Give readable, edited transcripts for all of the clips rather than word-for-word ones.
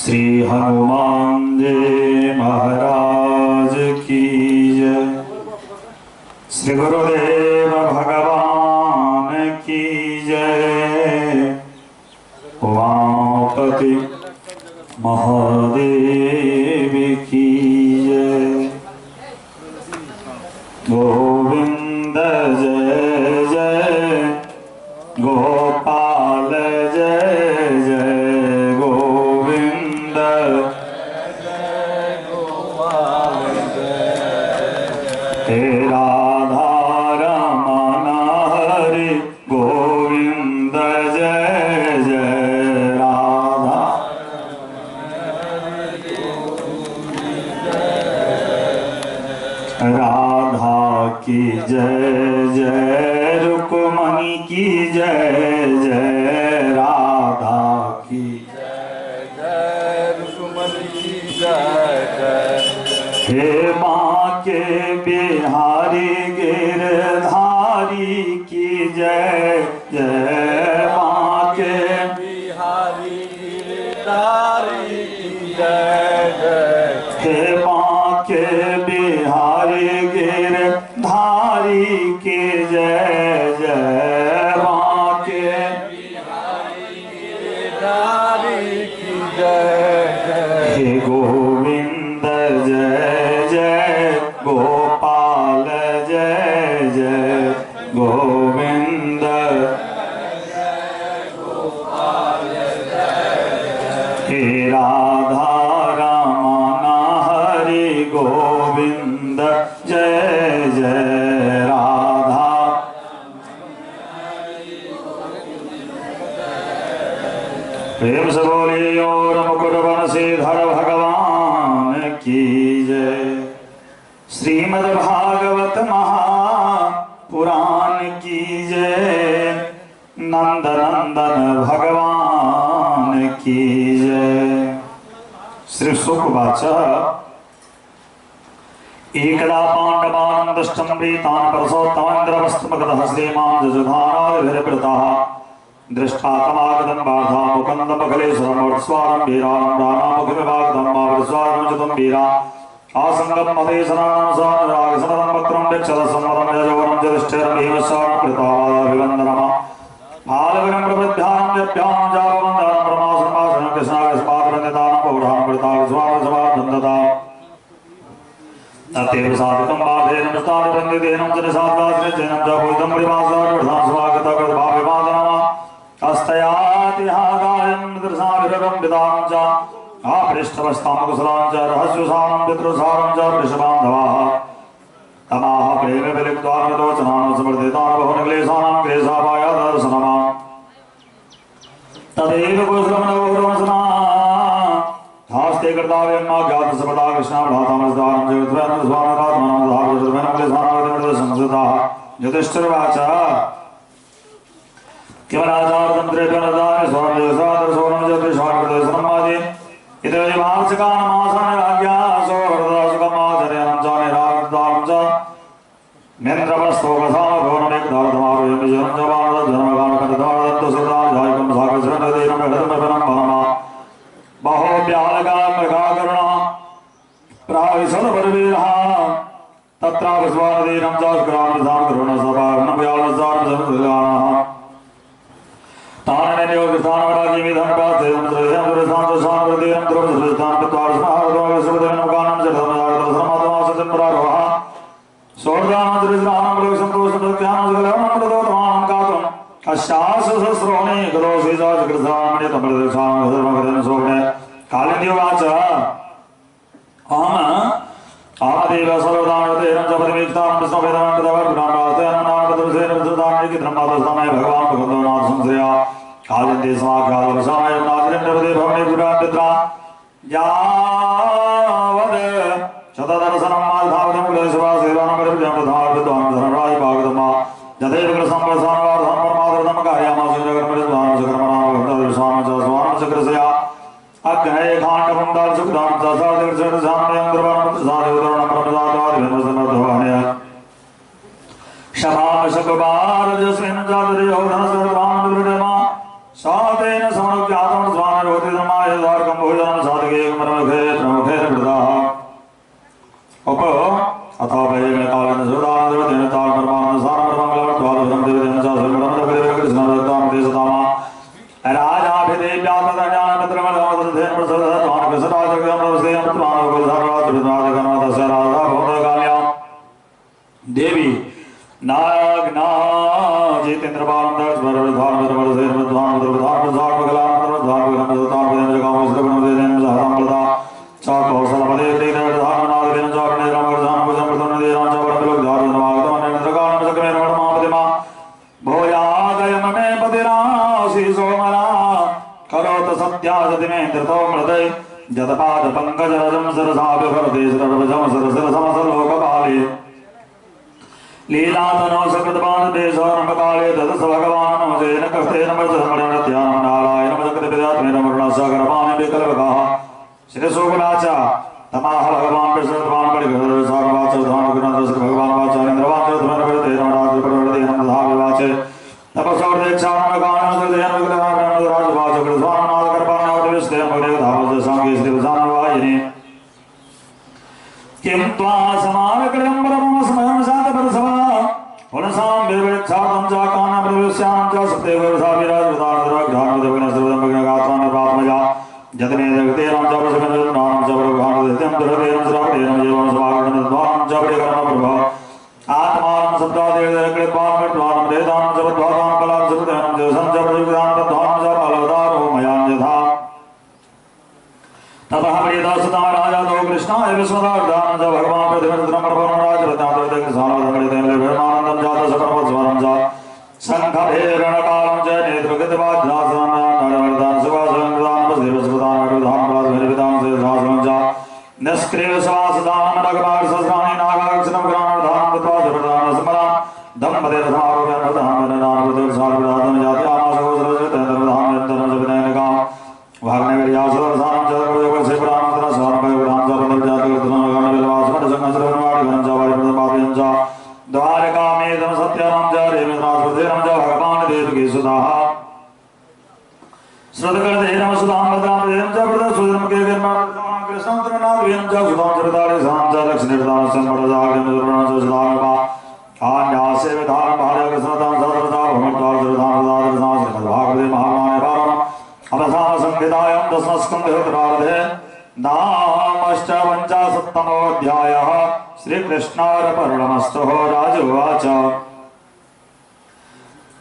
श्री हनुमान जी महाराज की जय। श्री गुरुदेव भगवान की जय। उमापति महादेव की जय। गोविंद जय जय गोपाल जय जय गोविंद जय गोपाल जय। हे राधा रमण हरि गोविंद जय जय राधा। राधा की जय जय रुक्मणी की जय जय राधा की जय जय रुक्मणी की जय जय। हे बांके बिहारी गिरधारी की जय जय बांके बिहारी गिरधारी की जय जय। हे बांके बिहारी गिरधारी की जय जय बांके बिहारी गिरधारी की जय जय। हे गोविंद जय जय गोपाल जय जय गोविंद हे राधा रमण हरि गोविंद जय जय राधा। प्रेम से बोलिए और मुकुट बंशीधर भगवान की जय। श्रीमद् भागवत महापुराण की जय। नंद नंदन भगवान की जय। श्री सुखवाच एकदा पाण्डवानन्दष्टं प्रीतान् परसोत्तमेन्द्रवस्तमगतः श्रीमान् जजुधानादिभिर्वृतः दृष्ट्वा तमागतं बाधा मुकुन्दमखिलेश्वरमूर्त्स्वारं वीरानं रामामुखिविभागतं मावृस्वारं चितं वीरा आसङ्गं मदेशनां सानुरागसमदं वक्त्रं विक्षरसंवरं यजोवरं जधिष्ठिरं भीमस्वारं कृतावादाभिवन्दनम फाल्गुनं प्रबुद्ध्यानं व्यभ्यां जापवन्दनं परमासंभाषणं कृष्णागस्माद्वन्दितानं पौढां कृताविस्वारसमानन्दताम् तदेव साधकं बाधेन मुस्तारवन्दितेनं जनसादाश्रयजनं च भूतं परिवासारवधां स्वागतकृतभाविवादनम अस्तयातिहागायं दृशाभिरगं विदानं च आपृष्ठवस्तां कुशलां च रहस्यसारं पितृसारं च वृषबान्धवाः तमाह प्रेमविलिप्त्वानवलोचनान् समर्थितान् बहुनक्लेशानां क्लेशापायादर्शनमा तदेव कुशलमनोरमसना धास्ते कर्ताव्यं ज्ञातसपदा कृष्णाभ्रातामस्दानं जगद्वयनं स्वानकात्मनं धार्वजद्वयनं क्लेशानावतिमृतसंस्कृताः युधिष्ठिरवाच किमराजातन्त्रेभ्यो स्वामिसादरसोनं ज्योतिषाकृतसम्मादि इति वार्षिकानमासानि राज्ञा सोहृदासुखमाचर्यनं च निरागदानं च मेन्द्रवस्तोकसामभुवनमेकदार्थमारुह्य विजयं च वानरजनमगानकटदारदत्तसुतां साकसरनदीनं हृदमपनं वनमा बहोव्यालकामृगाकरुणा प्राविशदपरवीरः तत्रापस्वानदीनं चास्क्रामधां करुणसभागनं व्यालसारं समुद्गानः कालिन्द्योवाच अहम भगवान भगवनाथ संश्रया कालिंदी समाख्यातवसाय नाद्रिन्द्रपदे भवने पुरापित्रा यावद् शतदर्शनं माधावतं कुलेशवासेवानमरिजमधाविद्वान् भागतमा जदैव कृसंप्रसानवार्धं परमादृतं कार्यामासुजगर्मरिद्वान् सकर्मणां च स्वानं चक्रसया अग्नये खाण्डवं दासुखदां साधुर्सामयं द्रवणं परमदातादिभिर्वसनध्वनय शमाशकबारजस्मिन् जातरेहो धनसर्वान् सातेन समनुज्ञातं स्वानरोतिर्माय द्वारकं भोजनं साधके प्रमुखे प्रमुखे उप अथवा वैवेकालन सुदान देवतेन ताल परमान सारमंगलम द्वारम देवतेन च सर्वम देव कृष्ण दत्ताम देशतामा राजाभिदेव्यातज्ञानपत्रमलमदधेन प्रसदत्वान कृष्णराजगम नमस्ते प्रमाण गोधाराज विद्वाजगम तस्य राधा भवनकाल्या देवी नागना जितेंद्र बालम दस वरधान वरधेन वरधान वरधान वरधान बगलान वरधान बगलान वरधान वरधान जगाम श्रवण देन सहराम चा कौशलपदे त्रिधान नागदेन चारणे रामधान भुजम प्रसन्न देन च वरलोक धारण मागतम नन्द्रकाण सकमेन वरमापतिमा भोयादयम मे पतिरासि सोमला करोत सत्यासति मे धृतो मृदय जतपाद पंकजरजं सरसाभिभरते सरभजं सरसरसमसलोकपाले लीलातनो सकृतपाददेशोरमकाले ददस भगवान् जेन कस्तेन वचसमरणत्यानं नारायण जगत्पितात्मेन वरुणसागरपाणि विकल्पकाः श्रीसोगुणाच तमाह भगवान् प्रसन्नवान् परिघरसारवाच धानगुणन्द्र भगवान् वाच इन्द्रवाच धर्मप्रतेन राजप्रवर्तेन तपसौर्देक्षानमकानम हृदयन विग्रहानंदराजवाच कृष्णानादकर्पाणावतिविष्टेन भगवधामज सांगे श्रीवसानवायिने किं त्वा समानकृतं परमस्मयं शान्तपरसवा पुनसां विवृक्षातं च कानप्रविश्यां च सत्यवसाविराजविदानद्रग्धानदेवनसर्वदम्बग्नगात्रानपात्मजा जतने जगतेनं च प्रसन्नं च प्रभानदेतं दुर्वेनं श्रावणेन जीवनं समागमनं च परिकर्म प्रभा आत्मानं शब्दादेवकृत्वानं वेदानं च बद्धानं बलां सृतनं च सञ्च प्रयुक्तानं बद्धानं च बलवदारो मयां यथा ततः प्रियदासता राजा तो कृष्णाय विश्वदार्दानं च भगवान् प्रतिमरुद्रं परमं राजरत्नादृतकृष्णानन्दं जात सकर्मस्वरं च शङ्खभेरणकालं च नेत्रगतवाध्यासनान् सुवासनं देवस्वदान च निष्क्रियश्वासदानं रघुमार्सस्राणि नागाक्षरं ग्राणधानं कृत्वा जपदान स्मरां दम्पतिरथारोप्यनधानवृतसारविधानं जात्यामासगोसरसृतन्द्रधानन्दनं भागनगर्यासुरसानं चन्द्रगोपसेपुरानन्दरसारं च द्वारकामेदं सत्यं च रेमेन्द्रासुधीरं च भगवान् देवकीसुताः श्रुतकर्देनं सुधां भद्रां च प्रदसुधनं केकर्माकृष्णं त्रिनाथवेनं च सुधां चरितारे सां च लक्ष्मीर्दानं संवरदाग्नं दुर्णं च सुधामपा आन्यासे विधानं भार्यकृष्णतां सदरता भमर्तार्धधानदादरसां श्रीमद्भागवते महापुराणे पारायणम् अवसानसंहितायां दशमस्कन्धे नामश्च पञ्चाशत्तमोऽध्यायः श्रीकृष्णार्पणमस्तु। राजुवाच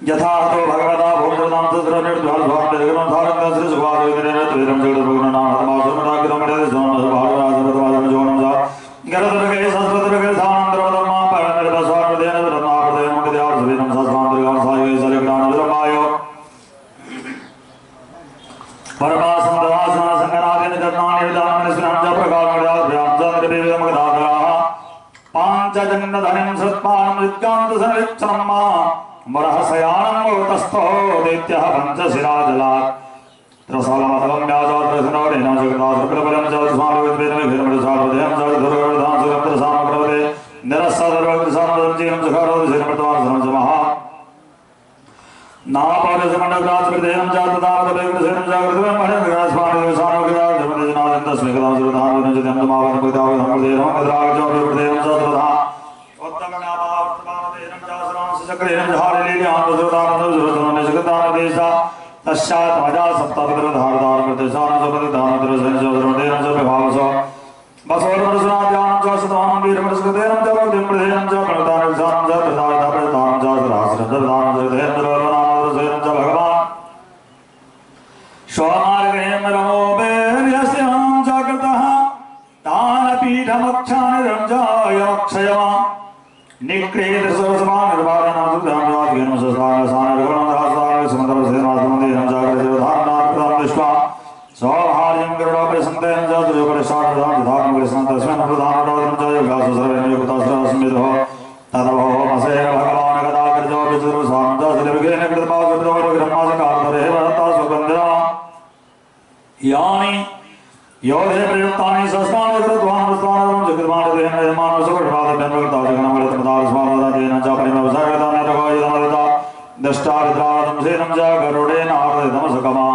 यथा तो भगवता भूमिदां तत्र निर्ध्वं निर्गमं श्री सुभाषितं जगद्भगवनाथमासुमनागिरमणिजोनमभारराजरतवादं सहस्रदर्गे सानन्दरवदम्मा परमनिर्वसारदेन रत्नाप्रदेन मुक्तियार्सवीनं सहस्रान्तर्गां साये सलिग्राणविरमाय परमासन्ददासना सङ्गनादेन जन्मानि विदानमनिस्नां च प्रकाशमदाभ्यां पाञ्चजन्नधनिं सत्पानं विद्यान्तसनविच्छन्मा मरहसयानं तस्थो दैत्यः पञ्चशिराजलात् त्रसलमतलं व्याजात्रसनोरेण जगदासप्रबलं च स्वामिवेदमेघिरमृसारदेहं च दुर्गवधां सुगन्धसामप्रभते निरस्सदर्वकृसामदं सुखरोदशिरमृतवासनं च महा नापारसमण्डग्राजप्रदेहं च तदामदवेग्रसेनं जागृतं महेन्द्रस्वामिसानोग्राजमदजनादन्तस्मिकदां सुरधानं च ध्यन्तमावनमुक्तावधमृदेहं गद्रागचौर्यप्रदेहं च तथा चक्रेण जहारिलीलानुसुरदानसुरदानसुरदानदेशा तस्यात्मजा सप्तपत्रधारधारमृतसानसपतिधानद्रसंसोद्रमदेनं च विभावस बसोरमृसुनाद्यानं च सदानं वीरमृसुदेनं च वृद्धिमृदेनं च प्रणतानुसानं च प्रदानप्रदानं च सदासनं च प्रदानं च च भगवान् स्वमार्गेण रमोपेर्यस्यां जागृतः तानपीठमक्षाणि रञ्जायमक्षयमा यानि योधे प्रयुक्तानि शस्त्राणि कृत्वानुष्ठानं जगद्मानदेन यजमानसुप्रभातमेन च परिमवसर्गदान दष्टाविद्रावतं सेनं च गरुडेन आर्दितमसकमा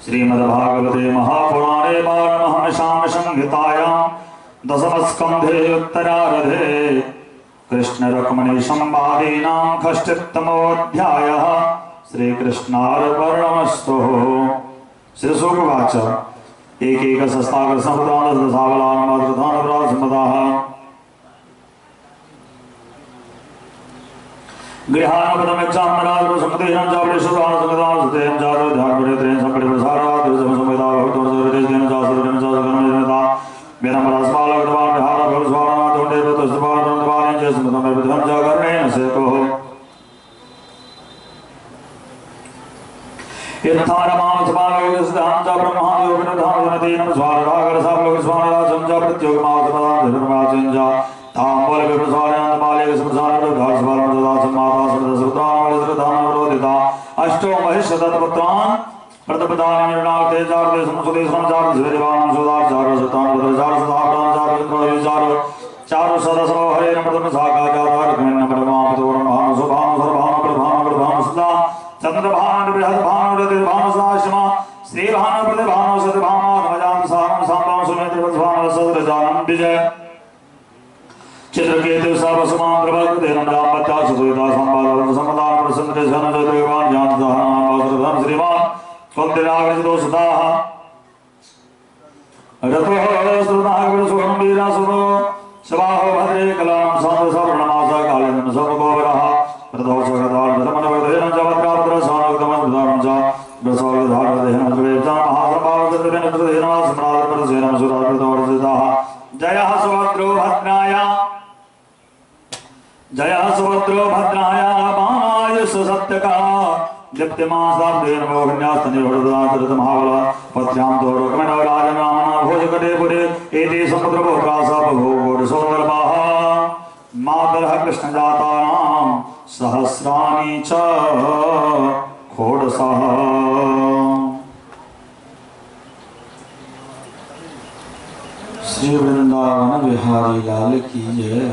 श्रीमद्भागवते महापुराणे पारमहंस्यां संहितायां दशमस्कन्धे उत्तरार्धे कृष्णरुक्मिणी संवादीनां षष्ठितमोऽध्यायः। श्रीकृष्णार्पणमस्तु। श्रीशुकवाच एकैक शस्तागर संपदान। श्री वृंदावन बिहारी लाल की जय।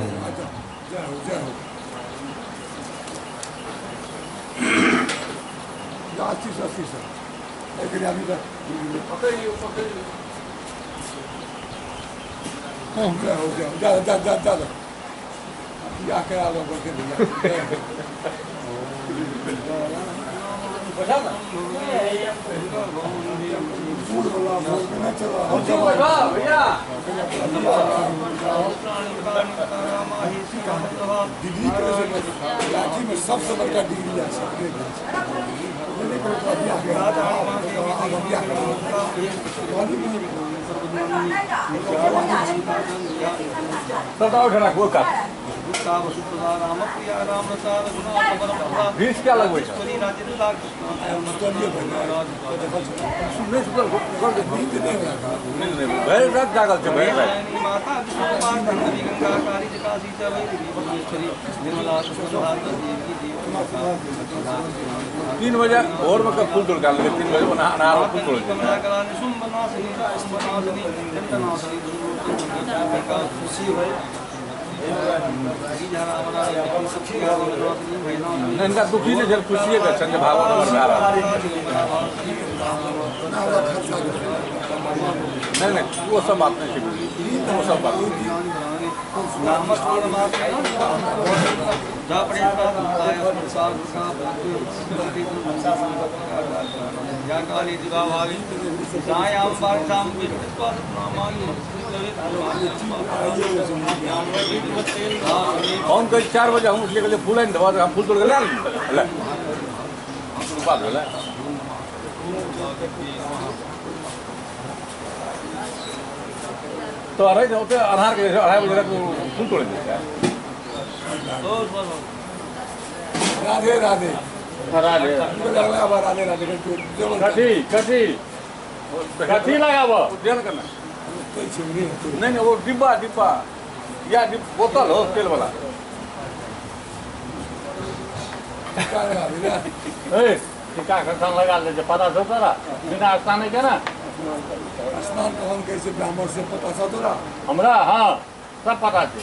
डिग्री रांची में सबसे बड़का डिग्री है। क्या लगबै छै? भरि रात जागल छै, भरि रात। 3 बजे भोर में फूल तोड़ के 3 बजे अनार फूल तोड़। इनका दुखी नहीं झेल, खुशी है संजय भागवत नहीं नहीं वो सब बात नहीं, वो सब बात हम कल 4 बजे हम उठले फूल आनि देबऽ, हम फूल तोड़ के ला बात भेलै। तो अढ़ाई अढ़ाई के 2:30 बजे रात फूल तोड़े। राधे राधे राधे राधे राधे। कथी कथी कथी लगाब करना? नहीं नहीं वो डिब्बा डिब्बा या बोतल हो तेल वाला। टीका खसान लगा ले, पता छौ तोरा बिना स्नान के ना। स्नान कौन कैसे ब्राह्मण से पता छौ तोरा? हमरा हाँ सब पता छै।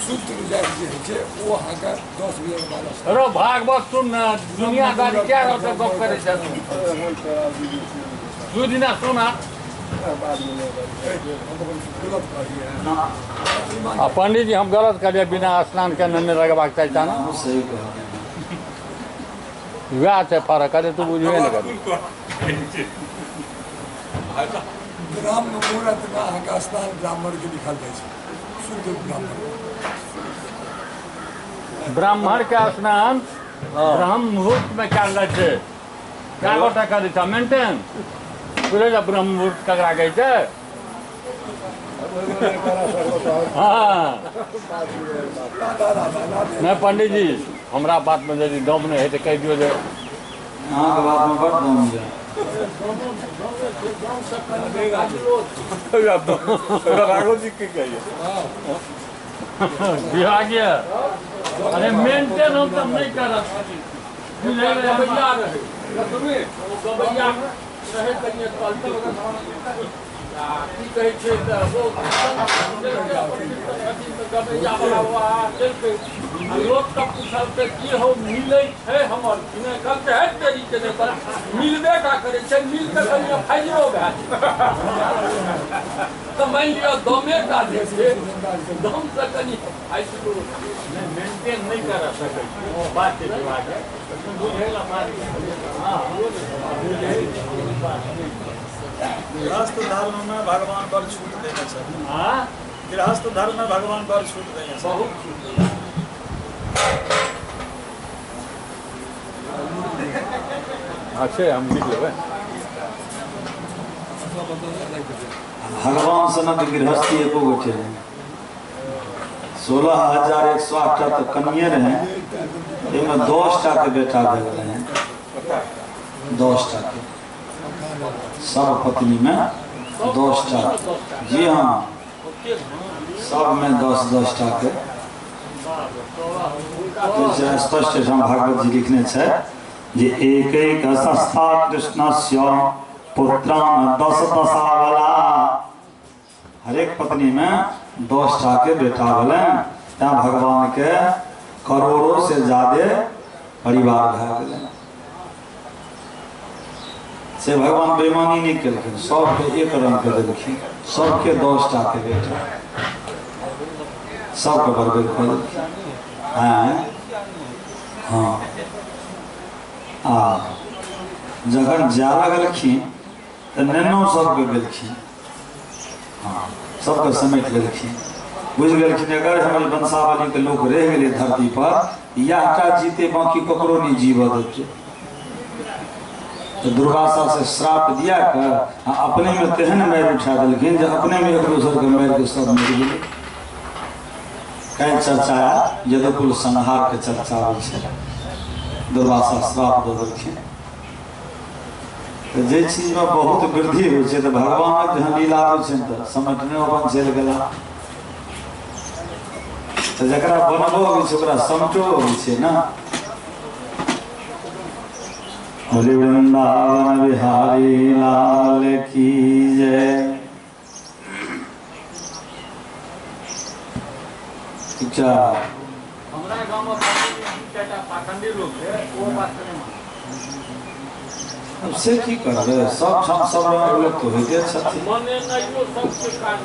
शुद्ध जाति जे होइ छै ओ अहाँके 10 बजे के बाद। रो भागवत सुन न, दुनियादारी क्या रहतै गप करै छै दू दिना सुना। आ पंडित जी हम गलत कहलियै, बिना स्नान के नहि लगबाक चाही ना। सही कहलियै, वएह छै फरक। अरे तू बुझबे नहि करी। ब्राह्मण मुहूर्त में अहाँके स्नान ब्राह्मण के लिखल जाइ छै, शुद्ध ब्राह्मण। ब्राह्मण के स्नान ब्रह्म मुहूर्त में कयल जाइ छै। कए गोटा करै छै मेंटेन? बुझै छै ब्रह्म मुहूर्त ककरा कहै छै? हाँ नहीं पंडित जी, हमरा बात में यदि दम नहीं है तो कह दियो जे अहाँके बात में बड़ दम यऽ। राघव जी की कहिए विभागीय। अरे मेंटेन हम तब नहीं करत। गबैया रहे गबैया रहे कनिए की कहै छै तऽ ओ गबैया वाला केलकै। आ लोक सब पुछलकै की हौ मिलै छै हमर कि नहि? कहलकै है तेरी के नहि, पर मिलबे का करै छै, मिल तऽ कनिए फाइलो भए छै। तऽ मानि लिअ दमे टा जे छै, दमसँ कनि फाइलो नहीं मेंटेन नहीं कर सकै छी बात छै विभागीय। बुझै ला बात। हाँ बुझै बात नहीं। गृहस्थ धर्म में भगवान बड़ छूट देने छथिन। हाँ गृहस्थ धर्म में भगवान बड़ छूट देने छथिन। बहुत छूट। अच्छा हम लिख लेबै। भगवान सनक गृहस्थी एको गोटे नहि। 16,108 टा तऽ कनिये रहे, एहिमे 10 टा के बेटा भेल रहे। 10 टा के सब पत्नी में 10 टा। जी हाँ, सब में 10-10 टा के। जैसे स्पष्ट हम भागवत जी लिखने छै जे एक एक संस्था कृष्णस्य पुत्रान 10 दशावला। हरेक पत्नी में 10 टा के बेटा भेलनि, तैं भगवान के करोड़ों से ज्यादे परिवार भए गेलनि। से भगवान बेईमानी नहीं केलखिन, सबके एक रंग के देलखिन, सबके 10 टा के बेटा, सबके बरबेर कऽ देलखिन। हाँ हाँ, आ जखन जाय लगलखिन तऽ नेनो सबके गेलखिन। हाँ, सबके समेट लेलखिन। बुझि गेलखिन अगर हमर वंशावली के लोक रहि गेलै धरती पर, इएह टा जीते, बाकी ककरो नहीं जीवऽ देतै। तो दुर्वासा से श्राप दिया कर आ अपने में तेहन मारि उठा देलखिन जे अपने में एक दोसर के मारि के सब मरि गेलै। काल्हि चर्चा यदुकुल संहार के चर्चा होइ छै। दुर्वासा श्राप दऽ देलखिन। तऽ जे चीजमे बहुत वृद्धि होइ छै तऽ भगवानक जहन लीला होइ छनि तऽ समेटने अपन चलि गेला। तऽ जकरा बनबो होइ छै ओकरा समटो होइ छै ने। हरि वृंदावन बिहारी लाल की जय। अच्छा हमरा गाँव में चारिटा पाखंडी लोग छै, ओ बात नहि मानै। अब से की करबै, सब ठाम सब रंगक लोक तऽ होइते छथिन। मनेनाइयो सबके काज।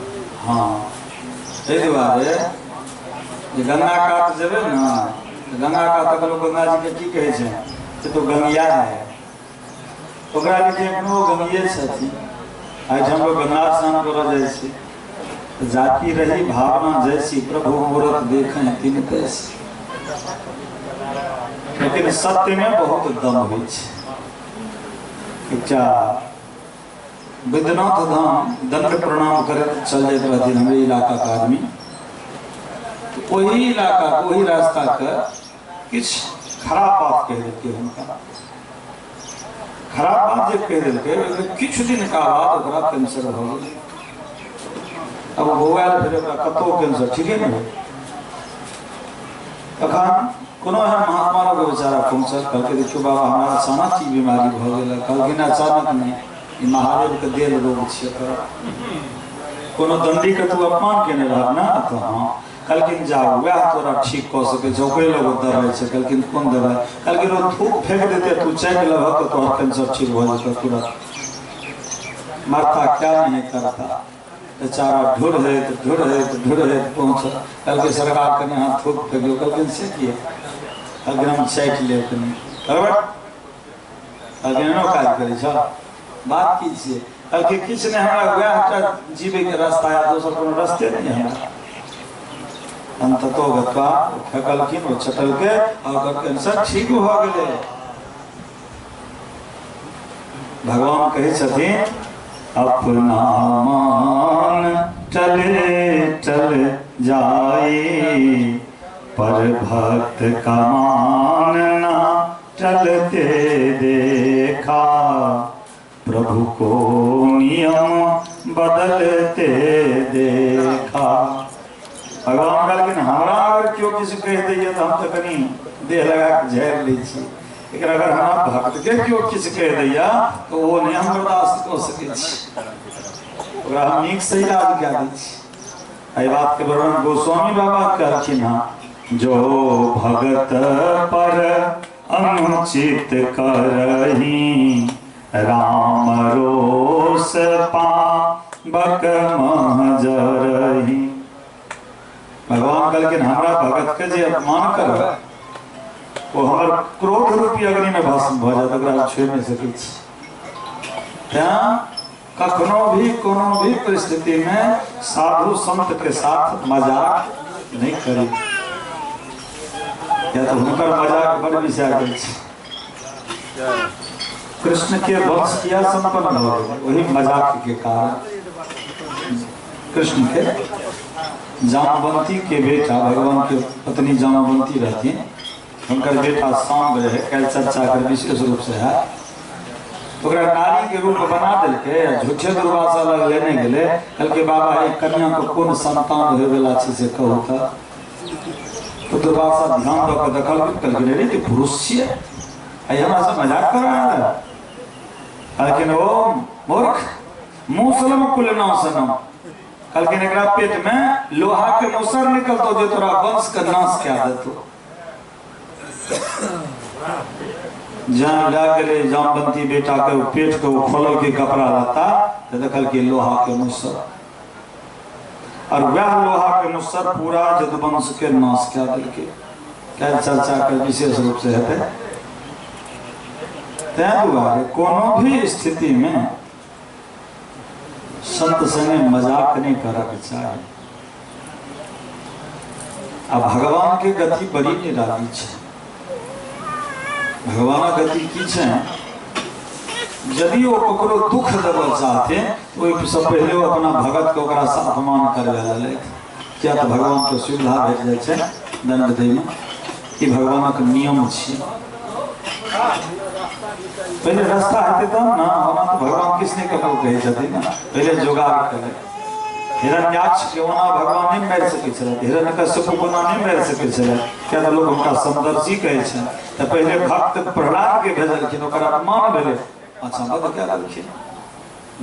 हाँ, एहि दुआरे जे गंगा कात जेबै ने, तऽ गंगा कातक लोक गंगा जी के की कहै छै? से तो गंगिया है। ओकरा लिखे एखनो गंगिए छथिन। एहिठाम लोक गंगा स्नान करऽ जाइ छै। जाकी रही भावना जैसी प्रभु मूरत देखें तिन तैसी। लेकिन सत्य में बहुत दम होइ छै। एकटा बैद्यनाथ धाम दंड प्रणाम करैत चल जाइत रहथिन हमरे इलाका के आदमी। ओही इलाका के ओही रास्ता के किछु खराब बात कहि देलकै हुनका। खराब बात जे कहि देलकै, किछु दिनका बाद ओकरा कैंसर भऽ गेलै। अब बौआयल फेर ओकरा कतहु कैंसर ठीके नहि भेल। तखन कोनो एहन महात्मा लोक बेचारा पहुँचल, कहलकै देखियौ बाबा हमरा अचानक ई बीमारी भऽ गेल। कहलखिन अचानक नहि, ई महादेवके देल रोग छै। कोनो दण्डीके तू अपमान केने रहब ने? तऽ हाँ। कहलखिन जाउ, वएह तोरा ठीक कऽ सकै छै, ओकरे लग दवाइ छै। कहलखिन कोन दवाइ? कहलखिन ओ थूक फेंक देतै, तू चाटि लेबह तऽ तोहर कैंसर ठीक भऽ जेतौ तुरंत। मरता क्या नहीं करता। बेचारा ढूढ़ैत ढूढ़ैत ढूढ़ैत पहुँचल। कहलकै सरकार कनि अहाँ थूक फेकियौ। कहलखिन से किया? कहलखिन हम चाटि लेब कनि। कहलखिन एनो काज करै छह? बात की छियै? कहलकै किछु नहि, हमरा वएह टा जीवैके रास्ता है, दोसर कोनो रस्ते नहि हमरा। अंततो गत्वा फेकलखिन, ओ चटलकै और ओकर कैंसर ठीक भऽ गेलै। भगवान कहै छथिन अपना मान चले चल जाई, पर भक्त का मान ना चलते देखा, प्रभु को नियम बदलते देखा। भगवान कहलखिन हमरा अगर केओ किछु कहि दैया तऽ हम तऽ कनि देह लगा कऽ झाड़ि लै छी, लेकिन अगर हमरा भक्त के केओ किछु कहि दैया तऽ ओ नहि हम बर्दाश्त कऽ सकै छी, ओकरा हम नीक से इलाज कए दै छी। एहि बात के वर्णन गोस्वामी बाबा कहलखिन हँ, जो भगत पर अनुचित करही, राम रोष पाबक महजरही। भगवान कहलखिन हमरा भगत के जे अपमान करब ओ हमर क्रोध रूपी अग्नि में भस्म भऽ जायत, ओकरा छुए नहि सकै छी। तैं कखनो भी कोनो भी परिस्थिति में साधु संत के साथ मजाक नहीं करी, या तो हुनकर मजाक बड़ विषय गेल छै। कृष्ण के वंश किया संपन्न भऽ गेलै? वही मजाक के कारण। कृष्ण के जामवंती के बेटा, भगवान के पत्नी जामवंती रहथिन, हुनकर बेटा सांब रहे, काल्हि चर्चा कर विशेष रूप से है। ओकरा नारी के रूप बना देलकै, झूठे दुर्वासा लग लेने गेलै, कहलकै बाबा एक कन्या के कोन संतान होय वला छै से कहू तऽ। तो दुर्वासा ध्यान दऽ कऽ देखलकै, कहलकै रे ई पुरुष छियै, आइ हमरा से मजाक कर रहा है। कहलखिन ओ मूर्ख, मुसलम कुल नाशनम, कहलखिन एकरा पेट में लोहा के मुसर निकलतो जे तोरा वंश के नाश कए देतो। जान लए गेलै जामवंती बेटा के पेट के खोलल के कपड़ा लत्ता, तऽ देखलकै लोहा के मुसर, और वह लोहा के मुसर पूरा यदुवंश के नाश कए देलकै। काल्हि चर्चा के विशेष रूप से हेतै। तैं दुआरे कोनो भी स्थिति में संत संगे मजाक नहीं करके चाही। आ भगवान के गति बड़ी निराली छै। भगवानक गति की छै, यदि ओ ककरो दुख देबऽ चाहते ओहिसँ पहिले ओ अपना भगत के ओकरा से अपमान करबे लगलै, किया तऽ भगवान के सुविधा भेट जाइ छै दंड दैमे। ई भगवानक नियम छै। पहिले रास्ता हेतै तब ने, ओना तऽ भगवान किछु नहि ककरो कहै छथिन ने, पहिले जोगाड़ करै। हिरण्याक्ष के ओना भगवान नहि मारि सकै छलै, हिरण्यकश्यप ओना नहि मारि सकै छलै, किया तऽ लोक हुनका समदर्शी कहै छै। तऽ पहिले भक्त प्रहलाद के भेजलखिन, ओकर अपमान भेलै, अच्छा वध कए देलखिन।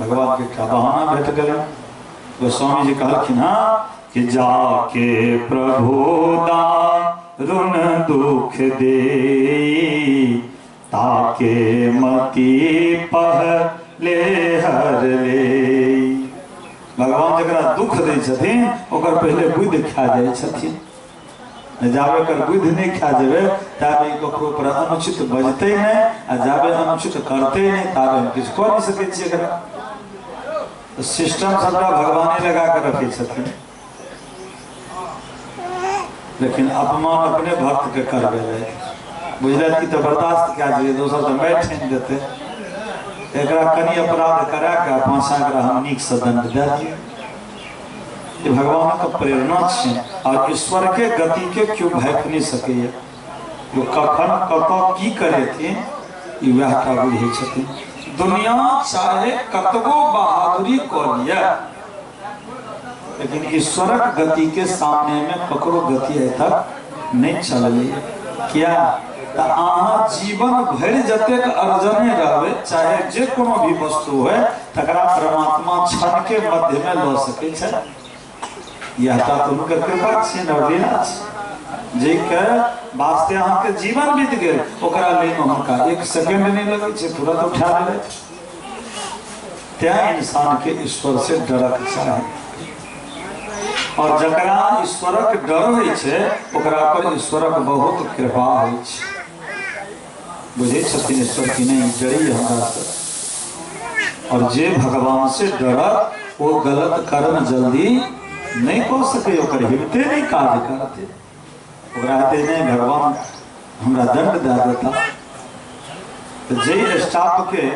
भगवान के एकटा बहाना भेट गेलै। गोस्वामी जी कहलखिन हँ कि जाके प्रभु दारुण दुख दे, ताके मति पहले हर ले। भगवान जकरा दुख दै छथिन ओकर पहिले बुद्धि खा जाइ छथिन, जाबे ओकर बुद्धि नहि खा जेबै ताबे ककरो पर अनुचित बजतै नहि, आ जाबे अनुचित करतै नहि ताबे हम किछु कऽ नहि सकै छियै। एकरा सिस्टम सबटा भगवाने लगा कऽ रखै छथिन, लेकिन अपमान अपने भक्त के करबै लए बुझलथि कि तऽ बर्दाश्त कए जेबै, दोसर तऽ मारि ठानि देतै। एकरा कनि अपराध करा कऽ पाछाँ एकरा हम नीकसँ दंड दए दियै। ई भगवानक प्रेरणा छै, और ईश्वर के गति के केओ भापि नहि सकैया। ओ कखन कतऽ की करेथिन ई वएह टा बुझै छथिन। दुनिया चाहे कतबो बहादुरी कऽ लिअ, लेकिन ईश्वरक गति के सामने में ककरो गति आइ तक नहि चललै। किया तऽ अहाँ जीवन भरि जतेक अर्जने रहबै, चाहे जे कोनो भी वस्तु होय, तकरा परमात्मा क्षण के मध्य में लऽ सकै छै। यह टा तऽ हुनकर कृपा छियनि और लीला छै, जाहिके वास्ते अहाँके जीवन बीत गेल, ओकरा लैमे हुनका एक सेकेंड नहि लगै छै, तुरंत उठा लेलथि। तैं इंसान के ईश्वर से डरक चाही, और जकरा ईश्वरक डर होइ छै ओकरा पर ईश्वरक बहुत कृपा होइ छै। बुझै छथिन ईश्वर कि नहि डरी हमरा से, और जे भगवान से डरत वो गलत कर्म जल्दी नहीं कह सके, ओकर हिम्मते नहीं काज करते, ओकरा हेतै नहीं भगवान हमरा दंड दे देता। तो जे स्टाफ के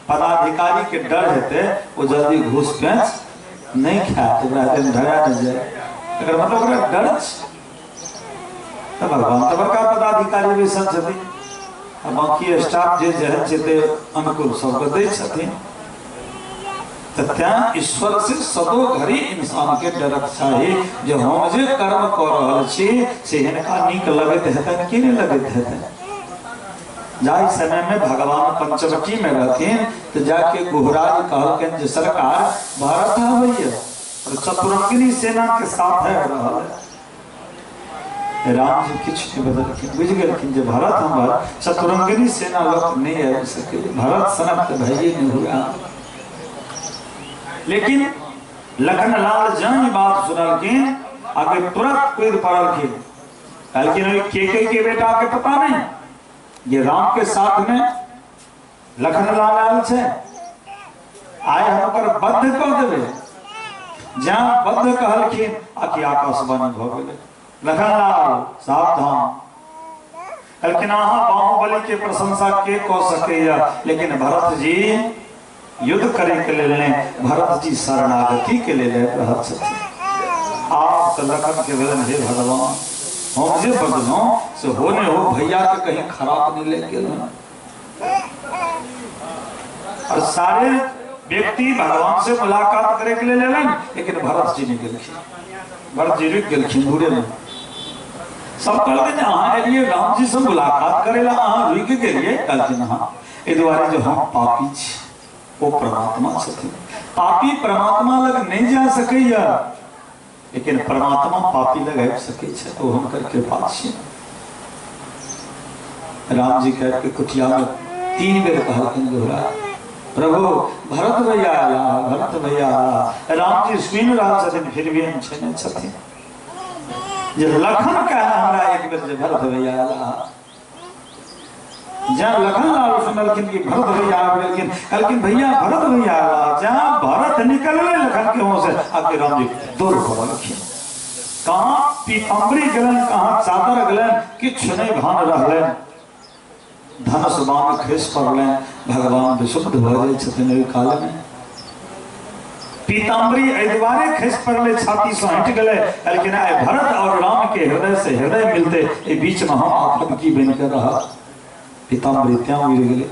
पदाधिकारी के डर हेतै ओ जल्दी घूस पेंच नहीं खायत, ओकरा हेतै धरा नहि जाय, एकर मतलब ओकरा डर छै। तऽ भगवान तऽ बड़का पदाधिकारी बैसल छथिन आ बाकी स्टाफ जे जेहन छै ते अनुकूल सबके दै छथिन। तऽ तैं ईश्वर से सदो घड़ी इंसान के डरक चाही जे हम जे कर्म कऽ रहल छी से हिनका नीक लगैत हेतनि कि नहि लगैत हेतनि। जाहि समय में भगवान पंचवटी में रहथिन तो जाके गुहराज कहलखिन जे सरकार भरत आबैया और चतुरंगिनी सेना के साथ है रहल है। राम जी किछु नहि बदलखिन, बुझि गेलखिन जे भरत हमर चतुरंगिनी सेना लग नहीं आबि सके, भरत सनक तऽ भइए नहि हुआ। लेकिन लखनलाल जं ई बात सुनलखिन आगे तुरंत कूदि पड़लखिन, कहलखिन केकई के बेटा के पता नहीं ये राम के साथ में लखनलाल आयल छै, आइ हम ओकर बद्ध कऽ देबै। जहाँ बद्ध कहलखिन आकि आकाशवाणी भऽ गेलै, लखनलाल सावधान। कहलखिन अहाँ बाहुबली के प्रशंसा के कऽ सकैया, लेकिन भरत जी युद्ध करे के लेल नहि, भरत जी शरणागति के लेल आबि रहल छथिन। आब तऽ लखन के भेलनि हे भगवान हम जे बजलहुँ से हो नहि हो भैया के कहीं खराब नहीं लागि गेल। और सारे व्यक्ति भगवान से मुलाकात करे के लेल एलन, लेकिन भरत जी नहीं गेलखिन, भरत जी रुकि गेलखिन दूरे में। सब कहलखिन अहाँ एलियै राम जी से मुलाकात करे ला, अहाँ रुकि गेलियै? कहलखिन हाँ, एहि दुआरे जे हम पापी छी, ओ परमात्मा छथिन, पापी परमात्मा लग नहीं जा सकैया, लेकिन परमात्मा पापी लग आबि सकै छै, ओ हुनकर कृपा छियै। राम जी के आबि के कुटिया में 3 बेर कहलखिन दोहरा, प्रभु भरत भैया आया, भरत भैया आया। राम जी सुनि रहल छथिन फिर भी हम छेने छथिन जे लखन कहे हमरा एक बेर जे भरत भैया आया। जहाँ लखन लाल सुनलखिन कि भरत भैया आबि गेलखिन, कहलखिन भैया भरत भैया आया। जहाँ भरत निकलले लखन के मुँह से आके राम जी दौड़ पड़लखिन, कहाँ पीताम्बरी गेलन कहाँ चादर गेलन किछु नहीं भान रहलन, धनुष बाण खसि पड़लनि, भगवान विशुद्ध भऽ जाइ छथिन ओहि काल में। पीताम्बरी एहि दुआरे खसि पड़लै, छाती से हटि गेलै, कहलखिन आइ भरत और राम के हृदय से हृदय मिलते, एहि बीच में हम आफत की बनि कऽ रहब। पीताम्बरी त्यां उड़ि गेलै।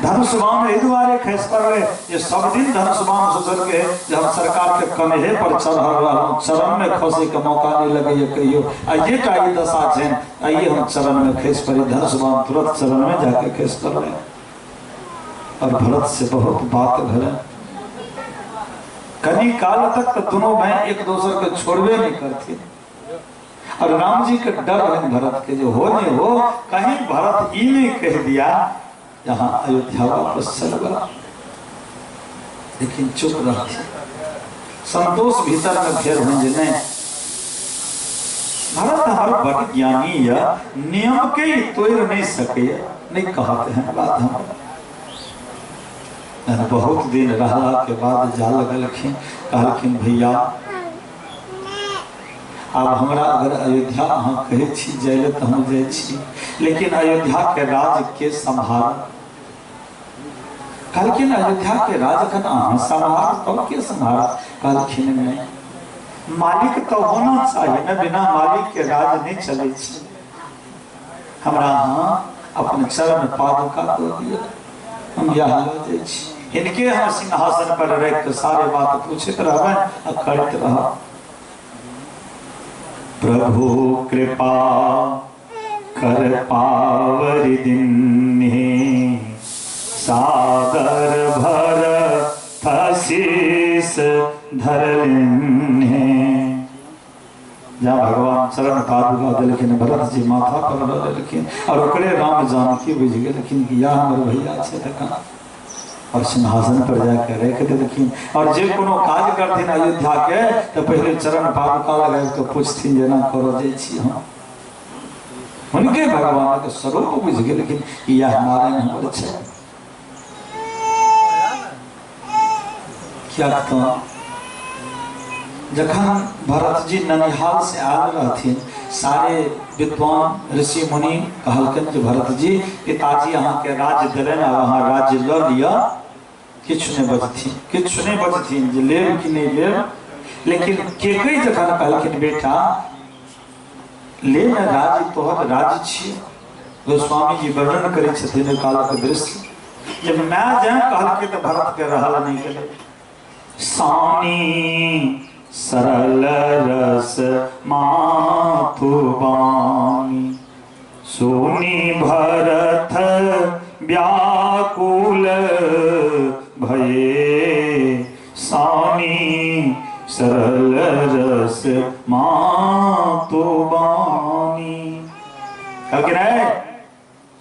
धनुष बाण एहि दुआरे खसि पड़लै जे सब दिन धनुष बाण सोचलकै जे हम सरकार के कन्हे पर चढ़ल रहलहुँ, चरण में खसै के मौका नहीं लगैया कहियो, आ ये टा ई दशा छनि, आइए हम चरण में खसि पड़ी। धनुष बाण तुरंत चरण में जाके खसि पड़लै और भरत से बहुत बात भेलै। कनी काल तक तो दोनों भाई एक दोसर के छोड़बे नहीं करथिन और राम जी के डर है भरत के जो हो नहीं हो कहीं भरत ई नहीं कह दिया यहाँ अयोध्या वापस चल गया, लेकिन चुप रहते संतोष भीतर में फेर हो जे नहीं भरत हर बड़ ज्ञानी या नियम के ही तोड़ नहीं सके, नहीं कहते हैं बात हम। बहुत दिन रहला के बाद जा लगलखिन, कहलखिन भैया आब हमरा अगर अयोध्या अहाँ कहै छी जाय लए तऽ हम जाइ छी, लेकिन अयोध्या के राज के सम्हार। कहलखिन अयोध्या के राज अखन अहाँ सम्हार तब के सम्हार? कहलखिन नहीं, मालिक तो होना चाहिए ना, बिना मालिक के राज नहीं चले छै। हमरा अहाँ अपन चरण पादुका दऽ दिअ, हम इएह लऽ जाइ छी, हिनके हम सिंहासन पर रखि कऽ सारे बात पूछैत रहबनि आ करैत रहब। प्रभु कृपा कर पावरि दिन्हे, सादर भर शीस धरलिन्हे। जहाँ भगवान चरण पादुका देलखिन, भरत जी माथा पर लऽ लेलखिन और ओकरे राम जानकी बुझि गेलखिन कि यह हमर भैया छै तखन, और सिंहासन पर जाकर रख देलखिन। और जे कोनो काज करथिन अयोध्या के तो पहले चरण पादुका लगा के पूछथिन जेना करो जाइ छी हम। हुनके भगवान के स्वरूप बुझि गेलखिन कि यह नारायण हमर छै। किया तो जखन भरत जी ननिहाल से आयल रहथिन, सारे विद्वान ऋषि मुनि कहलखिन जे भरत जी पिताजी अहाँके राज्य देलनि, आब अहाँ राज्य लऽ लिअ। किछु नहि बजथिन, किछु नहि बजथिन जे लेब कि नहि लेब। लेकिन केकई जखन कहलखिन बेटा ले ने राज्य, तोहर राज्य छियै। गोस्वामी जी वर्णन करै छथिन ओहि कालक दृश्य जे माय जँ कहलकै तऽ भरत के रहल नहि गेलै। सानी सरल रस माथु बानी, सुनी भरत व्याकुल भये, सानी सरल रस मातु बानी। कहलखिन है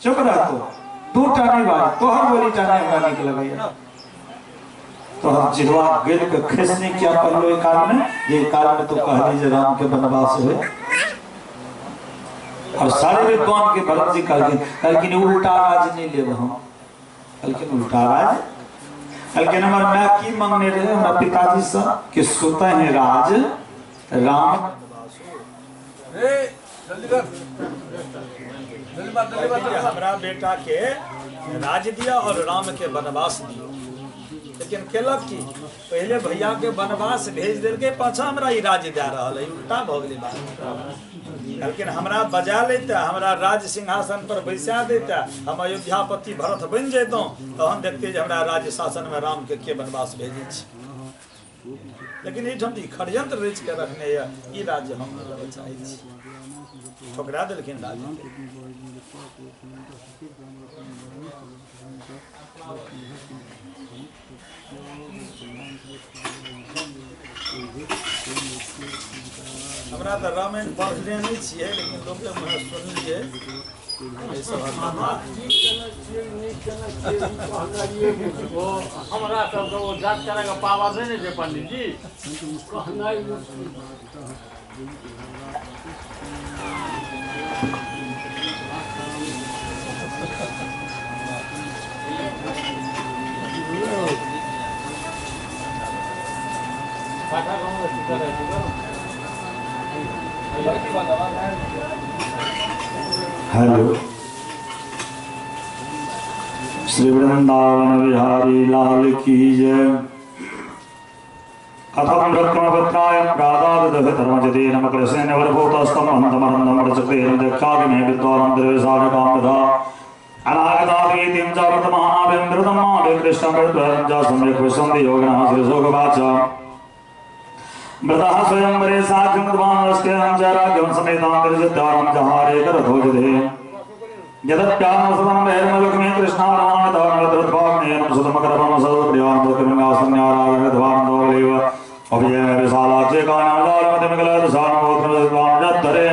चुप रह तो, तू टा नहीं बाज, तोहर बोली टा नहीं हमरा नीक लगैया। तोहर जिहवा गिर के खसने क्या पड़लो एक काल में, जे काल में तो कहली जे राम के वनवास होए। और सारे विद्वान के भरत जी कहलखिन, कहलखिन उल्टा राज नहीं लेब हम। कहलखिन उल्टा राज? कहलखिन हमर my key मंगने रहे हमरा पिताजी से कि सुते हैं राज राम। हमरा बेटा के राज दिया और राम के वनवास दियो, लेकिन केलक की पहले भैया के वनवास भेज देलकै, पाछा हमरा ई राज्य दे रहल है, उल्टा भऽ गेलै बात। कहलखिन हमरा बजा लेता, हमरा राज सिंहासन पर बैसा देता, हम अयोध्यापति भरत बनि जैतहुँ, तहन देखते जे हमरा राज्य शासन में राम के वनवास भेजै छै। लेकिन एहिठाम तऽ ई षड्यंत्र रचि के रखने यऽ, ई राज्य हम नहि लेबऽ चाहै छी। ठोकरा देलखिन राज्य के। हमरा तऽ रामायण पढ़ने नहि छियै, लेकिन लोकके मुँहे सुनलियै एहि सभक कथा। हमरा सबके ओ जाँच करैके पावर नहि ने छै पंडित जी, कहनाइ मुश्किल। हेलो, श्री वृंदावन बिहारी लाल की जय। कथम रत्नपत्राय प्रादादधर्मजते नम कृष्ण वरभूतस्तम हन्तमरन्दमरचक्रेण दक्षाग्ने विद्वानं द्रव्यसारकामधा अनागतावीतिं च वर्तमानाभिं धृतमाभि कृष्णं वृद्वरं च सम्यक् विशन्ति योगिनः श्रीशोकवाच। मृतः स्वयंवरे साक्षं कृतवानस्त्यहं च राज्यं समेतां गिरिजद्वारं जहारे करधोजधे। यदप्यानं वैरमलक्ष्मी कृष्णारामणतारणद्भाग्नेयं सुतमकरपं सदप्रियानन्दकमिङ्गासन्यारागध्वानन्दोलेव अभिजय विशालाक्षे कानामदारमतिमकलदशानमोत्रमध्वानजद्धरे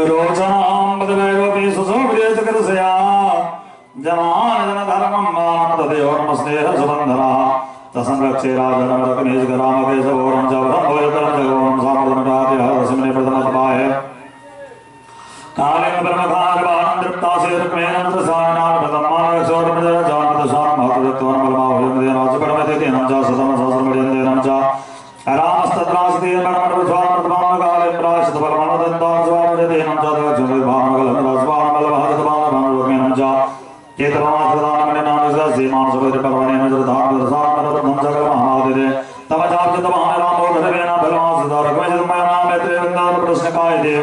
रोचनां पदवैरोपि सुसुप्रियचकरसया जनानजनधर्मं मां तदयोर्मस्नेह सुबन्धनः तसंरक्षे राजनरकमेशरामकेशवोरं च ब्रह्मोजकरं जगोरं सामर्थ्यमटातिहरसिमने प्रथमतपाय कालेन ब्रह्मधारवानं तृप्तासे रुक्मेण तृसानानपदमानक्षोरमजरजानदशानमहतदत्वनबलमाभुजनदेनाचपरमतेनं च शतमसहस्रमर्यन्तेनं च रामस्तत्रासते परमर्वध्वामृतमानकालेन्द्राशतबलमानदन्तास्वामृतेनं च दक्षिणभानुगलमरस्वानबलमहतमानभानुरुक्मेणं च केतरमासदानमणिनानुससीमांसपतिपर्वणेन जलधानदसानमरबद्धं सकलमहादिरे तव चाब्जतमानरामोधरेण बलमासदारकमेजन्मयनामेत्रेवृन्दावनप्रश्नकायते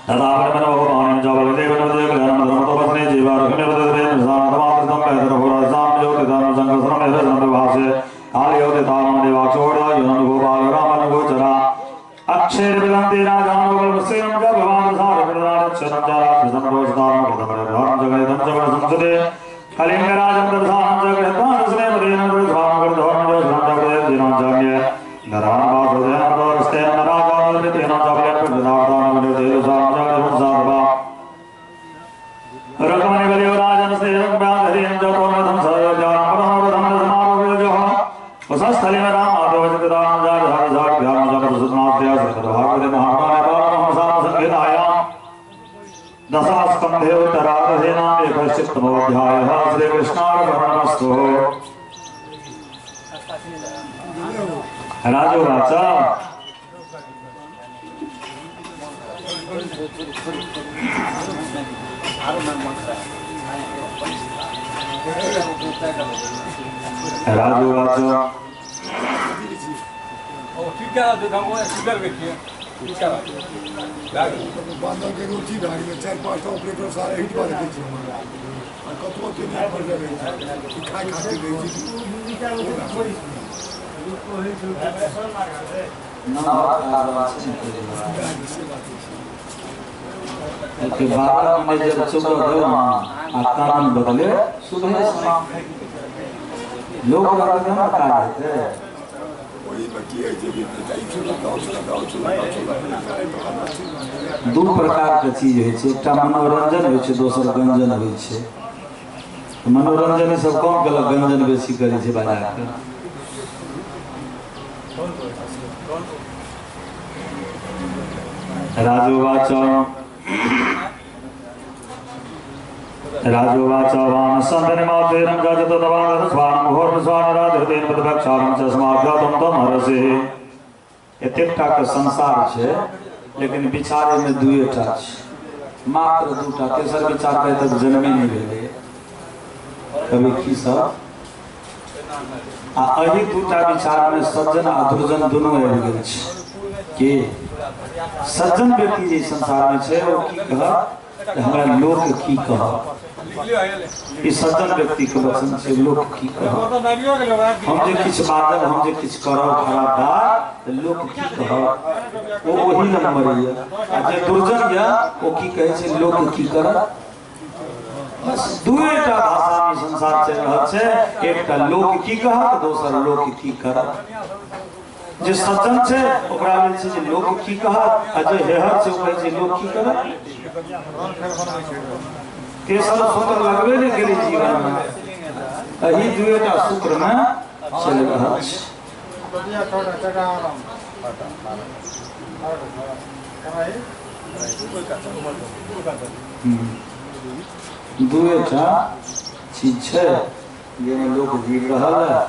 तथा परमनभगवानं च बलदेवनवदेवनमधमतपत्ने जीवारघ्नेवदेवनसानतमातृतं पैतरभुरसामयोतिदानसङ्कसनमेरसनप्रभासे कालयोतितानमदेवाक्षोडायुननुगोपालरामनुगोचरा अक्षैर्विदन्ति राजानुबलवसेनं च भवानसारप्रदानक्षरं च राक्षसनरोषदानमृतमृतं जगदिदं च वरसंसदे कलिङ्गराजं दर्शानं च गृहीत्वानस्नेमदेन वृद्धानगर्धवर्णजोषणं च वृद्धिनं जाम्ये नरानवासुदेनन्दोरस्तेन राजानुवृतेन च बलप्रदानमृतेरसानं च गृहंसार्वा रघुमणिबलिवराजनस्तेन च तोमधं सरोजानं परमरधमरसमारोग्यजोः वसस्थलिम रामादवचकृतानं जारधारसाभ्यां च परसुतनाथ्या सकृतभागवते महापुराणे पारमहंसां दशमस्कन्धे उत्तरार्धे नाम एकश्चित्तमोऽध्यायः। श्रीकृष्णार्पणमस्तु। राजोवाच। राजोवाच। बांधा के रोटी भए गेलै 4-5 टा ऑपरेटर सारा हिट भऽ रहै छै आ कतबो के नहि पड़ रहै छै खाय खातिर रहै छै। के 12 मैनेजर 14 देवा आ कानून बदले सुबह शाम लोग रहते ना काज हेतै। दू प्रकार के चीज होइ छै, एकटा मनोरंजन होइ छै, दोसर गंजन होइ छै। मनोरंजन सब कम केलक, गंजन बेसी करै छै बाजार के। राजोवाच। राजोवाच वामसन्दनिमातेरं गजततवादस्वानं घोरस्वानराधृतेन पदभक्षारं च समाभ्यातं तम हरसे। एतेक टा के संसार छै, लेकिन विचारे में दुएटा छै, मात्र दूटा। तेसर विचार के तक जन्मे नहि भेलै कभी की सब। आ एहि दूटा विचार में सज्जन आ दुर्जन दुनू आबि गेल छै। के सज्जन व्यक्ति जे संसार में छै ओ की कहत, हमरा लोक की कहत। ई सज्जन व्यक्ति के वचन छै, लोक की कहत। हम जे किछु बाजब, हम जे किछु करब खराब बात, तऽ लोक की कहत, ओ ओही नंबर यऽ। आ जे दुर्जन यऽ ओ की कहै छै, लोक की करत। बस दुएटा भाषा में संसार चलि रहल छै, एकटा लोक की कहत, दोसर लोक की करत। जे सज्जन छै ओकरा लेल छै जे लोक की कहत, आ जे हेहर छै ओ कहै छै लोक की करत। तेसर सूत्र लगबे नहि केलै जीवन में, एहि दुएटा सूत्र में चलि रहल छै। दुएटा चीज छै जाहिमे लोक जीव रहल है।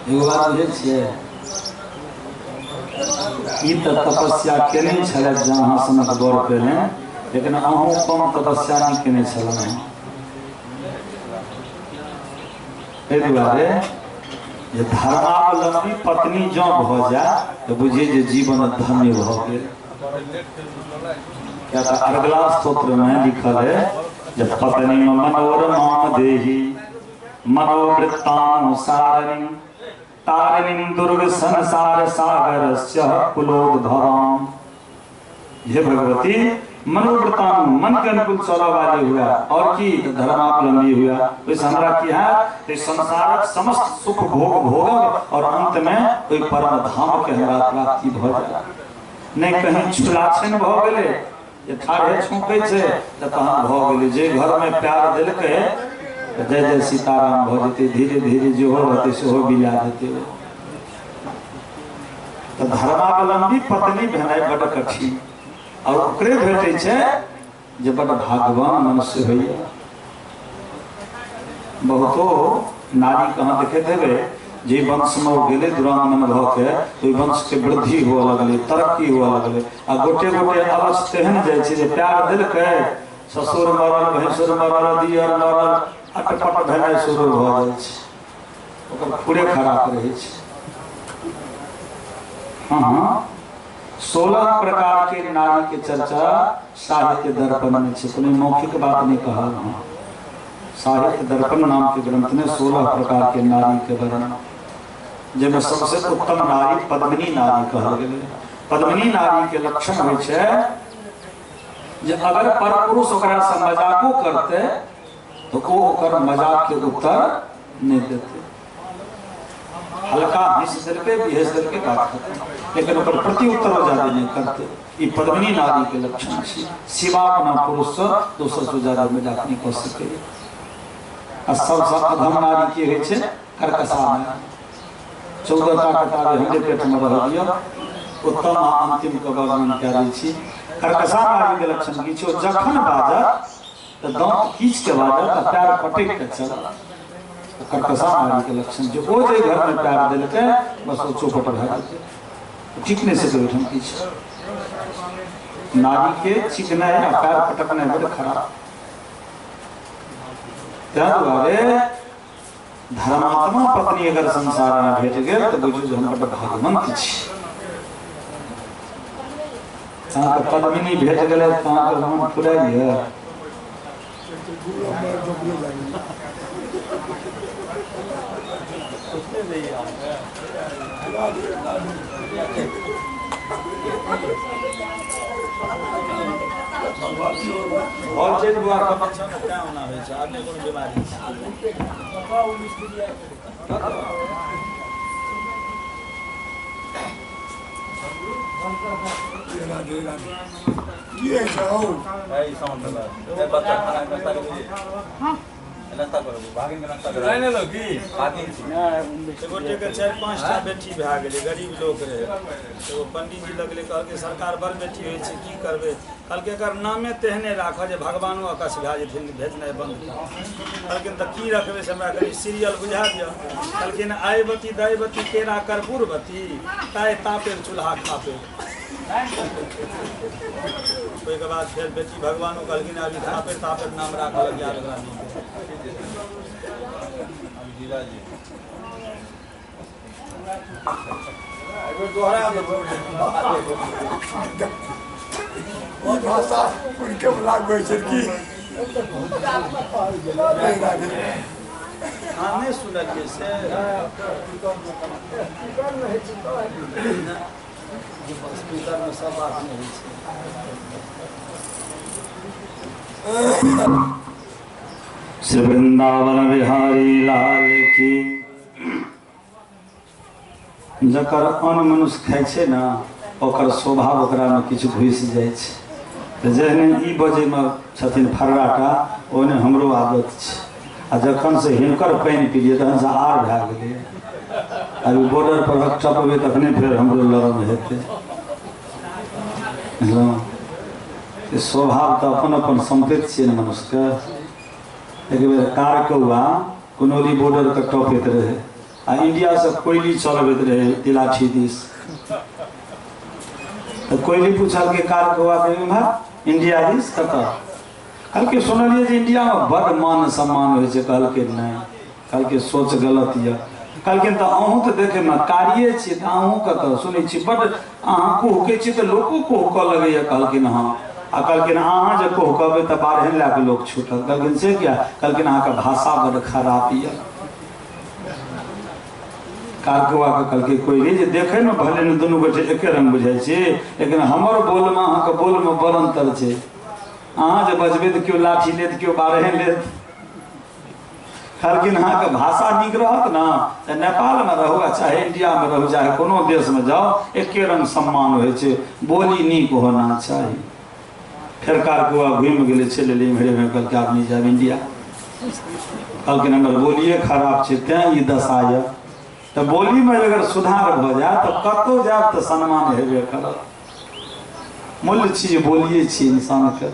एगो बात बुझै छियै, ई तऽ तपस्या केने छलथि जँ अहाँ सनक वर केने, लेकिन अहूँ कम तपस्या नहि केने छलहुँ हेँ। एहि दुआरे जे धर्मावलंबी पत्नी जँ भऽ जाय तऽ बुझिए जे जीवन धन्य भऽ गेल। क्या तऽ अगला स्तोत्र में लिखल है जे पत्नी मनोरमाम देहि मनोवृत्तानुसारिणी तारिणीं दुर्ग संसार सागरस्य कुलोद्भवाम। हे भगवती, मनोवृत्तानु मन के अनुकूल चलऽ वाले हुआ और की धर्मावलंबी हुआ, ओहिसँ हमरा की है तो संसारक समस्त सुख भोग भोगब और अंत में ओहि परम धाम के हमरा प्राप्ति भऽ जाय। नहि कहीं छुलाछन भऽ गेलै जे ठाढ़े छौंकै छै तऽ तहन भऽ गेलै। जे घर में प्यार देलकै जय जय सीताराम भऽ जेतै, धीरे धीरे जेहो रहतै सेहो बिला जेतै। तऽ धर्मावलंबी पत्नी भेनाइ बड्ड कठिन, और ओकरे भेटै छै जे बड्ड भाग्यवान मनुष्य होइए। बहुतो नारी कहाँ देखैत हेबै जे वंश में ओ गेलै दुरांगमन भऽ के, ओहि वंश के वृद्धि हुअ लगलै, तरक्की हुअ लगलै। आ गोटे गोटे अलस तेहन जाइ छै जे प्यार देलकै, ससुर मरल, भैंसुर मरल, दियर मरल, अटपट भेनाइ शुरू भऽ जाइ छै, ओकर पूरे खराब रहै छै। हाँ हाँ, 16 प्रकार के नारी के चर्चा साहित्य दर्पण में छै, कोनो मौखिक बात नहीं कहल हूँ। साहित्य दर्पण नाम के ग्रंथ में 16 प्रकार के नारी के वर्णन, जाहिमे सबसे उत्तम नारी पद्मिनी नारी कहल गेलै। पद्मिनी नारी के लक्षण होइ छै जे अगर परपुरुष ओकरा से मजाको करते तो ओ ओकर मजाक के उत्तर नहीं देते, हल्का हंस देलकै बिहस देलकै बात खत्म, लेकिन ओकर प्रति उत्तर ज्यादा नहीं करते। ई पद्मिनी नारी के लक्षण छै। सिवा अपना पुरुष से दोसर से ज्यादा मजाक नहीं कर सकै। आ सबसे अधम नारी के होइ छै कर्कशा नारी। 14 टा के ताबे हमरे पेट में रह दियौ, उत्तम आ अंतिम के वर्णन कए दै छी। कर्कशा नारी के लक्षण की छै? जखन बाजत तऽ दाँत खींच के बाजत आ पैर पटकि के चलत। कर्कशा नारी के लक्षण जे ओ जे घर में पैर देलकै बस ओ चौपट भए जेतै, ठीक नहि सकै ओहिठाम किछु। नारी के चिकनाइ आ पैर पटकनाइ बड़ खराब। ताहि दुआरे धर्मात्मा पत्नी अगर संसार में भेट गेल तऽ बुझू जे हम बड्ड भाग्यवंत छी। अहाँके पद्मिनी भेट गेलै तऽ अहाँके मन फुराइए? वोल्टेज बुआ कम छै ने तें ओना होइ छै, आर नहि कोनो बीमारी छै। की होइ छै हौ? एगोटे के 4-5 टा बेटी भए गेलै, गरीब लोक रहै। एगो पंडीजी लगलै, कहलकै सरकार बड़ बेटी होइ छै, की करबै? कहलकै एकर नामे तेहने राखऽ जे भगवानो अकस भए जेथिन, भेजनाइ बंद कर। कहलखिन तऽ की रखबै से हमरा कनि सीरियल बुझा दिअ। कहलखिन आइवती दाइवती केरा कर्पूरवती ताइ तापे चूल्हा खापे। ओहिके बाद फेर बेटी भगवानो कहलखिन अभी थापे तापे नाम राखऽ लगिया एकरा नीक। ई भाषा उनके लागू होइ छै की? अहाँ नहि सुनलियै से? स्पीकर में सब बात नहीं होइ छै। श्री वृंदावन बिहारी लाल की। जकर अन्न मनुष्य खाइ छै ने ओकर स्वभाव ओकरामे किछु घुसि जाइ छै। तऽ जेहने ई बजैमे छथिन फर्राटा ओहने हमरो आदत छै। आ जखन से हिनकर पानि पीलियै तखन से आर भए गेलैए। अभी बॉर्डर पर टपबै तखने फेर हमरो लड़न हेतै। बुझलहुँ? स्वभाव तऽ अपन अपन सम्पत्ति छियै ने मनुष्यके। एक बेर कार कौआ कुनौली बॉर्डर के टपैत रहे आ इंडिया से कोयली चलबैत रहे तिलाठी दिस। तऽ कोयली पूछलकै कार कौआ के इम्हर इंडिया दिस कतऽ? कहलकै सुनलियै जे इंडिया में बड़ मान सम्मान होइ छै। कहलकै नहि। कहलकै सोच गलत यऽ। कहलखिन तऽ अहूँ तऽ देखैमे कारिये छियै तऽ अहूँ कतऽ सुनै छी बड्ड अहाँ कुहकै छी तऽ लोको कुहकऽ लगैए। कहलखिन हँ। आ कहलखिन अहाँ जे कुहकबै तऽ 12 लाख लोक छूटत। कहलखिन से किया? कहलखिन अहाँके भाषा बड्ड खराब यऽ। कारकौआ के कहलकै कोयली जे देखैमे भले ने दुनू गोटे एके रंग बुझाइ छी लेकिन हमर बोलमे अहाँके बोलमे बड़ अन्तर छै। अहाँ जे बजबै तऽ केओ लाठी लेत केओ 12 लेत। कहलखिन अहाँके भाषा नीक रहत ने तऽ नेपालमे रहू आ चाहे इंडियामे रहू चाहे कोनो देशमे जाउ एके रंग सम्मान होइ छै, बोली नीक होना चाही। फेर कारकौआ घुमि गेलै, चलि एलै इम्हरे इम्हर। कहलकै आब नहि जायब इंडिया। कहलखिन हमर बोलिए खराब छै तें ई दशा यऽ। तऽ बोलीमे अगर सुधार भऽ जाय तऽ कतहु जायब तऽ सम्मान हेबे करत। मूल्य चीज बोलिए छी इंसानके।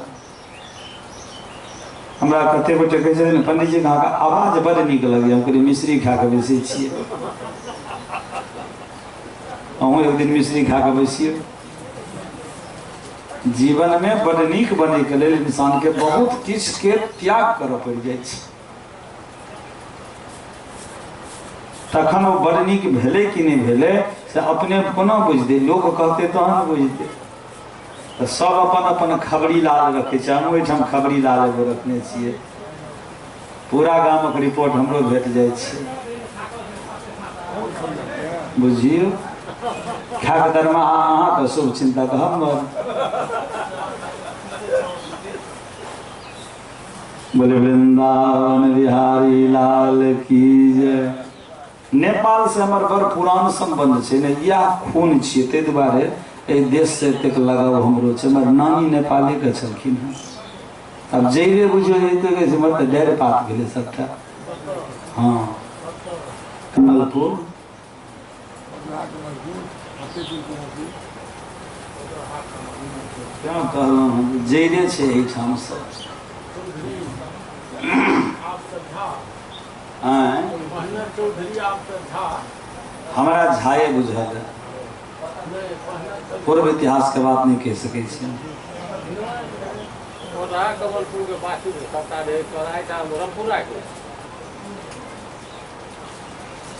हमरा कते गोटे कहै छथिन पंडीजी अहाँके आवाज बड़ नीक लगैए। हम कहलियै मिश्री खा कऽ बैसै छियै, अहूँ एक दिन मिश्री खा कऽ बैसियौ। जीवन में बड़ नीक बनैके लेल इंसानके बहुत किछुके त्याग करऽ पड़ि जाइ छै। तखन ओ बड़ नीक भेलै कि नहि भेलै से अपने कोना बुझतै? लोक कहतै तहन बुझतै। तऽ सब अपन अपन खबरी लाल रखै छै। हमहूँ एहिठाम खबरी लाल एगो रखने छियै। पूरा गामक रिपोर्ट हमरो भेट जाइ छै। बुझियौ खाके दरमाहा अहाँके शुभ चिन्तक हमर। बोले वृंदावन बिहारी लाल की जय। नेपाल से हमर बड़ पुरान संबंध छै ने, इएह खून छियै, ताहि दुआरे एहि देश से एतेक लगाव हमरो छै। हमर नानी नेपाले के छलखिन हँ। आब जैरे बुझियौ जैते कहै छै हमर तऽ डारि पात गेलै सबटा। हँ कमलपुर। तेँ कहलहुँ हँ जैरे छै एहिठामसँ। आँय हमरा झाए बुझल है, पूर्व इतिहास के बात नहीं कह सकै छी।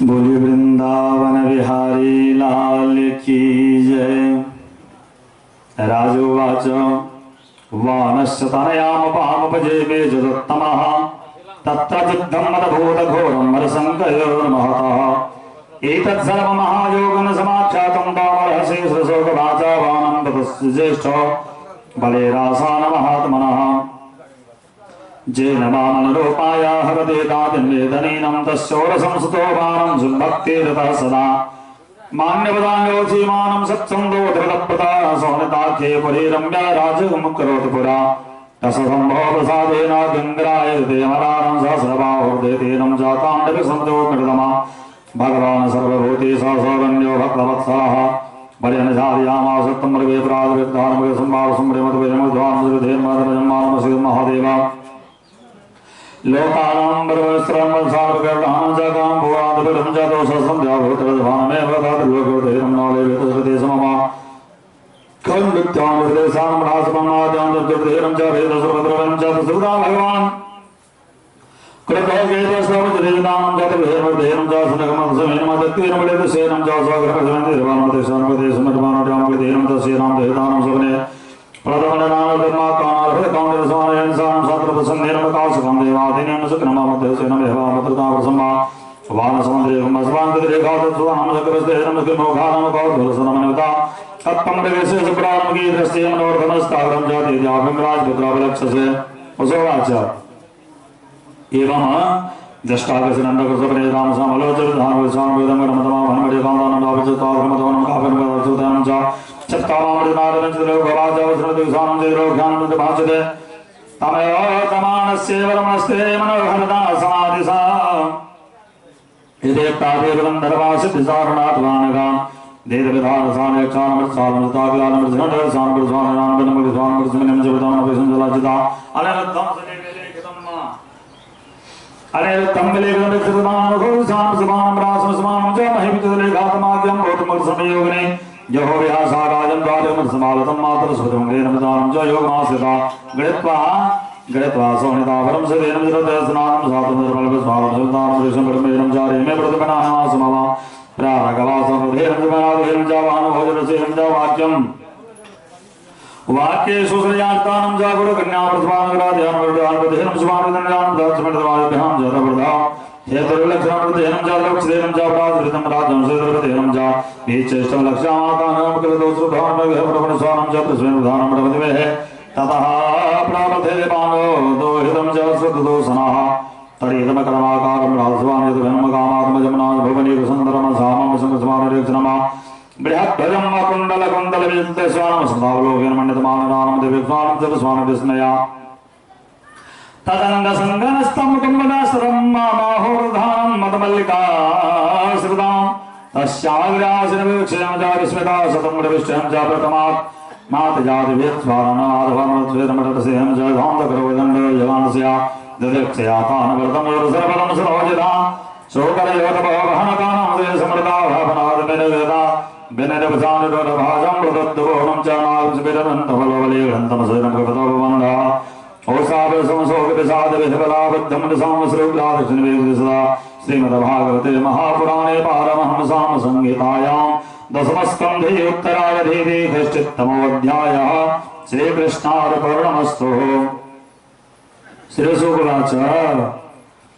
बोलिए वृंदावन बिहारी लाल की जय। राजोवाच वानस्य तनयामपामपजे मे जदत्तमः तत्र युद्धं मदभूतघोरं मरसङ्कयोर्महतः एतत् सर्वं महायोगन समाख्यातं वामरहसे सृशोकवाचा वानं ततस्य ज्येष्ठ बलेरासान महात्मनः जेन वामनरूपाय हरदेतादिन्वेदनीनं तस्योरसंसुतो वानं सुभक्तिरतः सदा मान्यवदान्योचीमानं सत्सङ्गो धृतप्रता सोनिताख्ये पुरी रम्या राजगं करोति पुरा तसम्भो प्रसादेन गङ्गराय देवरानं सहस्रबाहुर्देतेनं जाताण्डविसन्तो मृदमा भगवान् सर्वभूति सहसरण्यो भक्तवत्सलः बलिनझार्यामासत्तं महादेव लोकानां परमेश्वरं वंशानुकरणां जगां भुवादभिरं जातोषसं जाभूतरभानमेव तद्लोकोदेहं नालेवेतसते सममा खण्डित्यां रासपमाद्यां दुर्देहं च वेदसर्वद्रवं च सुधा भगवान् कृतोकेतस्वजदेदानं जातभेर्मदेहं च सुनगमसमेनमदत्तेनमलेतसेनं च स्वग्रहसमेन्द्रवानदेशनपदेशमर्मानड्यामदेहं तस्येनां देहदानं सवने एवं श्रीमद्भागवते महापुराणे पारमहंसां संहितायां दशमस्कन्धे उत्तरार्धे षष्ठितमोऽध्यायः। श्रीकृष्णार्पणमस्तु। श्रीशुकवाच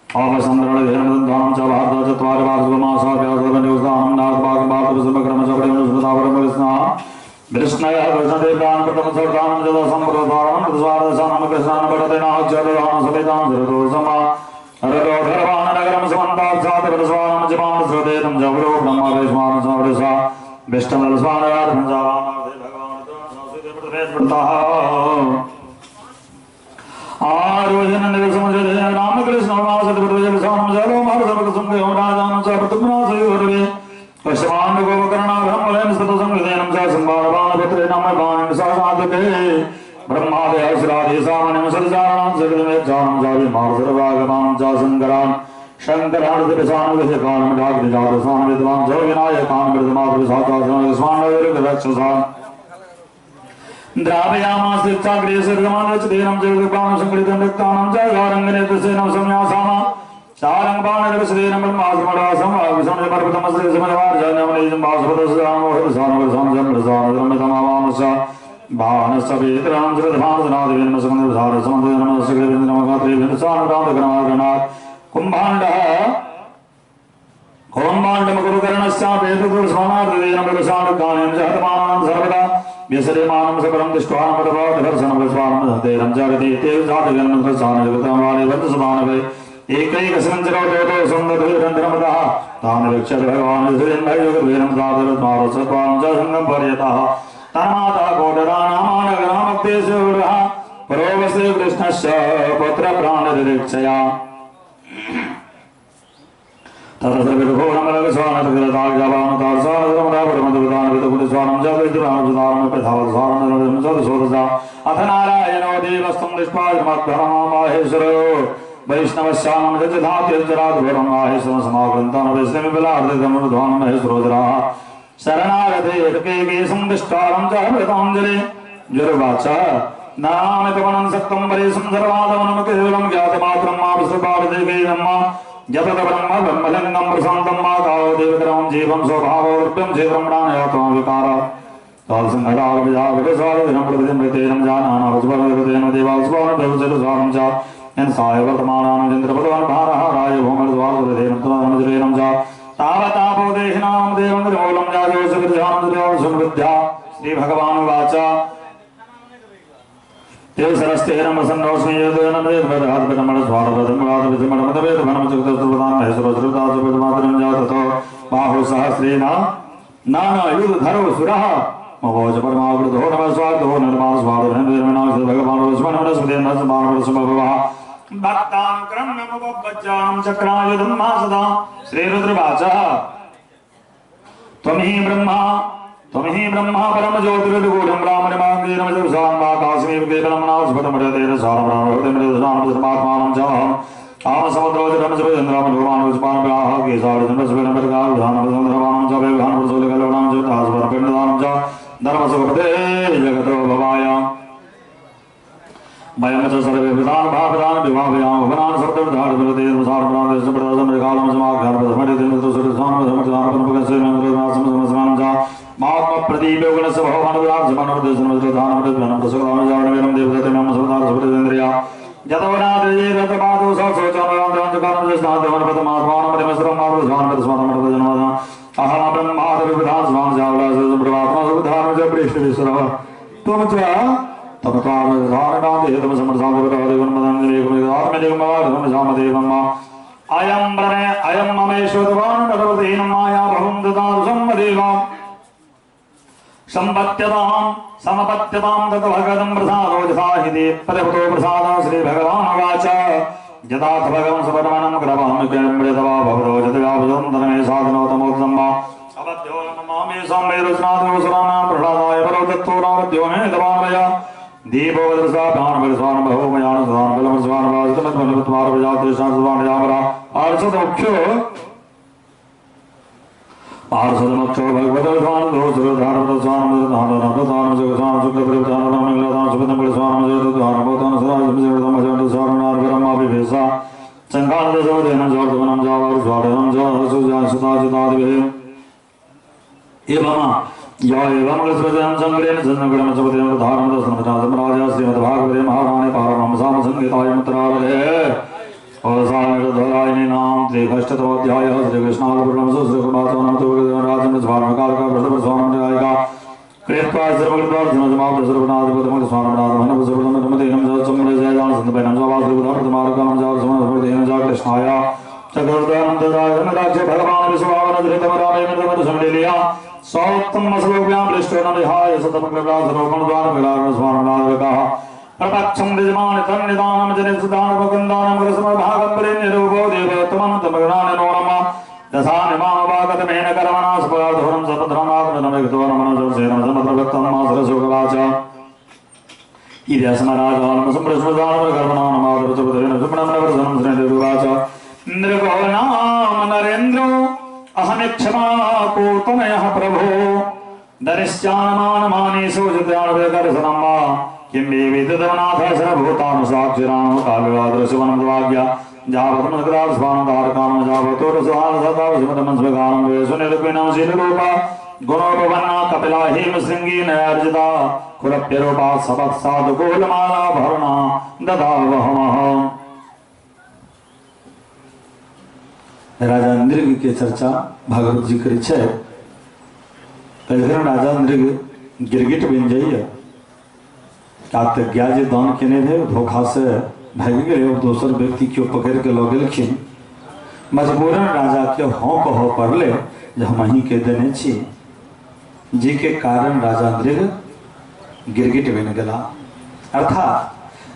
आवसंद्रणधेनुदानं च भारत चत्वारि वार्षिकमासाभ्यासवन्योस्तानं नार्भागभार्गवसमक्रमचपरेणुस्मृतावरमकृष्णः कृष्णयः कृष्णदेवान् प्रथमसर्गानं जलसम्प्रदानं कृतस्वारसानं कृष्णानं समेतां जरदोषमा रतोधर्वानगरं समन्ताक्षातवरस्वानं जपान जवरो ब्रह्मावेश्वानं समरसा रामकृष्ण सहसादते ब्रह्मादय सामान्यं सदसाराणां सगतमेच्छानं चाभिमार्सर्वागमानं च शङ्करान् शङ्करार्धविसानुविधिकानं डाग्निजारसान् विद्वान् च विनायकान् मृतमातृसाचास्मान्रक्षसान् द्रावयामास्तिक्षाग्रेसर्गमानचदेनं जगदुपानं संकलितं रक्तानं च गारङ्गनेत्रसेनं संन्यासाम सारङ्गपाणिरसदेनं ब्रह्मासमरासं वागुसंजपर्वतमस्त्रिसमजवार्जनमनिजं वासुपदस्यामोहरसानवरसानजमरसानजमतमावामस बाणसवेतरां श्रद्धानसनादिवेन्मसमन्दसारसमन्दनमसकृवेन्द्रमगात्रेभ्यसानरामकरमागणात् कुम्भाण्डः कौम्भाण्डमकुरुकरणस्यापेतुर्स्मानार्देन मृगसानुकानेन जहतमानां सर्वदा व्यसरेमानं सकलं दृष्ट्वानमरवादर्शनमस्वानं जागति ते जातजन्मसानजगतमाने एकैकसञ्चरोतो सुन्दरधरमदः तान् वीक्ष्य भगवान् श्रीन्भयोगवीरं सादरत्मारसत्वां च सङ्गं पर्यतः तन्माता कोटराणामानगरामक्तेशुरः परोवसे कृष्णस्य पुत्रप्राणनिरीक्षया अथ नारायणो देवस्तं दृष्ट्वा माहेश्वरो वैष्णवश्यामं रजधात्यजराद्भुरं माहेश्वरं समागन्तं वैष्णविबलार्दितमृध्वानं महेश्वरोदराः शरणागते केकेशं दृष्टारं च हृताञ्जलि जुर्वाच नामितवनं सत्तं परेशं सर्वादमनं केवलं ज्ञातमात्रं मां जपत ब्रह्म ब्रह्मलिङ्गं प्रशान्तं माताव देवतरं जीवं स्वभाववृत्तं क्षेत्रं विकार तालसंघटालविजाविकसारदिनं जानानावस्वरदेन देवास्वारं च साय वर्तमानानं चन्द्रपदवान् भारः राय भौमद्वारदेनं तदानजरेनं च तावतापो देहिनां देवं त्रिमूलं जायोसविद्या श्रीभगवानुवाच देवसरस्तेन वसन्नोऽस्मि यदेन बाहुसहस्रेण नानायुधरो सुरः मवोज परमावृतो नमः स्वार्थो निर्माण स्वार्थो भक्तानुक्रम्यमुपवज्जां चक्रायुधं मासदा श्रीरुद्रवाच त्वं हि ब्रह्मा परमज्योतिर्गूढं रामनिमाङ्गीरमजसाङ्गाकाशमेव केवलं नास्फुटमृतेन सारमृतमृतसारमृतमात्मानं च आमसमुद्रोजरमसुरेन्द्रमधुमानुस्पानव्याः केशार्जुनस्वरमृगाधानमसुन्दरवाणं च वेगानप्रसोलकलवणं च दासवरपिण्डदानं च धर्मसुखपते जगतो भवाय वयं च सर्वे विधान भावदान विभावयाम भुवनान सप्तविधानप्रदेशमृगालमसमाघ्यानप्रसमृतिमृतसुरसानमृतसानप्रसमृतसानप्रसमृतसानप्रसमानं च महात्मप्रदीपयोगणस्य भगवानुदासमानवदेशमृतधानमृतज्ञानं देवदत्तमं जतोनाद्रिजेतपादो सौचोनवन्तकारं अहं ब्रह्मादिविधान त्वं च अयं प्रणय अयं ममेश्वरवान् भगवतीनं माया भवं ददातु देवाम् संपत्यतां समपत्यतां तत भगवतं प्रसादो यथा हि ते प्रभुतो प्रसादः श्रीभगवानुवाच यथाथ भगवन् सुपरमनं ग्रवामृतवा भवतो जतव्यापदं धनमे साधनो तमोत्तम अवध्यो नमामि संवेदस्नादोसराणां प्रह्लादाय परो नावध्यो मे तवामया दीपो वदरसा भानुवरस्वान बहुमयान सुधान बलमस्वान वासतमत्मनिपत्मारप्रजातृष्णासुवान आर्षदमुख्यो पार्षदमक्षो भगवतस्वान दोषधारप्रस्वान धारप्रधान जगस्वान शुक्लप्रधान सुपदमस्वान जगद्वान सदा संकानदशोदेनं जवर्धनं जावर्ध्वादनं जसुजासुताजितादिभिः एवं या एवं स्मृतं संग्रेण सन्नगणं सपदेव धारणदर्शनमजातं राजा श्रीमद्भागवते महाराणे पारमहंसां संहिताय मुत्रारले अवसानधरायिनी नाम त्रिषष्टतमोऽध्यायः श्रीकृष्णार्पणं श्रीकृपाचनमतोगदेवराजं कृत्वा कृष्णाय चतुर्दनन्दराय भगवान् विश्वावनधृतमरामेन्द्रमधुसंलीलया सौत्तमश्लोक्यां पृष्ठेन विहाय सतमङ्गलासरोपणद्वारविलासस्वारणादकः प्रपक्षं विजमानि तन्निदानं जनिसुदानमुकुन्दानं रसमभागं परिनिरूपो देवोत्तमं तमगणानि नो नमः। दशानिमावागतमेन कर्मणा स्पदाधुरं सपद्रमात्मनमृगतोरमनोजसेनमसमप्रभक्तमासरसोगवाच इति नृगो नाम नरेन्द्रो अहमिक्षमाकोतनयः प्रभो दरिश्यानमानमानेषु जित्याणवेदर्शनं वा किं वेदितमनाथ सर्वभूतानुसाक्षिराणो काव्यवादृशवनं जावतोरसुहानदारकानं गुणोपवन्ना कपिला हेम श्रृंगी नयार्जिता खुरप्यरूपा सबत्सादुकूलमाला भरणा ददावहमः। राजा नृग के चर्चा भागवत जी करै छै। तखन राजा नृग गिरगिट बनि जाइए, तऽ गाय जे दान केने रहै धोखा से भागि गेलै और दोसर व्यक्ति केओ पकड़ि के लऽ गेलखिन। मजबूरन राजा के हँ कहऽ पड़लै जे हम अहीं के देने छी, जाहिके कारण राजा नृग गिरगिट बनि गेला। अर्थात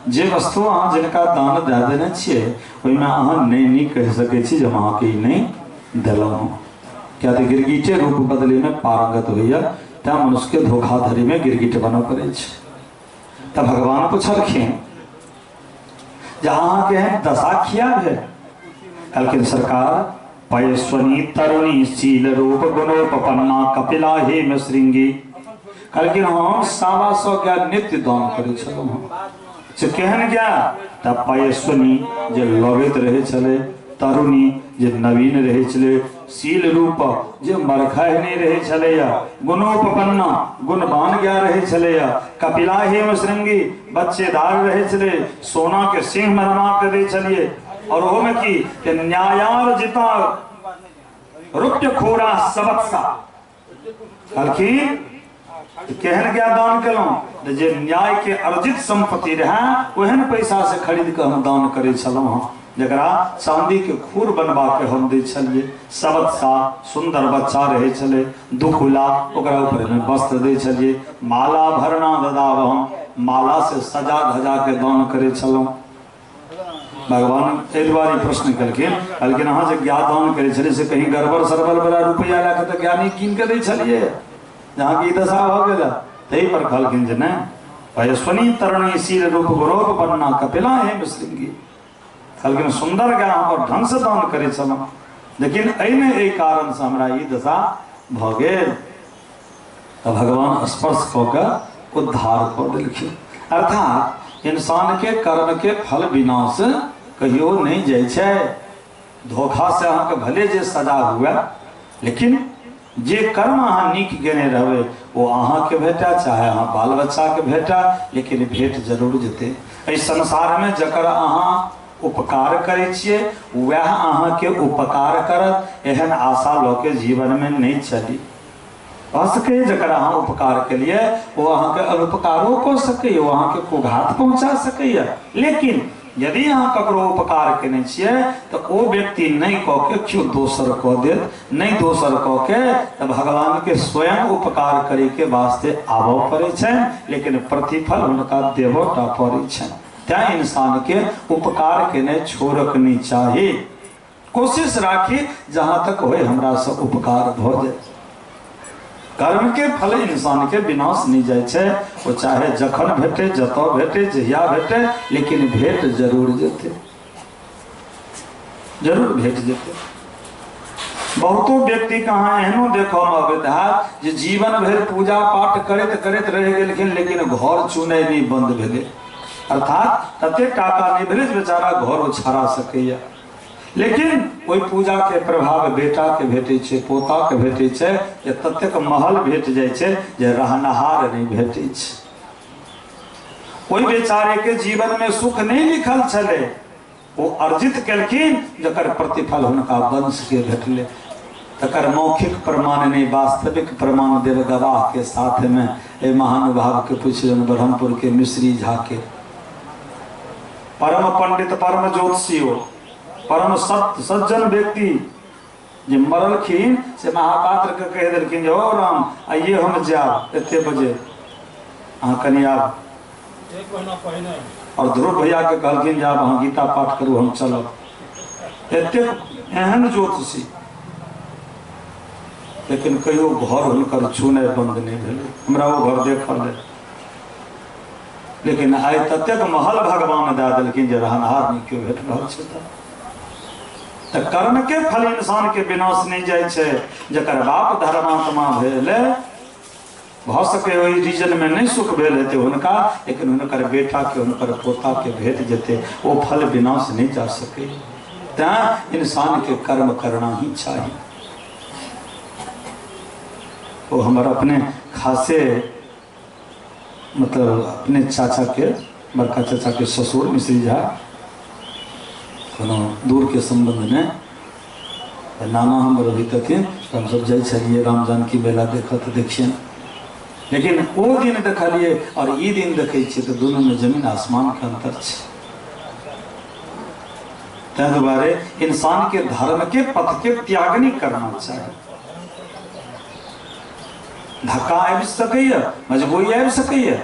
जे वस्तु अहाँ जिनका दान दए देने छियै ओहिमे अहाँ नहि नीक कहि सकै छी जे हम अहाँके ई नहि देलहुँ हँ, किया तऽ गिरगिटे रूप बदलैमे पारंगत होइए, तैँ मनुष्यके धोखाधड़ीमे गिरगिट बनऽ पड़ै छै। तऽ भगवान पुछलखिन जे अहाँके एहन दशा किया भेल? कहलखिन सरकार पयस्वनी तरुणी शील रूप गुणोपन्ना कपिला हेम श्रृंगी। कहलखिन हम 125 गाय नित्य दान करै छलहुँ हँ। से केहन गाय? तऽ पयस्वनी जे लगैत रहै छलै, तरुणी जे नवीन रहै छलै, शील रूप जे मरखाइ नहि रहै छलैया, गुणोपन्ना गुणवान गाय रहै छलैया, कपिला हेम श्रृंगी बच्चेदार रहै छलै, सोना के सिंह में रमा के दै छलियै, और ओहोमे की न्यायार्जिता रुप्य खोरा सबत्सा। कहलखिन केहन गाय दान केलहुँ? जे न्याय के अर्जित संपत्ति रहै ओहन पैसा से खरीद कऽ हम दान करै छलहुँ हँ, जकरा चांदी के खूर बनबा के हम दै छलियै। सबत्सा सुंदर बच्चा रहै छलै, दुखुला ओकरा ऊपर में वस्त्र दै छलियै, माला भरना ददाब हम माला से सजा धजा के दान करै छलहुँ। भगवान एहि दुआरे प्रश्न केलखिन, कहलखिन अहाँ जे गाय दान करै छलियै से कहीं गड़बड़ सड़बड़ वाला रुपैआ लए कऽ तऽ गाय नहि कीन कऽ दै छलियै, अहाँके ई दशा भऽ गेल? ताहि पर कहलखिन जे नहि, पयस्वनी तरणी शील रूप गुणोपन्ना कपिला हेम श्रृंगी। कहलखिन सुंदर गाय हम ढंग से दान करै छलहुँ, लेकिन एहिमे एहि कारणसँ हमरा ई दशा भऽ गेल। तऽ भगवान स्पर्श कऽ कऽ उद्धार कऽ देलखिन। अर्थात इंसान के कर्म के फल विनाश कहियो नहि जाइ छै। धोखा से अहाँके भले जे सजा हुए, लेकिन जे कर्म अहाँ नीक गेने रहबै ओ अहाँके भेटा, चाहे अहाँ बाल बच्चाके भेटा, लेकिन भेट जरूर जेतै। एहि संसारमे जकर अहाँ उपकार करै छियै वएह अहाँके उपकार करत, एहन आशा लऽ के जीवनमे नहि चली। भऽ सकैए जकर अहाँ उपकार केलियै ओ अहाँके अनुपकारो कऽ सकैए, ओ अहाँके कुघात पहुँचा सकैए, लेकिन यदि अहाँ ककरो उपकार केने छियै तऽ ओ व्यक्ति नहि कऽ के केओ दोसर कऽ देत, नहि दोसर कऽ के तऽ भगवानके स्वयं उपकार करैके वास्ते आबऽ पड़ै छनि, लेकिन प्रतिफल हुनका देबऽ टा पड़ै छनि। तैँ इंसानके उपकार केने छोड़क नहि चाही, कोशिश राखी जहाँ तक होय हमरा से उपकार भऽ जाय। कर्म के फल इंसान के विनाश नहीं जाइ छै, ओ चाहे जखन भेटे, जतऽ भेटे, जहिया भेटे, लेकिन भेट जरूर जेतै, जरूर भेट जेतै। बहुतो व्यक्ति कहाँ एहनो देखऽ मे अबैत हैत जे जीवन भरि पूजा पाठ करैत करैत रहि गेलखिन, लेकिन घर चुनै नहि बंद भेलै, अर्थात तते टाका नहि भेलै जे बेचारा घर ओछारा सकैया, लेकिन ओहि पूजा के प्रभाव बेटा के भेटै छै, पोता के भेटै छै, जे ततेक महल भेट जाइ छै जे रहनहार नहि भेटै छै। ओहि बेचारे के जीवन में सुख नहि लिखल छलै, ओ अर्जित केलखिन, जकर प्रतिफल हुनका वंश के भेटलै। तकर मौखिक प्रमाण नहि, वास्तविक प्रमाण देव गवाह के साथ में एहि महानुभाव के पूछलनि, ब्रह्मपुर के मिश्री झा के, परम पंडित, परम ज्योतिषी, ओ परम सत्य सज्जन व्यक्ति जे मरलखिन से महापात्र के कहि देलखिन जे ओ राम आइए हम जायब एते बजे, अहाँ कनि आब। एक महीना पहिने। और ध्रुव भैया के कहलखिन जे आब अहाँ गीता पाठ करू, हम चलब। एतेक एहन ज्योतिषी। लेकिन कहियो घर हुनकर छूनाइ बंद नहीं भेलै। हमरा ओ घर देखल है, लेकिन आइ ततेक महल भगवान दए देलखिन जे रहनहार नहि केओ भेट रहल छै। तऽ कर्म के फल इंसान के विनाश नहीं जाइ छै। जकर बाप धर्मात्मा भेल, भऽ सके ओहि रीजन में नहीं सुख भेल हेतै हुनका, लेकिन हुनकर बेटा के हुनकर पोता के भेट जेतै, ओ फल विनाश नहीं जा सके। तैं इंसान के कर्म करना ही चाहिए। वो हमर अपने खासे मतलब अपने चाचा के, बड़का चाचा के ससुर मिश्री झा, कोनो दूर के संबंध में नाना हमर होइतथिन, तऽ हमसब जाइ छलियै राम जानकी मेला देखऽ तऽ देखियनि। लेकिन ओ दिन देखलियै और ई दिन देखै छियै तऽ दुनू में जमीन आसमान के अंतर छै। ताहि दुआरे इंसान के धर्म के पथ के त्याग नहीं करना चाही। धक्का आबि सकैया, मजबूरी आबि सकैया,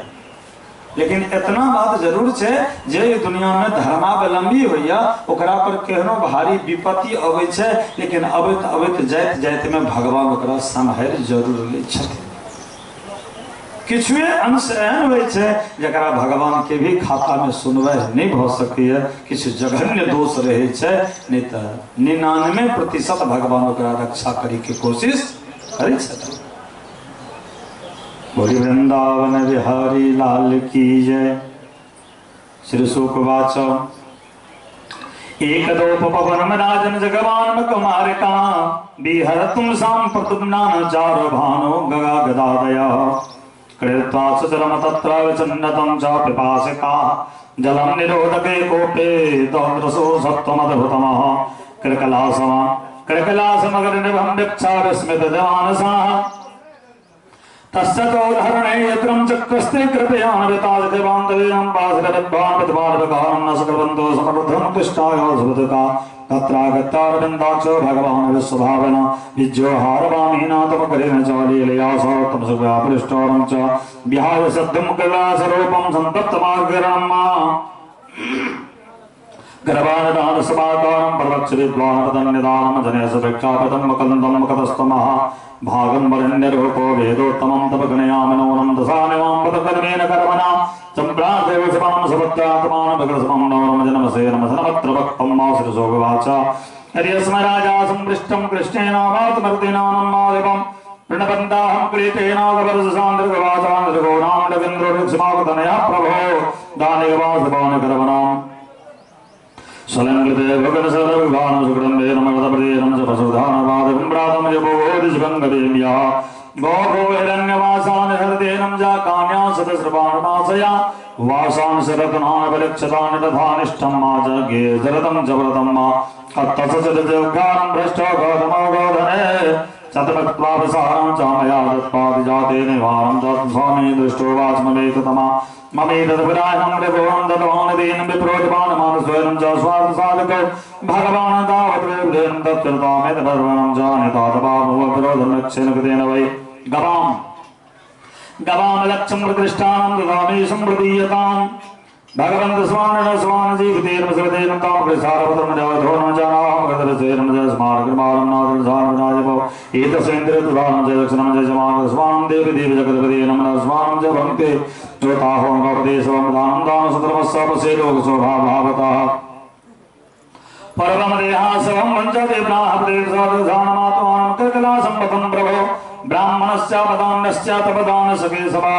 लेकिन इतना बात जरूर छै जे दुनिया में धर्मावलंबी होइया ओकरा पर केहनो भारी विपत्ति अबै छै, लेकिन अबैत अबैत जाइत जाइत में भगवान ओकरा सम्हारि जरूर लै छथिन। किछुए अंश एहन होइ छै जकरा भगवान के भी खाता में सुनवाई नहीं भऽ सकैया, किछु जघन्य दोष रहै छै, नहीं तऽ 99% भगवान ओकरा रक्षा करै के कोशिश करै छथिन। बोली वृंदावन बिहारी लाल की जय। श्री शुकवाच एक दोपवन राजन जगवान कुमार का बिहर तुम सांप्रतुम्नान चार भानो गगा गदादय कृत्वा सुचरम तत्र विचन्नतं च पिपासिका जलं निरोधके कोपे दंद्रसो सत्त्वमद्भुतमः कृकलासम कृकलासमगर निभं भिक्षा विस्मित जमानसाः तस्य चोद्धरणे यत्रं चक्रस्ते कृपया नृताजदेवान्तवेयं पाशकरद्वानविद्वानविकारं न सकलबन्धो समृद्धं कृष्णाय सुभृतका तत्रागत्यारविन्दाक्षो भगवान् विश्वभावना विज्योहारवामीना तमकरेण च लीलया सौत्तम सुव्यापृष्टोरं च विहाय सद्धं कैलासरूपं सन्तप्तमार्गरणं मा गर्भानदानसमाकारं प्रवक्षविद्वानपदं जनेश भिक्षापदं मुकन्दं मुखतस्तमः भागं वरण्यरूपो वेदोत्तमं तव गणयामि नूनं दशानिमां पदकर्मेण कर्मणा सम्प्रार्थयेषमां सवत्यात्मानं भगवत्समं नौरं जनमसे नमसनमत्र भक्तं माश्रिसोगवाच हरियस्म राजा संपृष्टं कृष्णेनावातमर्दिनानं माधवं प्रणबन्दाहं क्रीतेनागवरसान्द्रगवाचान्द्रगोणां रवीन्द्रोक्षमावतनया प्रभो दानिगवासवानकरवणाम् स्वलंकृते भगवत्सर्वभानं सुकृतं वेदमगतप्रदेनं च पशुधानवादविम्रातं यभोदिशगङ्गदेव्या गोभो हिरण्यवासान् हृदेनं जा कान्या सदस्रपाणमासया वासां शरतनान परिक्षतानि तथानिष्ठं मा जगे जरतं च व्रतं मा तत्तसचतजगानं भ्रष्टो गौतमो गोधने शतमत्वावसारं च मया दत्पादिजाते निवारं तत्स्वामी दृष्टो वाचमवेततमा ममेतद्विराहं विभुवं दत्तवान् विप्रोजवान् मानस्वयं च स्वार्थसाधको भगवान् तावद्वेदेन तत्कृतामेतपर्वणं जानितातपाभुवविरोधं कृतेन वै गवां गवां लक्ष्यं प्रतिष्ठानं ददामि समृदीयतां भगवन्त स्वान स्वान जीवितेन सर्वेन तां प्रसारपत्रं जाधोन जानां गदरसेन जस्मारकर्मारं नादरसारनाजपो एतसेन्द्रतदानं जयक्षणं जयजमान स्वानं देवी देवी जगदपते नमः स्वानं च भक्ते ज्योताहों गौपदेशवं दानं दान सधर्मस्सपसे लोकस्वभावतः परमं देहासवं वञ्चदेवनाहदेवसाधनात्मानं कृकलासम्पदं प्रभो ब्राह्मणस्य पदान्यस्य तपदान सखे सभा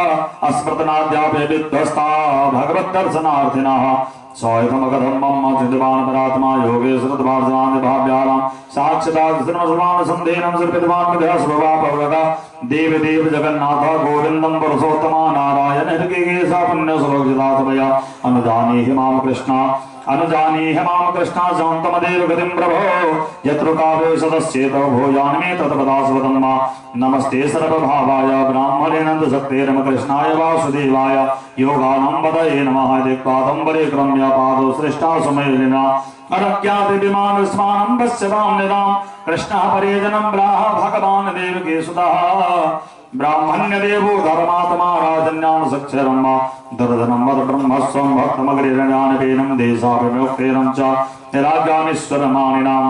अस्मृतनाद्यापि विध्वस्ता भगवद्दर्शनार्थिनः स्वयमगधर्मं चिन्तवान् परात्मा योगेश्वरद्वार्जनान् साक्षात् सन्धेनं सर्पितवान् विद्यास्वभावगा देव देव जगन्नाथ गोविन्दं पुरुषोत्तमा नारायण हृकेश पुण्यश्लोकितात्मया अनुजानीहि मां कृष्ण अनुजानीहि मां कृष्ण शान्तमदेव गतिं प्रभो यत्र काव्ये सदस्येतो भूयान्मे तत्पदास्वदं मा नमस्ते सर्वभावाय ब्राह्मणेनन्दशक्ते नमः कृष्णाय वासुदेवाय योगानं वदये नमः दिक्पादं परिक्रम्य पादौ सृष्टा सुमेलिना अरज्ञातिविमानस्मानं पश्यतां निदां कृष्णः परिजनं प्राह भगवान् देवकीसुतः ब्राह्मण्यदेवो धर्मात्मा राजन्यां सक्षरं मा दर्दनं वद ब्रह्मस्वं भक्तमग्रिरज्ञानपेनं देशाभिमुक्तेनं च निराज्ञामीश्वरमानिनाम्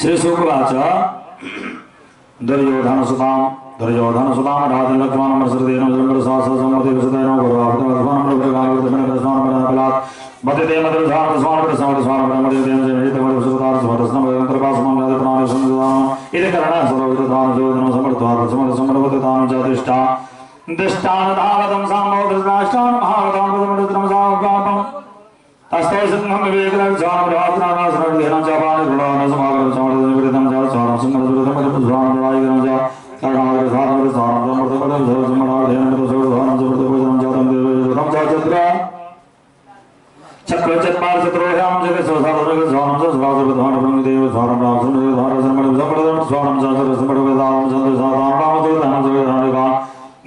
श्री शुक्रवाच दुर्योधन सुताम दुर्योधन सुदाम राजन लक्ष्मण मसरदेन जंगल सास समर्थ विसदेन गुरुवापन प्रगान मध्य मध्य धार स्वान स्वान स्वान मध्य देव जय तम सुधार सुधार अंतर्वास मंगल प्राण संदान इति करण सर्वदान जोधन समर्थवार समर्थ समर्थ दान जातिष्ठा दिष्टान धावतम सामो दृष्टान भावताम पदमृतम सावकापम अस्ते सिंहम विवेकं जान राजनानासन ध्यान जापान गुणान समागम समर्थ विरतम जा सारम समर्थ विरतम जान रायगण जा करणागर सारम सारम समर्थ पदम समर्थ ध्यान समर्थ समर्थ भोजन जातम देव राम जा चंद्र चक्र चत्वार चतुर्भ्याम जगत संसार जगत स्वारम संसार प्रधान ब्रह्म देव स्वारम राम समर्थ धार समर्थ समर्थ स्वारम संसार समर्थ वेदाम चंद्र साधारण राम देव धन जगत धन का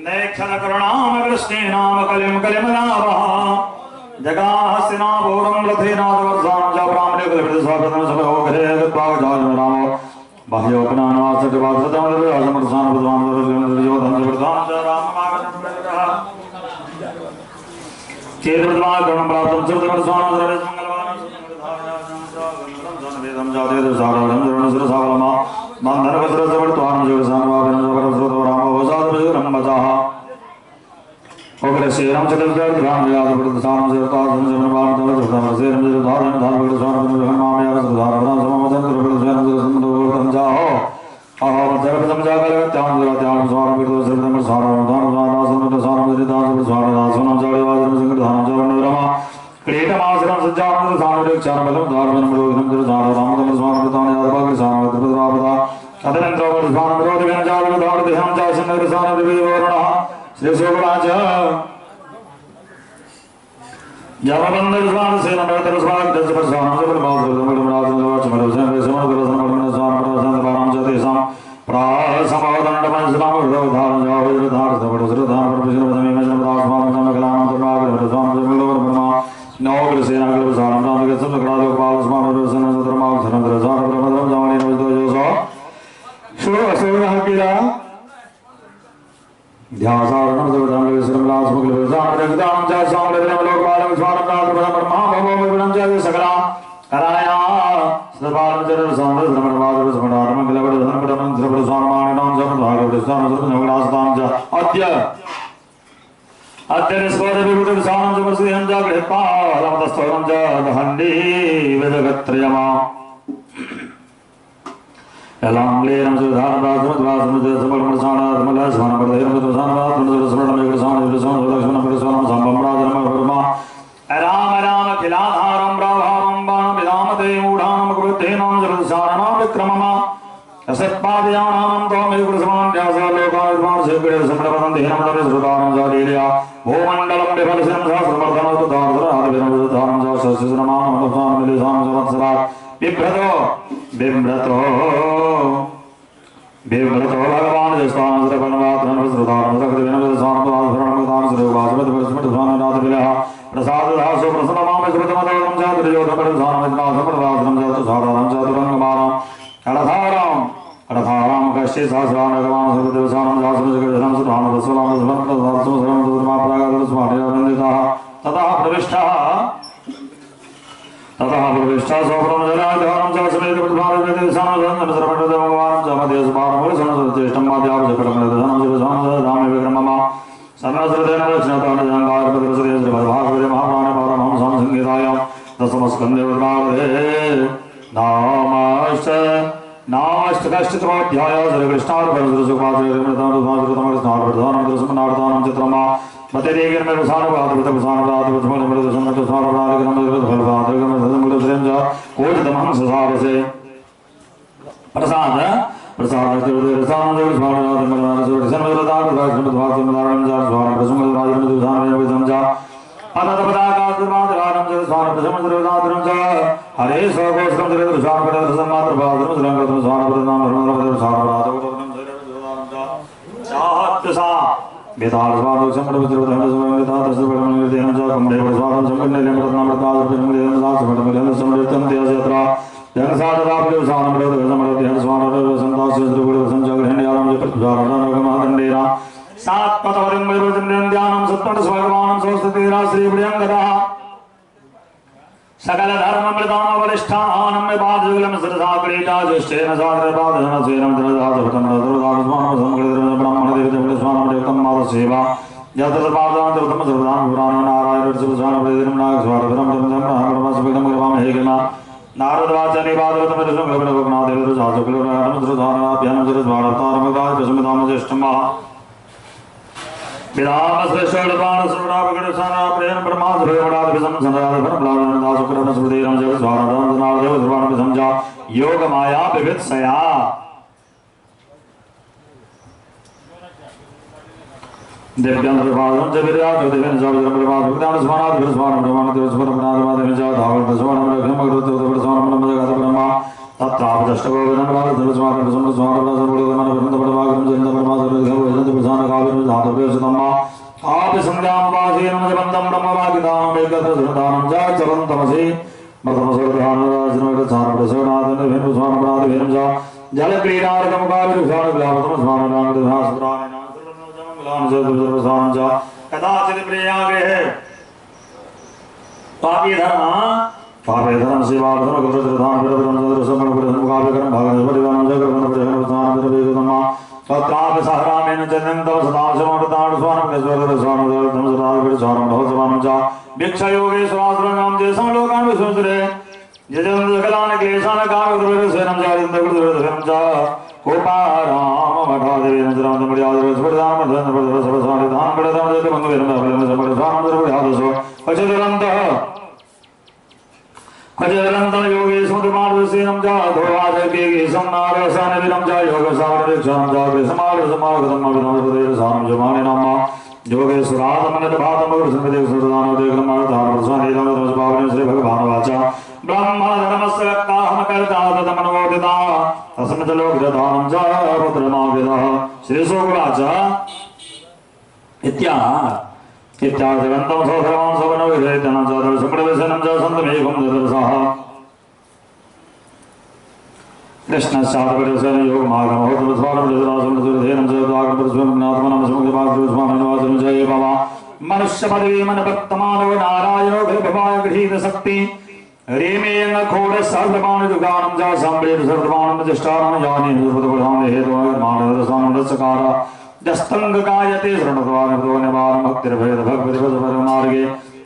नैक्षण करुणाम कृष्णे नाम कलिम कलिम नामः जगाहस्तिना भूरम रथेनाथ वर्षाम च ब्राह्मणे कलिमृत स्वागतम समहो घरे गत्वा जाय राम बाह्योपनानाथ सतवासतम समर्थ सान प्रधान दुर्योधन प्रधान च राम मागतम चेतप्रधान प्राप्तं सर्वधर्मस्वानं सर्वमङ्गलवानं सर्वधर्मधारणां जाते सारं जरण बन्धनवस्त्रसमर्थवानं जगसानवापनं रामवसादं बचाः उग्रसेनं चतुर्धाराम सकल धर्म मृदाम वरिष्ठानम पादजुगलम सरसा क्रीडा जुष्टेन सागर पादजन सेनम द्रदासभटम द्रदासमानम समग्रधर्म ब्राह्मण देवते स्वानम देवतम माता सेवा यत्र पादान द्रुतम सर्वदान पुराण नारायण सुसान प्रदिनं नाग स्वार ब्रह्म ब्रह्म ब्रह्म ब्रह्म ब्रह्म हेगमा नारद वाचने पादवतम रसम ब्रह्म भगना देव साधु कुलराम द्रुधानाभ्याम द्रुधारतारमगाय प्रसमदाम ज्येष्ठमा योग माया विविधसया कदाचित् प्रियागृहे पापी धर्म पापे धर्म सेवा धर्म धर्म धर्म भागवत तत्रापि सहरामेन चन्दं सदाशिवमृताणस्वानं स्वानं च भिक्षयोगेश्वरासुराणां जेषां लोकान् विश्वसुरे जजन्दकलान् क्लेशान् कामगुरुसेनं चारिन्दगुरुसेनं च मनुष्य पदवीमनवर्तमानो नारायणो भवाय गृहीत शक्ति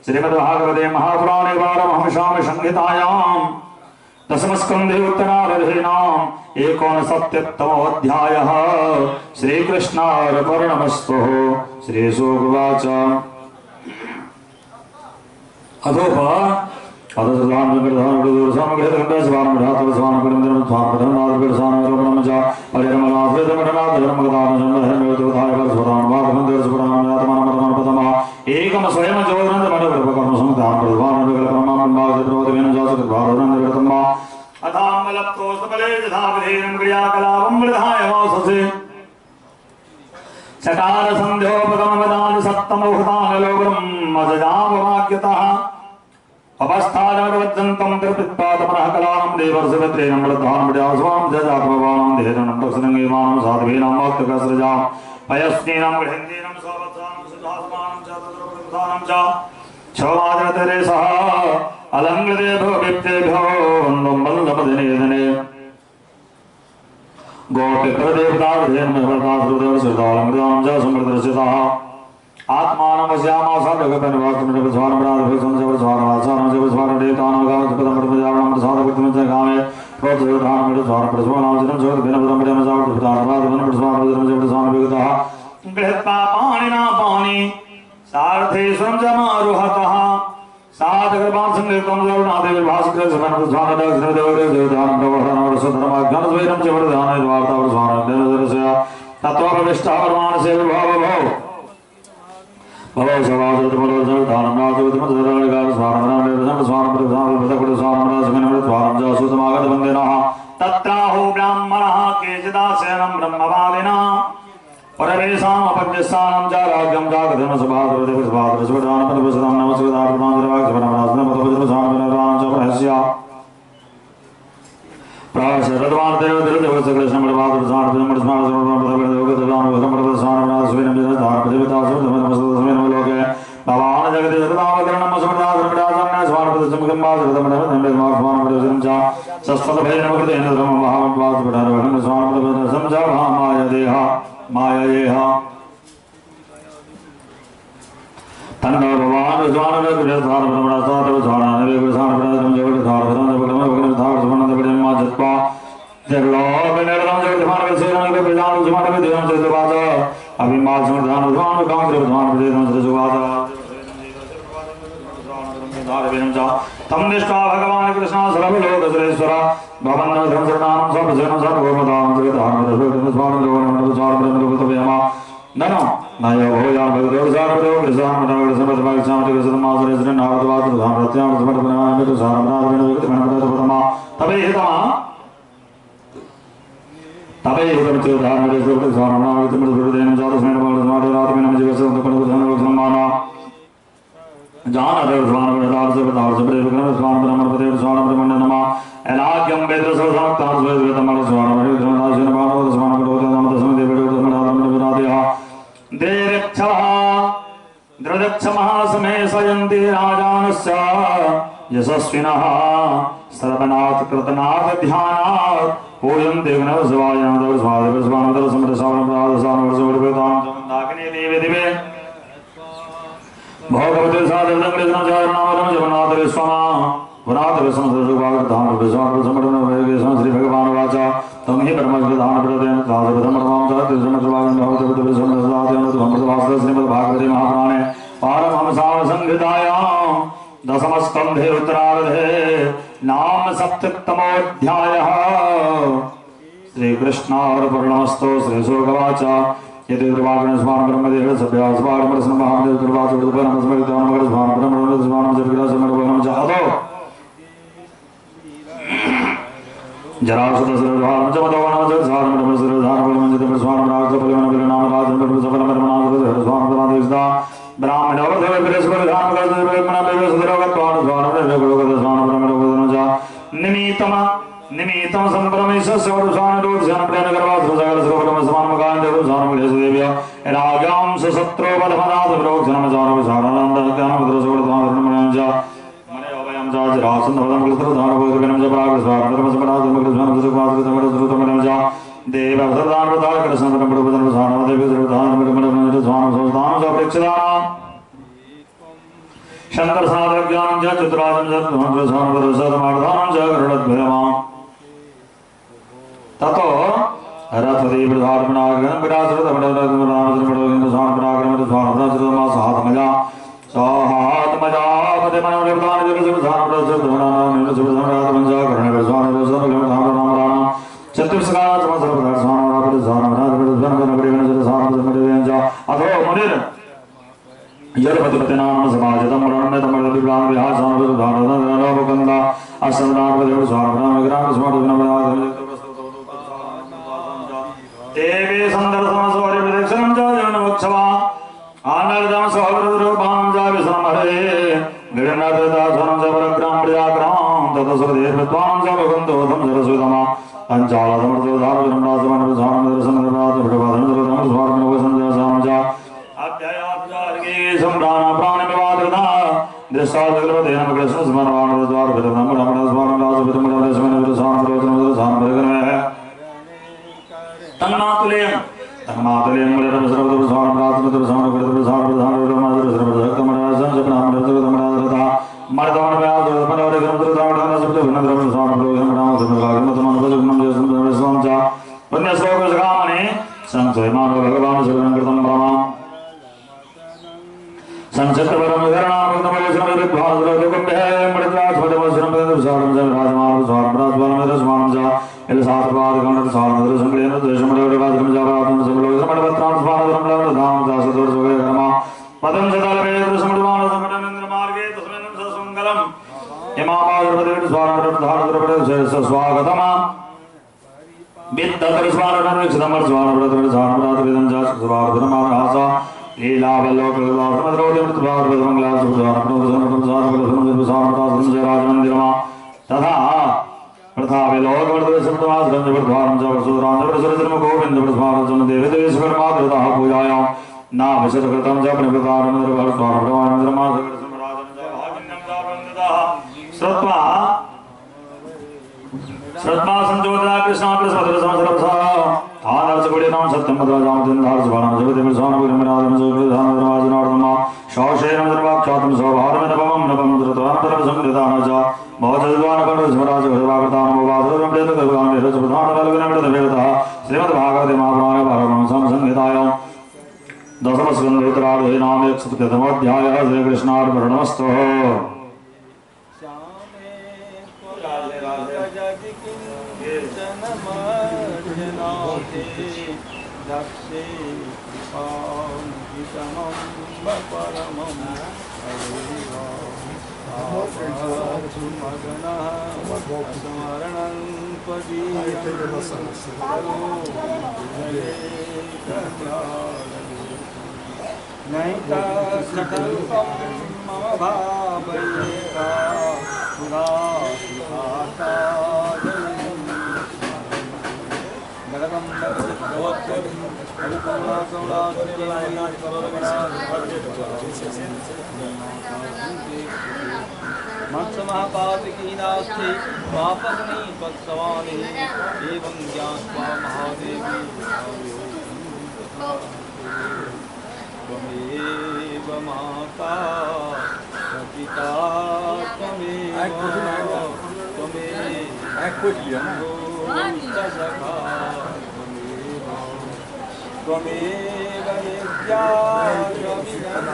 श्रीमद्भागवते महापुराणे पारमहंस्यां संहितायां दशमस्कन्धे उत्तरार्धेनाम् एकोनसप्ततितमोऽध्यायः। श्रीकृष्णार्पणमस्तु। श्रीशुकुवाच अधोप एकम स्वयं चकार संध्योपगमदान सप्तमोहतानलोकम् अवस्थानवज्जन्तं त्रिपित्पादपरः कलानं देवर्षिपत्रेण बलधानं जजात्मवानं देहनं दक्षिणङ्गीमानं साध्वीनां भक्तकसृजां पयस्नीनां गृहिणीनां सवत्सानं सुधासमानं च तद्रप्रधानं च क्षमाजनतरे सह अलङ्कृतेभ्यो विप्तेभ्यो वन्दं वल्लभदिने दिने गोपिप्रदेवताधेन च समृदर्शितः तत्राहो ब्राह्मणः केचिदासेनं ब्रह्मवादिना परमेशामपद्यस्थानं च राज्ञं भगवान कृष्ण सर्वलोकसुरेश्वर यशस्विनः सर्वनाथ कृतनाथ ध्यानात् पूजन्ते श्री भगवान वाचा तम हि श्रीमद्भागवते महापुराणे पारमहंसां दशमस्कंधे उत्तरार्धे नाम सप्तमोऽध्यायः। श्रीकृष्णार्पणमस्तु। श्रीशुकवाच यदि दुर्वागण ब्रह्मदेव शंकर साधज्ञानं च चतुराजं च ततो श्रद्धा संजोदा कृष्ण कृष्ण सरसा आनर्चकुडिनां सत्यं भद्राजामतिन्धार्जभाणं जगतिमृसानपुरमराजं सुकृधानधर्माजुनार्दमा शौशेनं सर्वाख्यातं सौभारमिनपमं नपमं धृतवानपरमसंहृतानज भौजद्वानपरस्मराजभवाकृतानमवासुरमृतकल्पानविरजप्रधानबलविनमृतवेदः श्रीमद्भागवते महापुराणे परमहंसां संहितायां दशमस्कन्धोत्तरार्धे नाम एकसप्ततमोऽध्यायः श्रीकृष्णार्पणमस्तु। एवं ज्ञात्वा महादेवी त्वमेव माता पिता त्वमेव सखा त्वमेव विद्या त्वमेव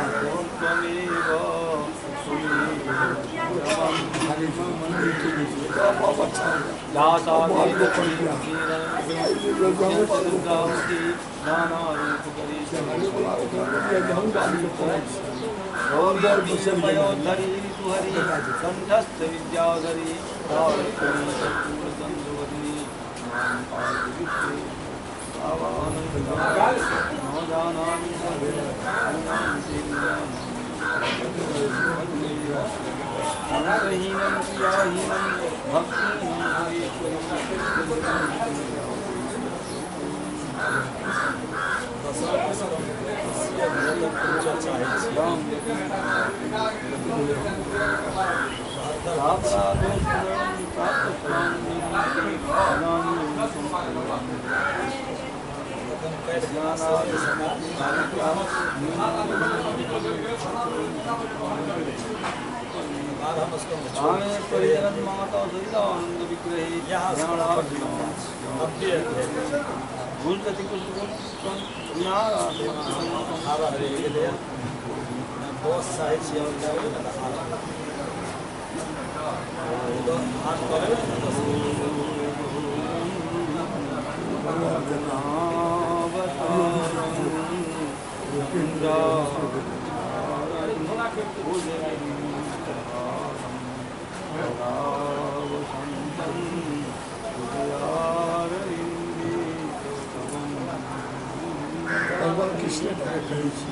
भगवान कृष्ण कहै छी।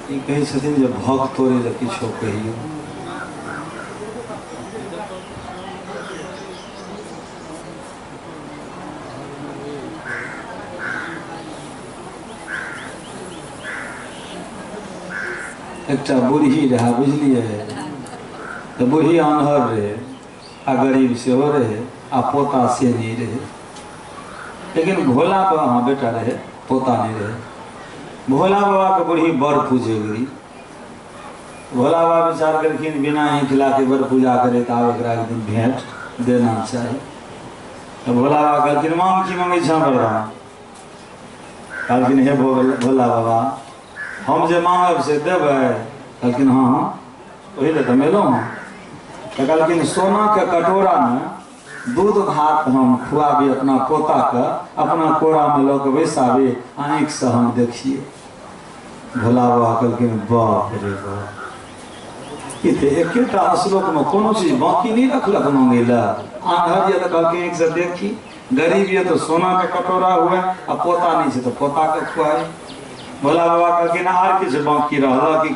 ई कहै छथिन जे भक्त तोड़े लए किछो कहियौ। एकटा बूढ़ी रहा, बुझलियै, तऽ बूढ़ी आन्हर रहे आ गरीब सेहो रहे आ पोता से नहीं रहे, लेकिन भोला बाबा, हाँ बेटा रहे, पोता नहीं रहे। भोला बाबा के बूढ़ी बड़ पूजे गई। भोला बाबा विचार करखिन बिना आँखि ला के बड़ पूजा करे तो आब एकरा एक दिन भेंट देना चाही। तो भोला बाबा कहलखिन मांग की मंगै छह वरदान? कहलखिन हे भोला बाबा, हम जे मांगब से देबै? कहलखिन हाँ हाँ, ओही लए तऽ एलहुँ हँ। तऽ कहलखिन सोना के कटोरा में दूध भात हम खुआबी अपना पोता के, अपना कोरा में लऽ के बैसाबी, आँखि से हम देखिए। भोला बाबा कहलखिन बाप रे बाप, ई तऽ एकेटा श्लोक में कोनो चीज बाकी नहीं रखलक मांगे लए। आन्हर यऽ तऽ कहलखिन आँखि से देखी, गरीब यऽ तऽ सोना के कटोरा हुए आ पोता नहीं छै तऽ पोता के खुआबी। भोला बाबा कहलखिन आर किछु बाकी रहल कि?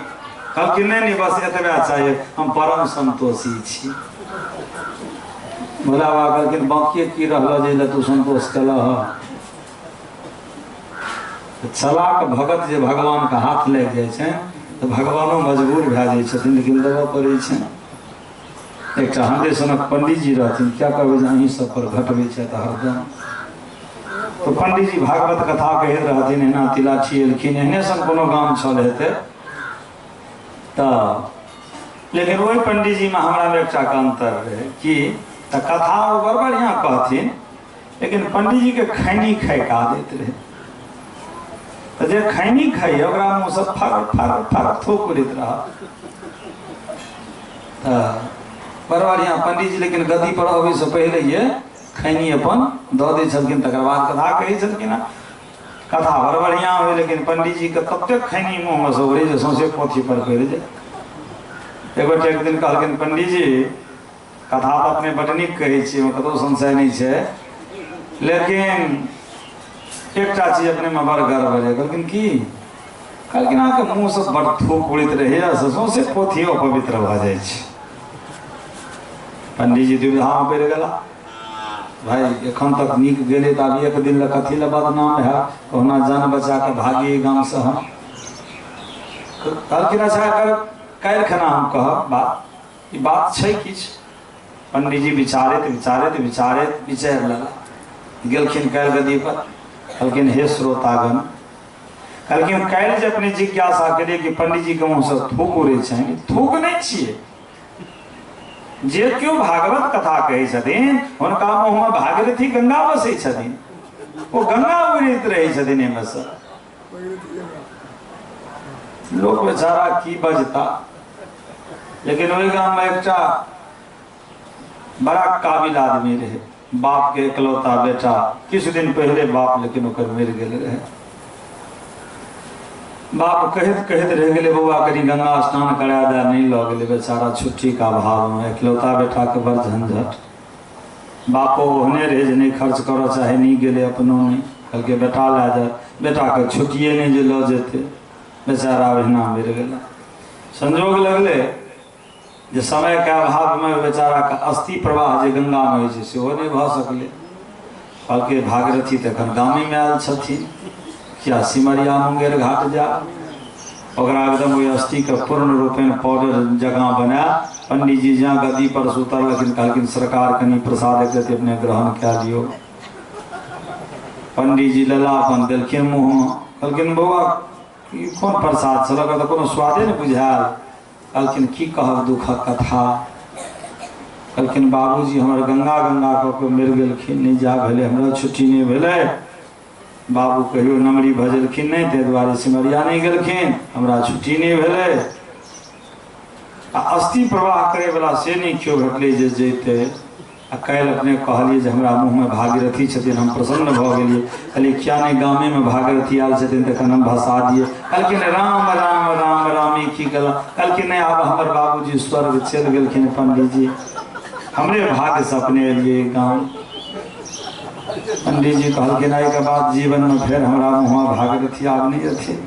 कहलखिन नहीं नहीं, बस एतबे चाहिए, हम परम संतोषी छी। भोला बाबा कहलखिन बाकी की रहल जे लए तू संतोष केलह? चलाक भगत जे भगवान के हाथ लागि जाइ छै तऽ भगवानो मजबूर भए जाइ छथिन, लेकिन देबऽ पड़ै छै। एकटा हमरे सनक पंडीजी रहथिन, क्या कहबै जे अहीं सब पर घटबै छथि हरदम। तो पंडीजी भागवत कथा कहैत रहथिन, एना तिलाठी एलखिन, एहने सन कोनो गाम छल हेतै। तऽ लेकिन ओहि पंडीजीमे हमरामे एकटा अन्तर रहै कि तऽ कथा ओ बड़ बढ़िआँ कहथिन, लेकिन पंडीजीके खैनी खाइके आदत रहै। तऽ जे खैनी खाइए ओकरा मुँहसँ फर फर फर थूक उड़ैत रहत। तऽ बड़ बढ़िआँ पंडीजी, लेकिन गद्दी पर अबैसँ पहिले खैनी अपन दऽ दै छलखिन, तकर बाद कथा कहै छलखिन। कथा बड़ बढ़िआँ होइ, लेकिन पंडीजीके ततेक खैनी मुँहमे सँ उड़ै जे सौंसे पोथी पर पड़ि जाय। एगोटे एक दिन कहलखिन, पंडीजी कथा तऽ अपने बड नीक कहै छी, ओहिमे कतहु संशय नहि छै, लेकिन एकटा चीज अपनेमे बड़ गड़बड़ है। कहलखिन की? कहलखिन अहाँके मुँहसँ बड़ थूक उड़ैत रहैए, से सौंसे पोथियो पवित्र भऽ जाइ छै। पंडीजी दुविधामे पड़ि गेला, भाई एखन तक नीक गेलै तऽ आब एक दिन लए कथी लए बदनाम है, कहुना जान बचा कऽ भागी गामसँ हम। कहलखिन अच्छा काल्हि खना हम कहब बात, ई बात छै किछु। पंडीजी विचारैत विचारैत विचारैत विचारि लेला, गेलखिन काल्हि गद्दी पर। कहलखिन हे श्रोतागण, कहलखिन काल्हि जे अपने जिज्ञासा केलियै कि पंडीजीके मुँहसँ थूक उड़ै छनि, थूक नहि छियै। जे केओ भागवत कथा कहै छथिन हुनका मुँहमे भागीरथी गंगा बसै छथिन, ओ गंगा उड़ैत रहै छथिन। एहिमे सँ लोक बेचारा की बजता। लेकिन ओहि गाममे एकटा बड़ा काबिल आदमी रहे, बाप के इकलौता बेटा। किछु दिन पहले बाप लेकिन ओकर मरि गेल रहे। बाप कहैत कहैत रहि गेलै, बौआ कनि गंगा स्नान करा दे, नहीं लऽ गेलै बेचारा छुट्टी के अभावमे। इकलौता बेटा के बड़ झंझट। बापो ओहने रहे जे नहीं खर्च करऽ चाहे, नहीं गेलै अपनो नहीं। कहलकै बेटा लए जा, बेटाके छुट्टिए नहीं जे लऽ जेतै, बेचारा ओहिना मरि गेलै। संजोग लगलै जे समय के अभावमे बेचाराके अस्थि प्रवाह जे गंगामे होइ छै सेहो नहि भऽ सकलै। कहलकै भागीरथी तऽ एखन गामेमे आयल छथिन, किया सिमरिया मुंगेर घाट जा, ओकरा एकदम ओहि अस्थिके पूर्ण रूपेण पाउडर जकाँ बना पंडीजी जहाँ गद्दी पर से उतरलखिन, कहलखिन सरकार कनि प्रसाद एक रति अपने ग्रहण कए लियौ। पंडीजी लेला अपन देलखिन मुँहमे। कहलखिन बौआ ई कोन प्रसाद छल, ओकर तऽ कोनो स्वादे नहि बुझायल। कहलखिन की कहब दुखक कथा। कहलखिन बाबूजी हमर गंगा गंगा कऽ के मरि गेलखिन, नहि जा भेलै, हमरा छुट्टी नहि भेलै। बाबू कहियो नमरी भजलखिन नहि, ताहि दुआरे सिमरिया नहि गेलखिन, हमरा छुट्टी नहि भेलै। आ अस्थि प्रवाह करैवला से नहि केओ भेटलै जे जैतै। आ काल्हि अपने कहलियै जे हमरा मुँहमे भागीरथी छथिन, हम प्रसन्न भऽ गेलियै। कहलियै किया नहि गामेमे भागीरथी आयल छथिन तखन हम भसा दियै। कहलखिन राम राम राम राम ई की केलहुँ। कहलखिन नहि आब हमर बाबूजी स्वर्ग चलि गेलखिन पंडीजी, हमरे भाग्यसँ अपने एलियै गाम। पंडीजी कहलखिन एहिके बाद जीवनमे फेर हमरा मुँहमे भागीरथी आब नहि अथिन।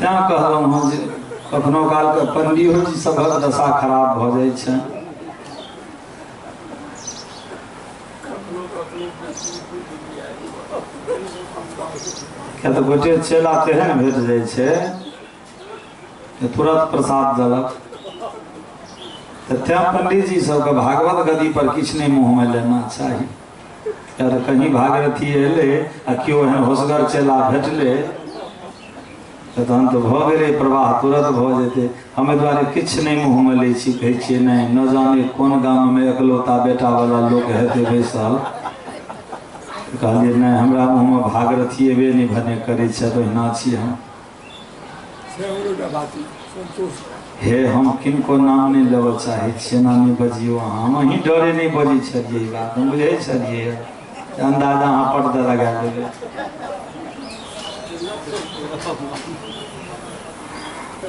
तैँ कहलहुँ हँ जे कखनो कालके पंडियो जी सभक दशा खराब भऽ जाइ छै। किया तऽ गोटे चेला तेहन भेट जाइ छै जे तुरंत प्रसाद देलक। तऽ तैँ पंडीजी सबके भागवत गद्दी पर किछु नहि मुँहमे लेना चाही। किया तऽ कहीं भागीरथी एलै आ केओ एहन होशगर चेला भेटलै तहन तऽ भऽ गेलै प्रवाह तुरंत भऽ जेतै। हम एहि दुआरे किछु नहि मुँहमे लै छी, कहै छियै नहि न जाने कोन गाममे एकलौता बेटावला लोक हेतै बैसल। कहलियै नहि हमरा मुँहमे भागीरथी एबे नहि भने करै छथि, ओहिना छी हम। हे हम किनको नाम नहि लेबऽ चाहै छियै, एना नहि बजियौ अहाँ, हम अहीं डरे नहि बजै छलियै ई बात, हम बुझै छलियै अन्दाजा अहाँ पर्दा लगा देबै।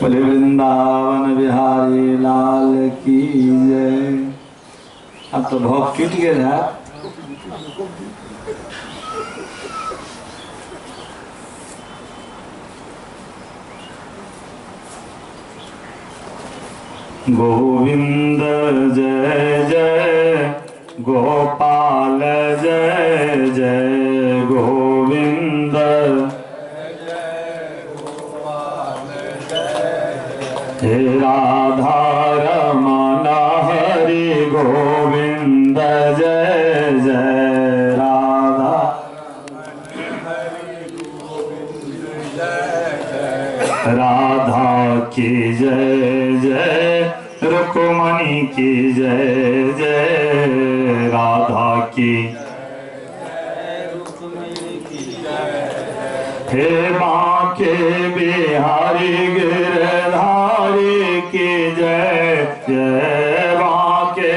बोले वृंदावन बिहारी लाल की जय। अब तो भोग टूट गेल है। गोविंद जय जय गोपाल जय जय गोविंद हे राधा रमण हरि गोविंद जय जय राधा राधा की जय जय रुक्मणी की जय जय राधा की। हे बांके बिहारी गिरधारी की जय जय बांके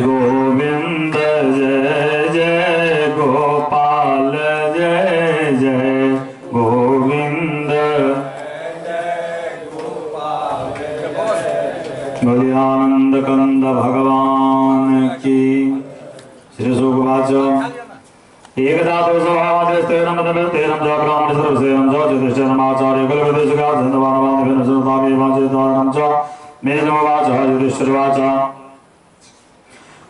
गोविंद जय जय गोपाल जय जय गोविंद। बोलिए आनंद कंद भगवान की। श्री सुवाच एकदा तो सभावादेस्तेनं तमेतेनं च ब्राह्मण सर्वसेनं च चतुष्टयमाचार्य कुलपतिसुगा चन्द्रवानवादिभिनसुताभिवाचेतानं च मेघमवाच युधिष्ठिरवाच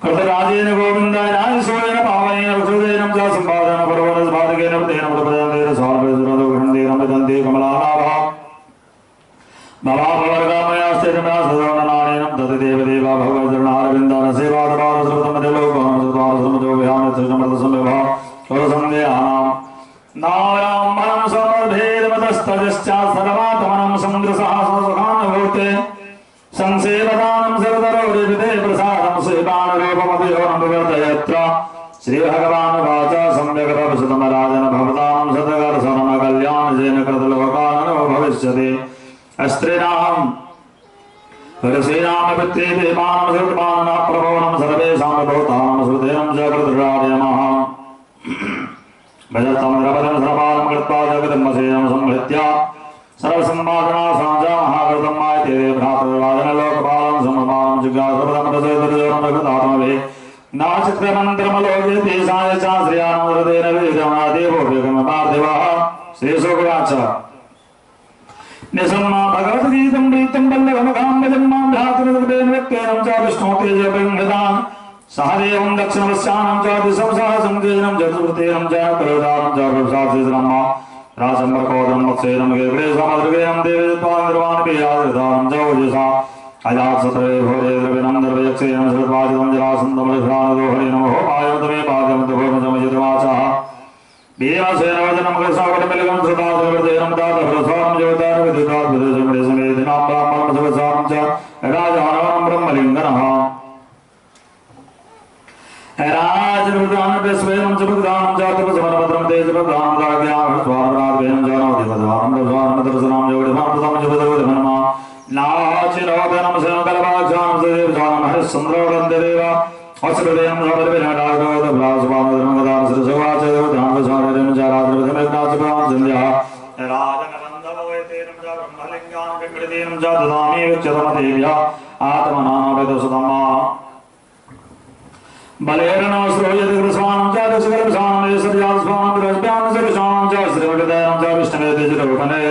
कृतराजेन गोविन्दाय राजसूयेन पावनेन वसुदेन च सम्पादन पर्वणस्पादकेन तेन प्रपदन्तेन स्वार्पयसुरदोघ्रन्तेन विदन्ते कमलानाभा भवाभवर्गामयास्तेनमया सदवननानेनं तद्देवदेवा भगवद्रणारविन्दान सेवादपादसर्वतमदेलोकानसर्वतारसमजोभ्यामृतसंविभा सन्देहानां नाराम्भनं समर्भेदमतस्तजश्च सर्वात्मनं समुद्रसः सुखानुभूते संसेवदानं सर्वतरोरिविदे प्रसादं सेवानुरूपमभियोनं विवर्तयत्र श्रीभगवानुवाच सम्यक् भविष्यतमराजन भवतां सदगर्शनम कल्याणजेन कृतलोकानो भविष्यति। अस्त्रीणां ऋषीणां पितृदेवानां श्रुतमानां प्रभूनां सर्वेषां भूतानां श्रुतेनं च कृतराजमः भजतं द्रवदं सर्वानं कृत्वा जगदम्बसेनं संहृत्य सर्वसंवादना साञ्जा महाकृतं मायते भ्रातृवादन लोकपालं सममानं जिज्ञासपदं रसोदरजोरं रघुतात्मभे नाचित्रमन्त्रमलोके तेषाय चाश्रियाणं हृदयेन वेदमादेवो विगमपार्थिवः। श्रीशुकवाच निसम्मा भगवद्गीतं प्रीतं वल्लभमुखाम्बजं मां भ्रातृदेवेन व्यक्तेनं च विष्णोतेजबृंहतां सहदेवं दक्षिणवस्यानं च दिशंसहसं तेजनं जगत्वृतेनं च करोदानं च प्रसादेशनं राजम्बकोदं वत्सेनं गिरिग्रेशमद्रवेणं देवदत्वानिर्वाणपीयादिदानं च ओजसा अजातशत्रवे भोरे द्रविणं द्रवयक्षेण श्रुत्वाजितं जरासन्दमृषानदो हरे नमो पायमतमे पाद्यमतभोमजमजितवाचः भीमसेनवचनं कृष्णावटमिलकं श्रुताद्रवृतेनं दातभरसां ज्योतारविद्युताद्भुतसमृसमेधिनां ब्राह्मणं च राजानं ब्रह्मलिङ्गनः राजवृतानपेस्वेनं च प्रधानं जातपसमरभद्रं तेजप्रधानं दाज्ञाभृत्वारराद्वेनं जानोधिपद्वारं रस्वारमदर्शनां जोडिभामृतं जपदगुरुधर्मा नाचिरोदनं शङ्करवाचां सदेवजानं हरिश्चन्द्रोदन्देव असुरदेवं सदर्भिनाडागोदभ्रासुभानुधर्मगदां श्रीसुवाचदेवधानवसारदेवं राजनबन्धवैतेनं च ब्रह्मलिङ्गान् विकृतेनं च ददामि विच्यतमदेव्या आत्मनामवेदसुतमा बलेरन श्रोयति कृष्णानं च दशकलशानं यशर्यास्वानं रश्म्यां सृशानं च श्रीमृदयनं च विष्णुवेदिरूपने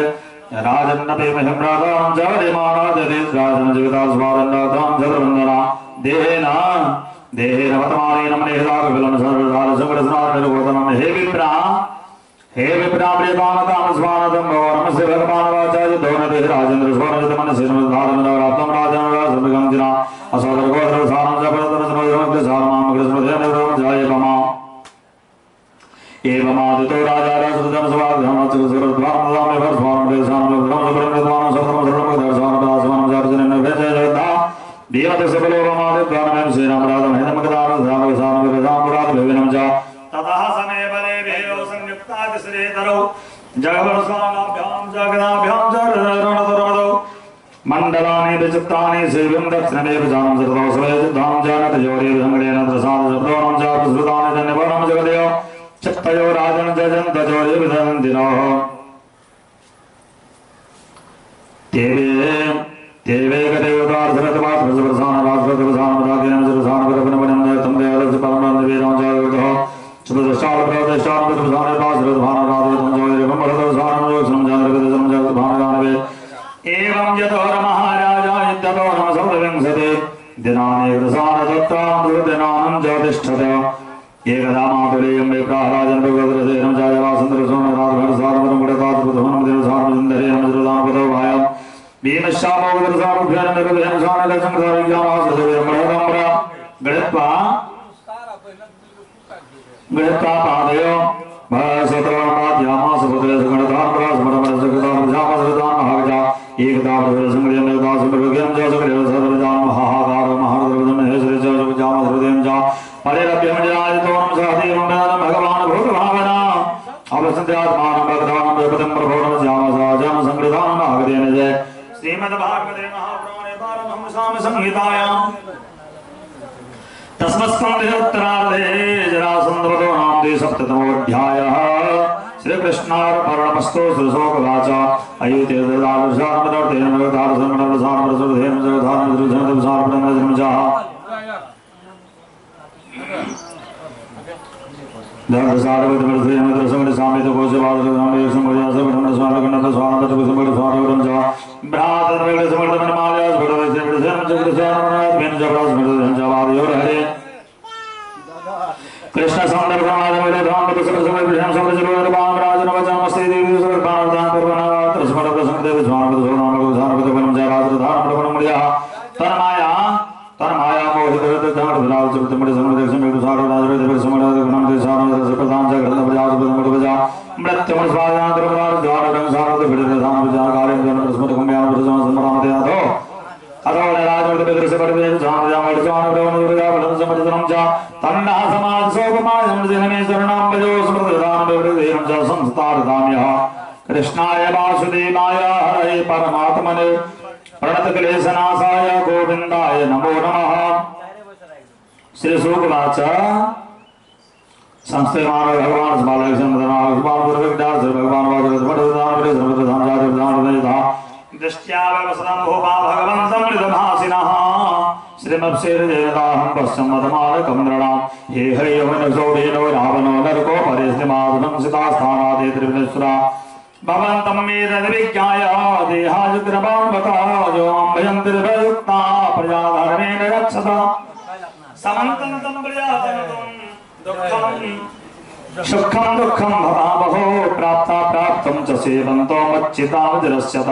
राजन्नपेमहिम्रादानं च वरिमाणादति राजन जीवितास्वारन्नाथां चतुर्वन्दना देहेन देहेन वर्तमानेन मनेहदाविफलं सर्वसारसंग्रसनानिर्गोतनं हे विप्रा प्रियपानतामस्वानतं भगवानमस्य भगवानवाचाय धोनते राजेन्द्र स्वर्णजितमनसेनधारमनवराप्तं राजनरासमृगं जिना असोदरगोदरसारं च परतरसमृगमग्रसारमामकृष्णधेनुजायपमा एवमादितो राजा राजसुतं ततः समे बले भीरौ संयुक्तातिश्रेतरौ जगवर्षाणाभ्यां जगदाभ्यां च रणतरमदौ मण्डलानि विचित्तानि सेव्यं दक्षिणमेव जानं सर्वं स्वयसिद्धां जानतयोरेव सङ्गेन च प्रसृतानि धन्यवनं जगदयो चित्तयो राजन जयन्तजोरे विदन्तिनोः एवं यतो महाराजा यद्यतो तत्रामृतनानं ज्योतिष्ठत एकदा मातुलेयं विप्राहराजन भगवद्रसेनं जायवासन्द्रसोमराजभरसारवरमुडतात्बुधवनमदेवसारमजिन्दरेण भायं भीमश्यामोदरसारुभ्यं निरुधेन सानलसंसारज्ञानासदेवमृतम्र गृत्वा गृत्वा पादयो श्रीमद्भागवते महापुराणे पारमहंसां संहितायां तस्मत्स्कन्धे उत्तरार्धे जरासन्धवधो नाम द्विसप्ततमोऽध्यायः। श्रीकृष्णार्पणमस्तु श्रीशोकवाच कृष्ण कृष्णाय वासुदेवाय हरे परमात्मने प्रणतक्लेशनाशाय गोविंदाय नमो नमः। श्री शुकवाच संस्थिमान भगवान भगवन्तमृतभासिनः श्रीमत्सेरदेवताहं पश्यमतमारकं नृणां हे हरियोनो रावणो नरको परिस्थिमादंसितास्थानादे त्रिविनेश्वरा भवन्तं मेतद्विज्ञाय देहायुग्रवान्वतायो भयन्तिर्भयुक्ता प्रजाधर्मेण रक्षत समन्तं तं प्रजाजनतं दुःखं सुखं दुःखं भवावहो प्राप्ता प्राप्तं च सेवन्तो मच्चिता वज्रस्यत।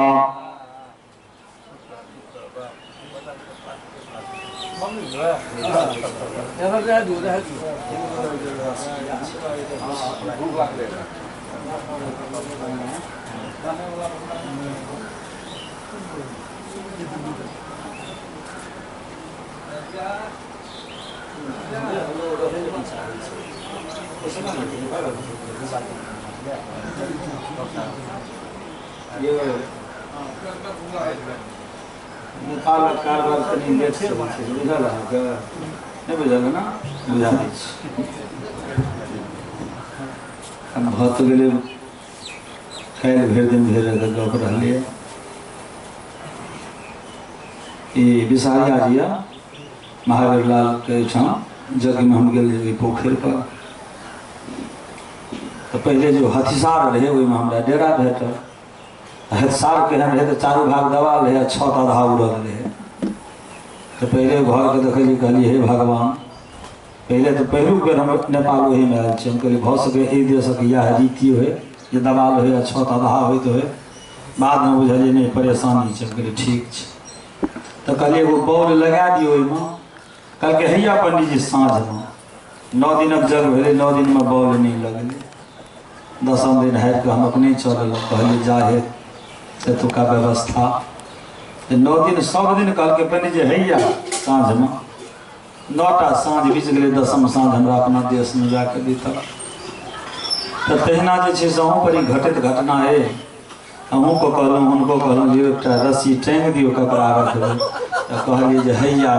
नेपालक कारबार कनि लेट से होइ छै, बुझल अहाँके? नहि बुझल ने? बुझा दै छी। आब भऽ तऽ गेलै, काल्हि भरि दिन भेल रहै तऽ गप रहलैए। ई विषहरिया जी यऽ महावीर लालके एहिठाम यज्ञमे हम गेल रही पोखरि पर, तऽ पहिले जे हथिसार रहै ओहिमे हमरा डेरा भेटल। हथिसार केहन रहै तऽ चारू भाग देवाल रहै आ छत आधा उड़ल रहै। तऽ पहिले घरके देखलियै, कहलियै हे भगवान, पहिले तऽ पहिलुक बेर हम नेपाल ओहीमे आयल छी। हम कहलियै भऽ सकै एहि देशक इएह रीति होइ जे देवाल होइ आ छत आधा होइत होइ। बादमे बुझलियै नहि, परेशानी छै। हम कहलियै ठीक छै। तऽ कहलियै एगो बॉल लगा दियौ ओहिमे। कहलकै हैया पंडीजी साँझमे। 9 दिनक जग भेलै, 9 दिनमे बॉल नहि लगलै। 10म दिन हारि कऽ हम अपने चललहुँ। कहलियै जा हे एतुका व्यवस्था। 9 दिन सब दिन कहलकै पंडीजी हैया साँझमे। 9टा साँझ बीत गेलै, 10म साँझ हमरा अपना देशमे जाकऽ बीतल। तऽ तहिना जे छै से अहूँ पर ई घटित घटना अइ। अहूँके कहलहुँ, हुनको कहलहुँ जे एकटा रस्सी टाँगि दियौ कपड़ा रखबै। तऽ कहलियै जे हैया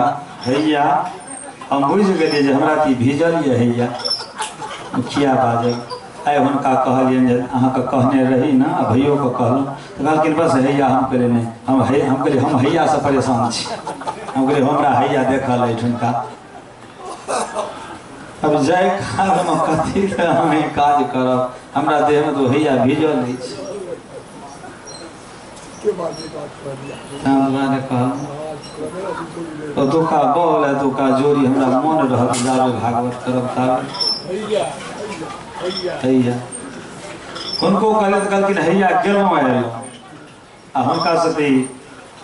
हैया, हम बुझि गेलियै जे हमरा तऽ ई भीजल यऽ हैया, किया बाजब। आइ हुनका कहलियनि जे अहाँके कहने रही ने, आ भैयोके कहलहुँ तऽ कहलखिन बस हैया। हम कहलियै नहि, हम कहलियै हम हैयासँ परेशान छी। हम कहलियै हमरा हैया देखल अछि हुनका। अब जाय कालमे कथी लए हम ई काज करब, हमरा देहमे तऽ हैया भीजल अछि। ओतुका बॉल एतुका जोड़ी हमरा मन रहत जाबे भागवत करब ताबे हैया। हुनको कहले तऽ कहलखिन हैया गेलहुँ आयल आ हुनका से तऽ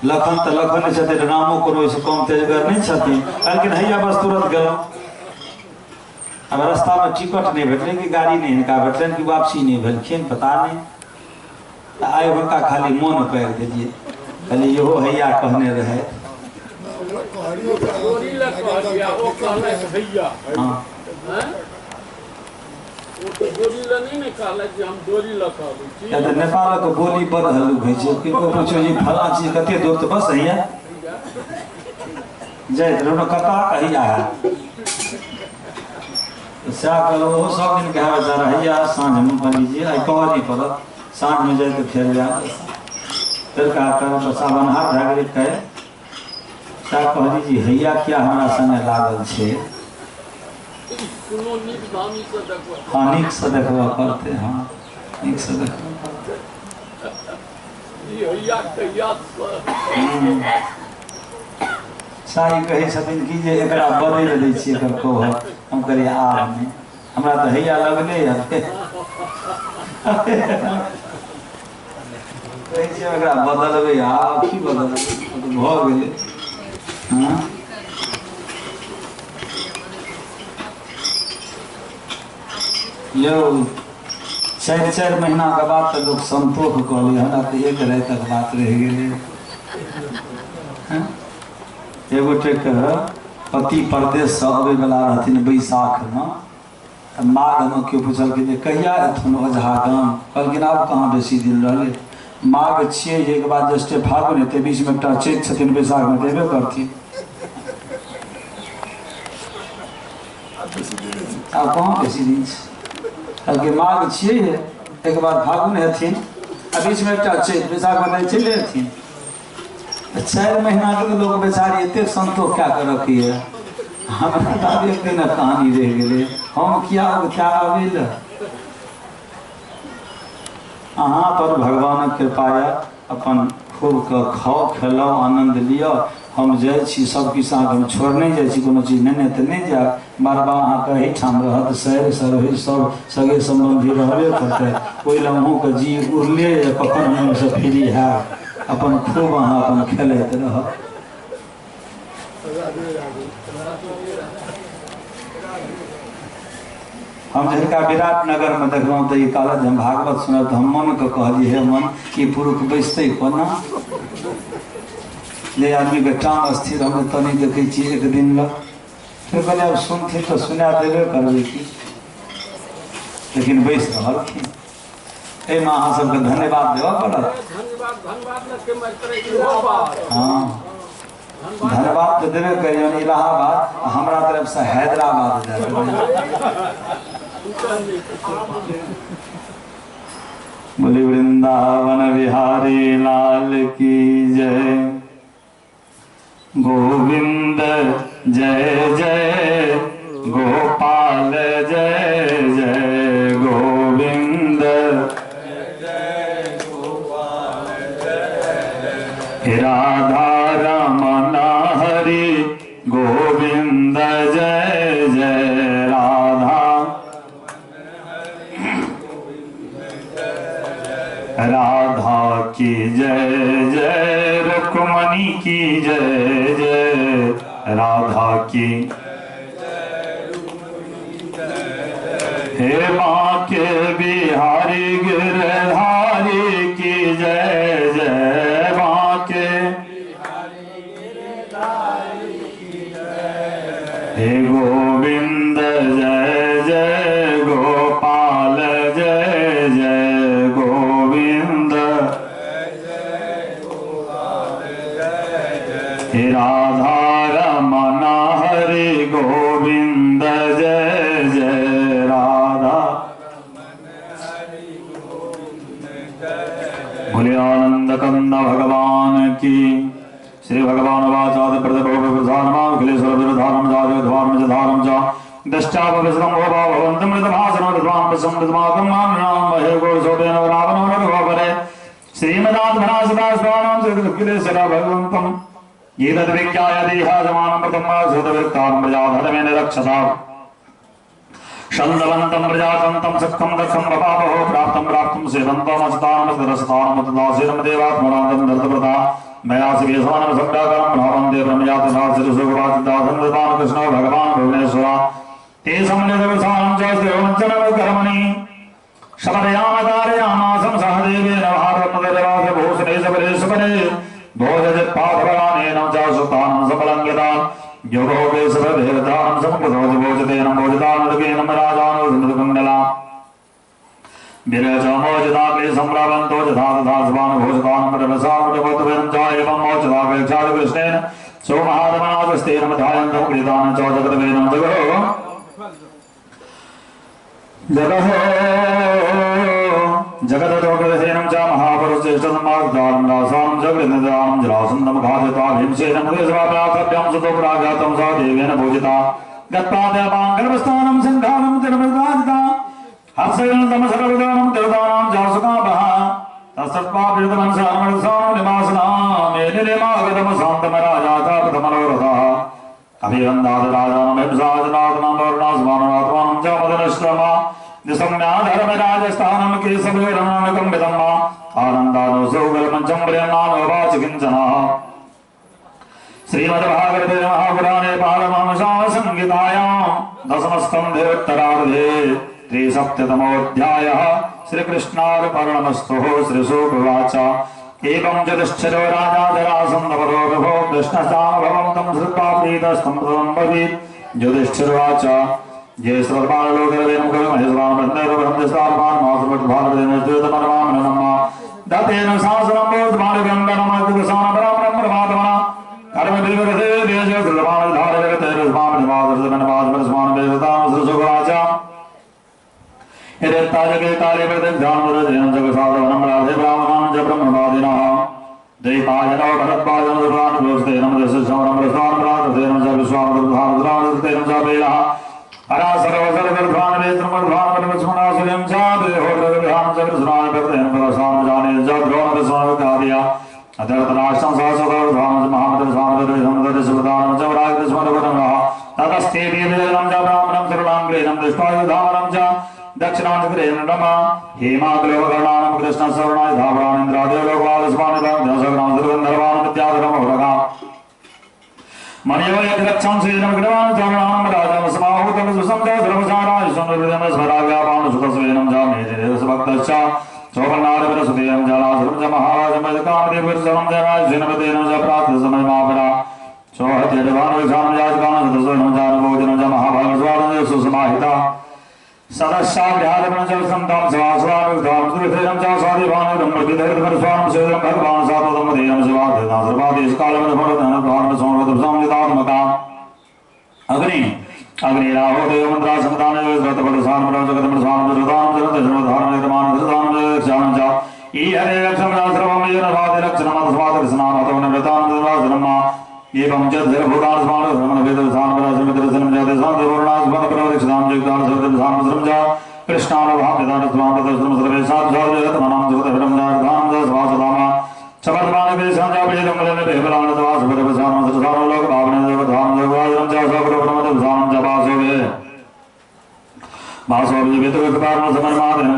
लखन तऽ लखन नहि छथिन, रामो कोनो ओहिसँ कम तेजगर नहि छथिन। कहलखिन हैया बस तुरंत गेलहुँ। अब रास्तामे टिकट नहि भेटलै कि गाड़ी नहि हिनका भेटलनि कि वापसी नहि भेलखिन पता नहि। तऽ आइ हुनका खाली मोन पारि देलियै, कहलियै इहो हैया कहने रहै। हाँ नेपालक बोली बड़ हल्लुक होइ छै, किनको पूछो जी फलाँ चीज कते दूर तऽ बस हैया जाइत रहू कता हैया है। सएह कहलहुँ ओहो सब दिन कहे बेचारा हैया साँझमे कहली आइ कहऽ नहि पड़त, साँझमे जाइ तऽ फेर जायब। फेर कहा करब सावनहार भए गेलै काल्हि। सएह कहली जी हैया किया हमरा संगे लागल छै। हाँ नीकसँ देखबऽ पड़तै, हाँ नीकसँ देखबऽ पड़तै। साई कहै छथिन कि जे एकरा बदलि दै छियै एकर कहब। हम कहलियै आब नहि, हमरा तऽ हैया लगले यऽ। कहै छियै एकरा बदलबै, आब की बदलबै, भऽ गेलै। हाँ यौ 4-4 महीना के बाद तऽ लोक संतोष कहलै, हमरा तऽ एक रातिक बात रहि गेलै। एगोटेके पति परदेशसँ अबैवला रहथिन बैसाखमे, तऽ माघमे केओ पुछलखिन जे कहिया एथुन ओझा गाम? कहलखिन आब कहाँ बेसी दिन रहलै, माघ छियै, एक बाद जस्टे फागुन हेतै, बीचमे एकटा चैत छथिन बैसाखमे तऽ एबे करथिन। आब कहाँ बेसी दिन छै? कहलकै माघ छियै, एक बाद फागुन हेथिन आ बीचमे एकटा चैत, बैसाखमे तऽ चलि एथिन। 4 महीना के लोक बेचारी एतेक संतोष कए कऽ रखैए, हमरा तऽ आब एक दिनक कहानी रहि गेलै। हम किया क्या आबै लए? अहाँ पर भगवानक कृपा यऽ, अपन खूब कऽ खाउ खेलाउ आनन्द लिअ। हम जाइ छी सब किछु अहाँके हम छोड़ने जाइ छी, कोनो चीज नेने तऽ नहि जायब। बार बार अहाँके एहिठाम रहत, सैर सरहोइ सब सगे सम्बन्धी रहबे करतै, ओहि लए अहूँके जी उड़ले यऽ, कखन हम ओहिसँ फ्री हैब। अपन खूब अहाँ अपन खेलैत रहब। हम जिनका विराटनगर में देखलहुँ तऽ ई कहलक जे हम भागवत सुनब, तऽ हम मनके कहलियै हे मन ई पुरुष बैसतै कोना, जे आदमीके टांग स्थिर हम तऽ नहि देखै छियै एक दिन लए। फेर कहलियै आब सुनथिन तऽ सुना देबे करबै की, लेकिन बैस रहलखिन। एहिमे अहाँ सबके धन्यवाद देबऽ पड़त। हाँ धन्यवाद तऽ देबे करियौन इलाहाबाद, हमरा तरफसँ हैदराबाद दए देबै। बोली वृंदावन बिहारी लाल की जय, गोविंद जय जय, गोपाल जय जय, गोविंद राधा रमण हरि गोविंद जय जय, राधा राधा की जय जय, रुक्मणी की जय जय, राधा की। हे बांके बिहारी गिरधारी की जय जय, बांके हे गोविंद जय जय, गोपाल जय जय, गोविंद हे राधा रमण हरि गोविंद जय जय, राधा। बोले आनंद कंद भगवान की। श्री भगवान वाचाद प्रधानमाखिलेश्वर विधानम जादव च धारम च दष्टावसरम भवन्तमृतभासनम विद्वांसमृतमाकं मान्नां महे गोसोदेन रावणो रघुवरे श्रीमदात्मनासदास्वानां श्रीकृष्णेश्वर भगवन्तम् एतद्विज्ञाय देहाजमानं प्रथमाश्रुतवृत्तां प्रजाधर्मेण रक्षसा शन्दवन्तं प्रजातन्तं सत्कं दत्तं प्रपापहो प्राप्तं प्राप्तं सेवन्तमस्तानमस्तरस्तानमतदासेनं देवात्मनान्दं दत्तव्रता मया शिवेशानं सङ्गाकरं भावन्ते ब्रह्मजातदासिरसुगवाचिदासन्दतान कृष्णो भगवान् भुवनेश्वर ते समन्वितवसानं च श्रीवञ्चनकर्मणि शमयामकारयामासं सहदेवेन भारतमदरवासभूषणे सबले सबले भोजपाधवरानेन च सुतानं सबलङ्गितान् योगोपेशदेवतानं समकृतोजभोजतेन भोजतानुदकेन राजानुमृतकुण्डला विरजमोजताग्रे सम्रावन्तो यथा तथा स्वानुभोजतानं च एवं मोचतापेक्षादिकृष्णेन सोमहारमनाजस्तेन मधायन्तं प्रीतानं च जगद्वेनं जगो जगहो जगदोगधेनं च महापुरुषेष्टसमार्दानं दासानं जगृन्दानं जलासन्दं खादित्वा भीमसेनं केशवाप्राप्तभ्यां सुतो प्रागातं सा देवेन भोजिता गत्वा देवां गर्भस्थानं सङ्घानं तिरुमृदाजिता हर्षेण तमसर्वदानं तिरुदानां जासुकापः तत्सत्त्वा प्रीतमनसामनसानं निवासनामेनिलेमागतम शान्तमराजातापतमनोरथः अभिवन्दादराजानं हिंसाजनादनं वरुणास्मानमात्मानं च मदनश्रमा निसम्याधर्मराजस्थानं केशवेरणानुकम्पितं आनन्दानुसौगलमञ्चं प्रेम्णानुवाच किञ्चनः श्रीमद्भागवते महापुराणे पारमहंसासंहितायां दशमस्कन्धे उत्तरार्धे त्रिसप्ततमोऽध्यायः श्रीकृष्णार्पणमस्तु। श्रीशुकुवाच एवं युधिष्ठिरो राजा जरासन्धवरो विभो कृष्णस्तानुभवं तं श्रुत्वा प्रीतस्तं प्रथमं भवेत्। युधिष्ठिरुवाच ये दतेन शासनं बोधमानगन्धनमर्गसानपरामरं कर्मभिवरते देशस्वामिवादरस्वामिवादरस्वामिवेदतां यदत्ताजगे काले प्रतिध्यानमुरजेन जगसाधवनं राधे ब्राह्मणां च ब्रह्मवादिनः द्वैपायनो भरद्वाजनो दुर्वानुभोस्तेन दशशमनं रसानुराधतेन च विश्वामृतधानुराधतेन च वेलः परासरवसरगर्भानवेत्रमर्भानपरमस्मनासुर्यं च देहोग्रविहानं च कृष्णानुप्रतेन परसानुजाने च द्रोणविस्वामिकार्या अधर्तराष्ट्रं सहस्रधानं च महामतस्वामितरसमतरसुदानं च वराग्रस्मरवरमः ततस्ते वीरेणं च ब्राह्मणं सरुणाङ्ग्रेणं दृष्ट्वा च दक्षिणांचक्रेण नमः हेमाग्लोकर्णानं कृष्णसवर्णाय धावरानेन्द्रादेवलोकवादस्वामितां दशग्रामसुरगन्धर्वान् विद्याधरमहुरगा मणियो यद्रक्षं श्रीरमग्रवान् चरणां राजं समाहूतं सुसंतो ध्रुवसाराय सुन्दरव्यापानुसुतस्वेनं जामेदेवसभक्तश्च चौवर्णारविरसुदेनं जलासुरं च महाराजमजकामदेवसरं जराय श्रीनपतेनं च प्रातःसमयमापरा चौहत्यभानुविक्षाणं याजकानं सुतस्वेनं जानभोजनं च महाभागस्वादं सुसमाहिता सदस्याभ्यादमनं च सन्तां सवासवानुधां सुहृदेनं च स्वादिभानुरं प्रतिधर्मस्वानं सेवं भगवान् साततमदेनं शिवाधेना सर्वादेशकालमधमरधनधार्मसंवृतसंवितात्मका अग्नि अग्निराहो देवमन्त्रा सन्तान जगतपदसानं जगतमसानं जगतानं जगतजन्मधारणमानं जगतक्षाणं च ईहरे लक्षणमदाश्रवमेन स्वादिलक्षणमस्वादर्शनामतोनव्रतानं एवं च धर्मभूतान् च कृष्णानुभावितानुस्वामदर्शनं सर्वे साधुसाधुजगतमनां जगतभिरं च च वासुवे वासुवितुकारणसमन्मादनं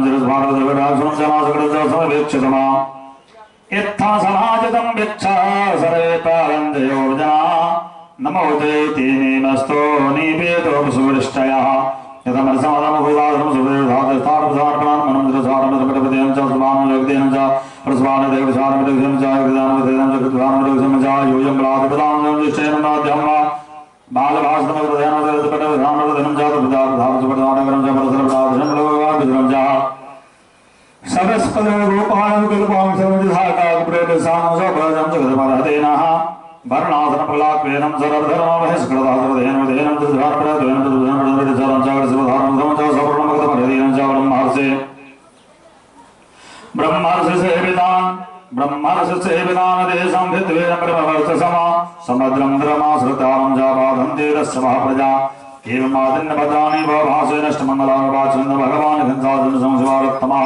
इत्थं समाजतं भिक्षा सर्वे पारञ्जयो जना नमो जयति नेमस्तो निवेदो सुवृष्टयः यतमरसमदमुदासनं सुवेदादस्थानसार्पणान् मनन्द्रसारमदपदपदेन च सुमानं च प्रस्वानदेवसारमदक्षं च योगदानमदेनं च कृत्वानमदक्षं च योजं बलादपदानं निश्चयेन माध्यं वा बालभाषणमदपदधानमदनं च तपदाधारसुपदानगरं च परसरपदाधनं लोकवादिनं च सरस्पदरूपानुकल्पांशमधिधाकाग्रेसानसभजं वर्णासनप्रलापेनं सर्वधर्ममहेश्वरदासरदेन दुर्धारप्रदेन दुर्धारप्रदेन च ब्रह्मर्षि ब्रह्मर्षि सेवितान् ब्रह्मर्षि सेवितान् देशं भिद्वेन ब्रह्मवर्चसमा समुद्रं द्रमाश्रितां जाबाधन्ते रस्समः प्रजा एवमादिन्नभद्राणि भवभासेनष्टमङ्गलानुवाचन्द भगवान् घंसाजन संशिवारत्तमः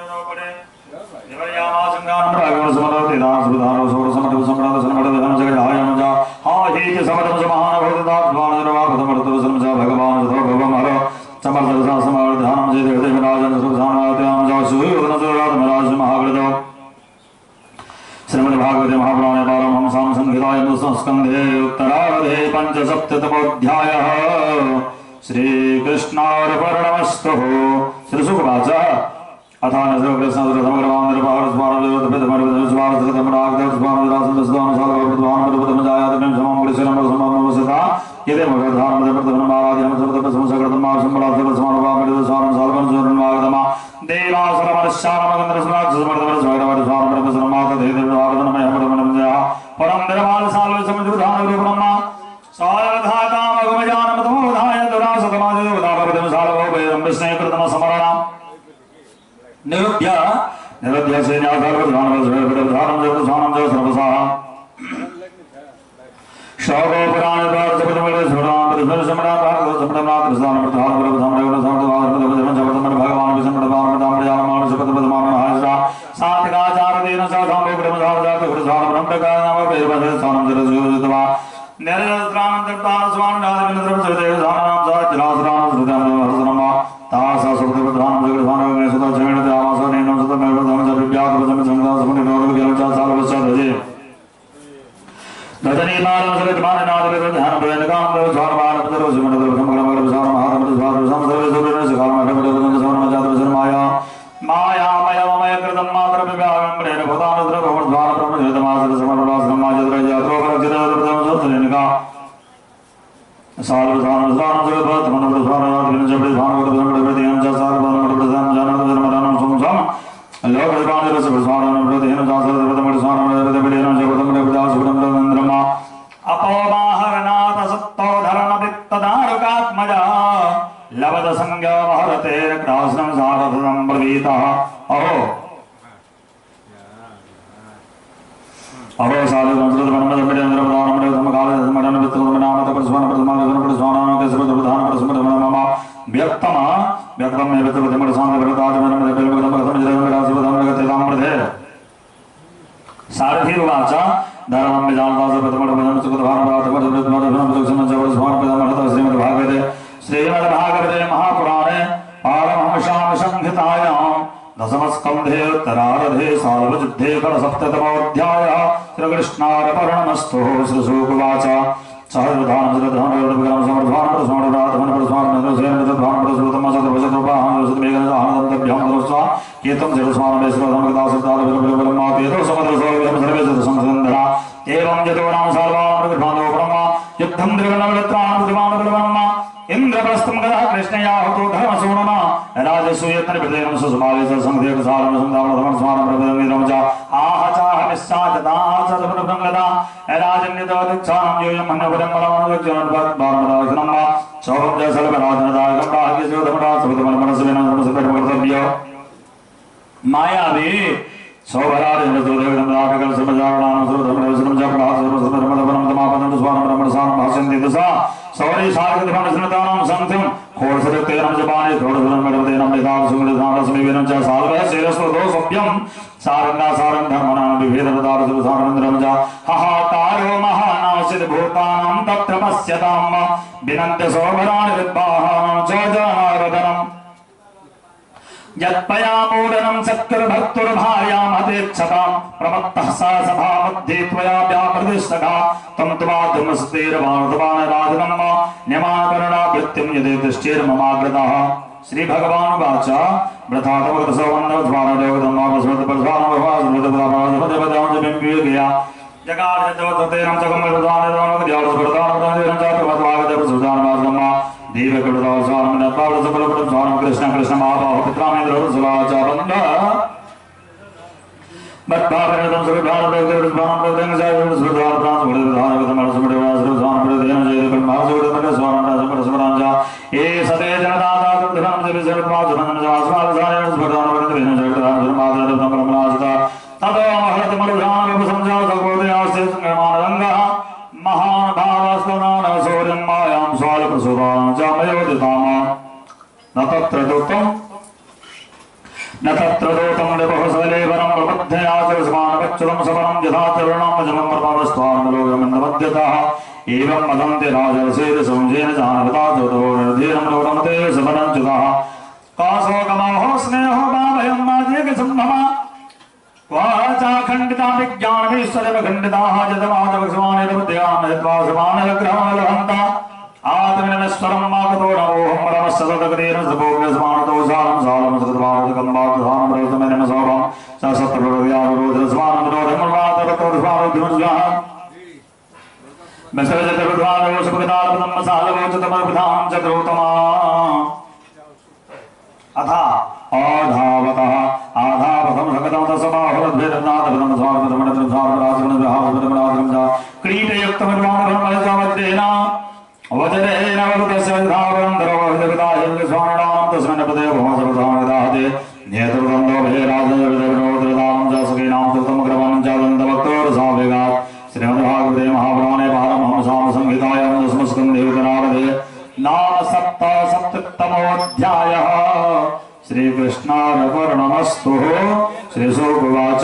श्रीमद्भागवते महापुराणे पारमहंसां संहितायां दशमस्कन्धे उत्तरार्धे पञ्चसप्ततमोऽध्यायः। श्रीकृष्णार्पणमस्तु। श्रीशुकवाच निरुध्य निरुध्य काशोकमोहो स्नेहो भावयं माजेकसम्भवा वाचाखण्डिता विज्ञानमीश्वरमखण्डिताः जतमाजवक्ष्मानिर्बुद्ध्यामयत्वासमानलग्रहमलहन्ता आत्मनमस्वरं मागतो नमोऽहं परमस्सदगतेन सभोग्यस्मानतो सारं सारं सदवादकम्बाधानं रसमनमसौभं ससत्प्रव्यारोधस्मानरोधमर्वातरतोर्स्मारोधिमस्वाहा अथा आधावतः आधावतं सगतं तसमाहुरद्भिरनाथपदं स्वार्पदमणद्रधारमराजमणद्रहारमणद्रहारमणद्रं क्रीटयुक्तमर्वाणभर्महसावद्देन वज्रेण वरुतस्य धावनं धरोहृदाहिर्स्वाणां तस्मिन् पदे भवसर्वधामदाहते नेतृदन्दो भयराजविदविनोद्रदां च सुखीनां तृतमग्रवाणं च दन्तभक्तोरसावेगात् श्रीमद्भागवते महापुराणे पारमहंसां संहितायां दशमस्कन्धे उत्तरार्धे नाम सप्तसप्ततमोऽध्यायः। श्रीकृष्णार्पणमस्तु। श्रीशुकुवाच।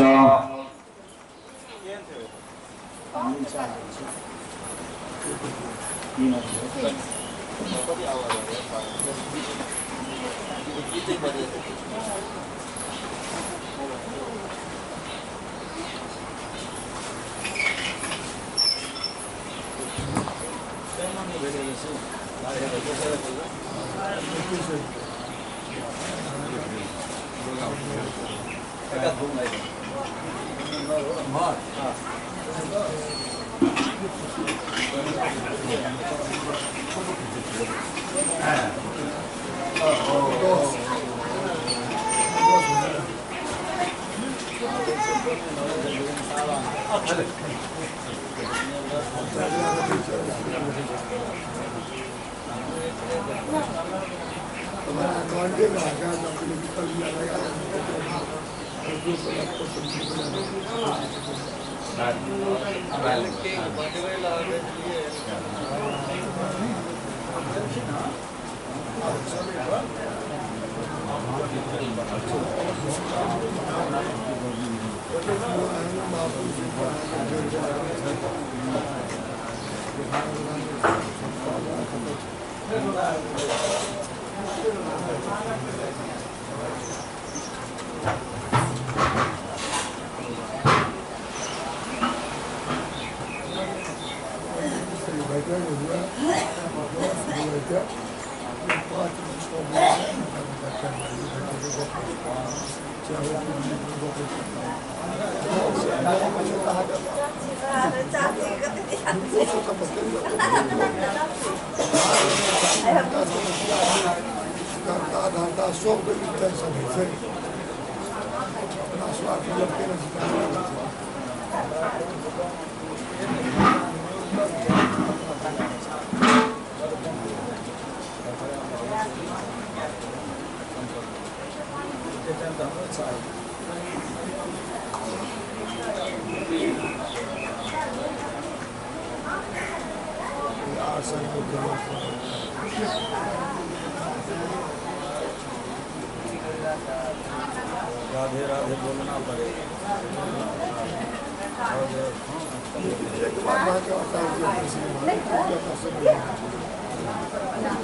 राधे राधे बोलना पड़ेगा।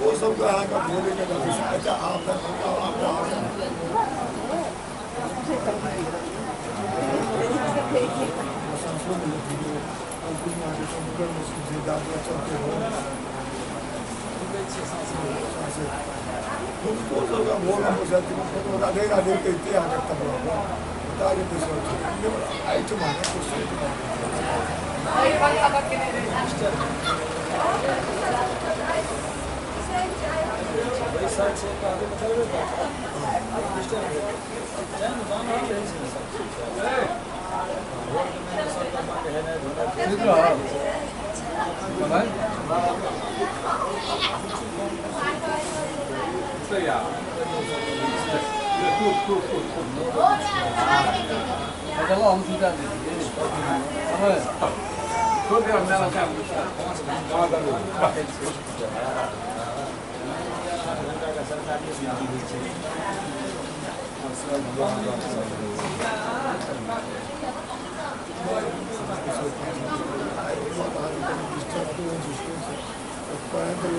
वो सब का बोलेगा अच्छा आप राधे राधे कहते हैं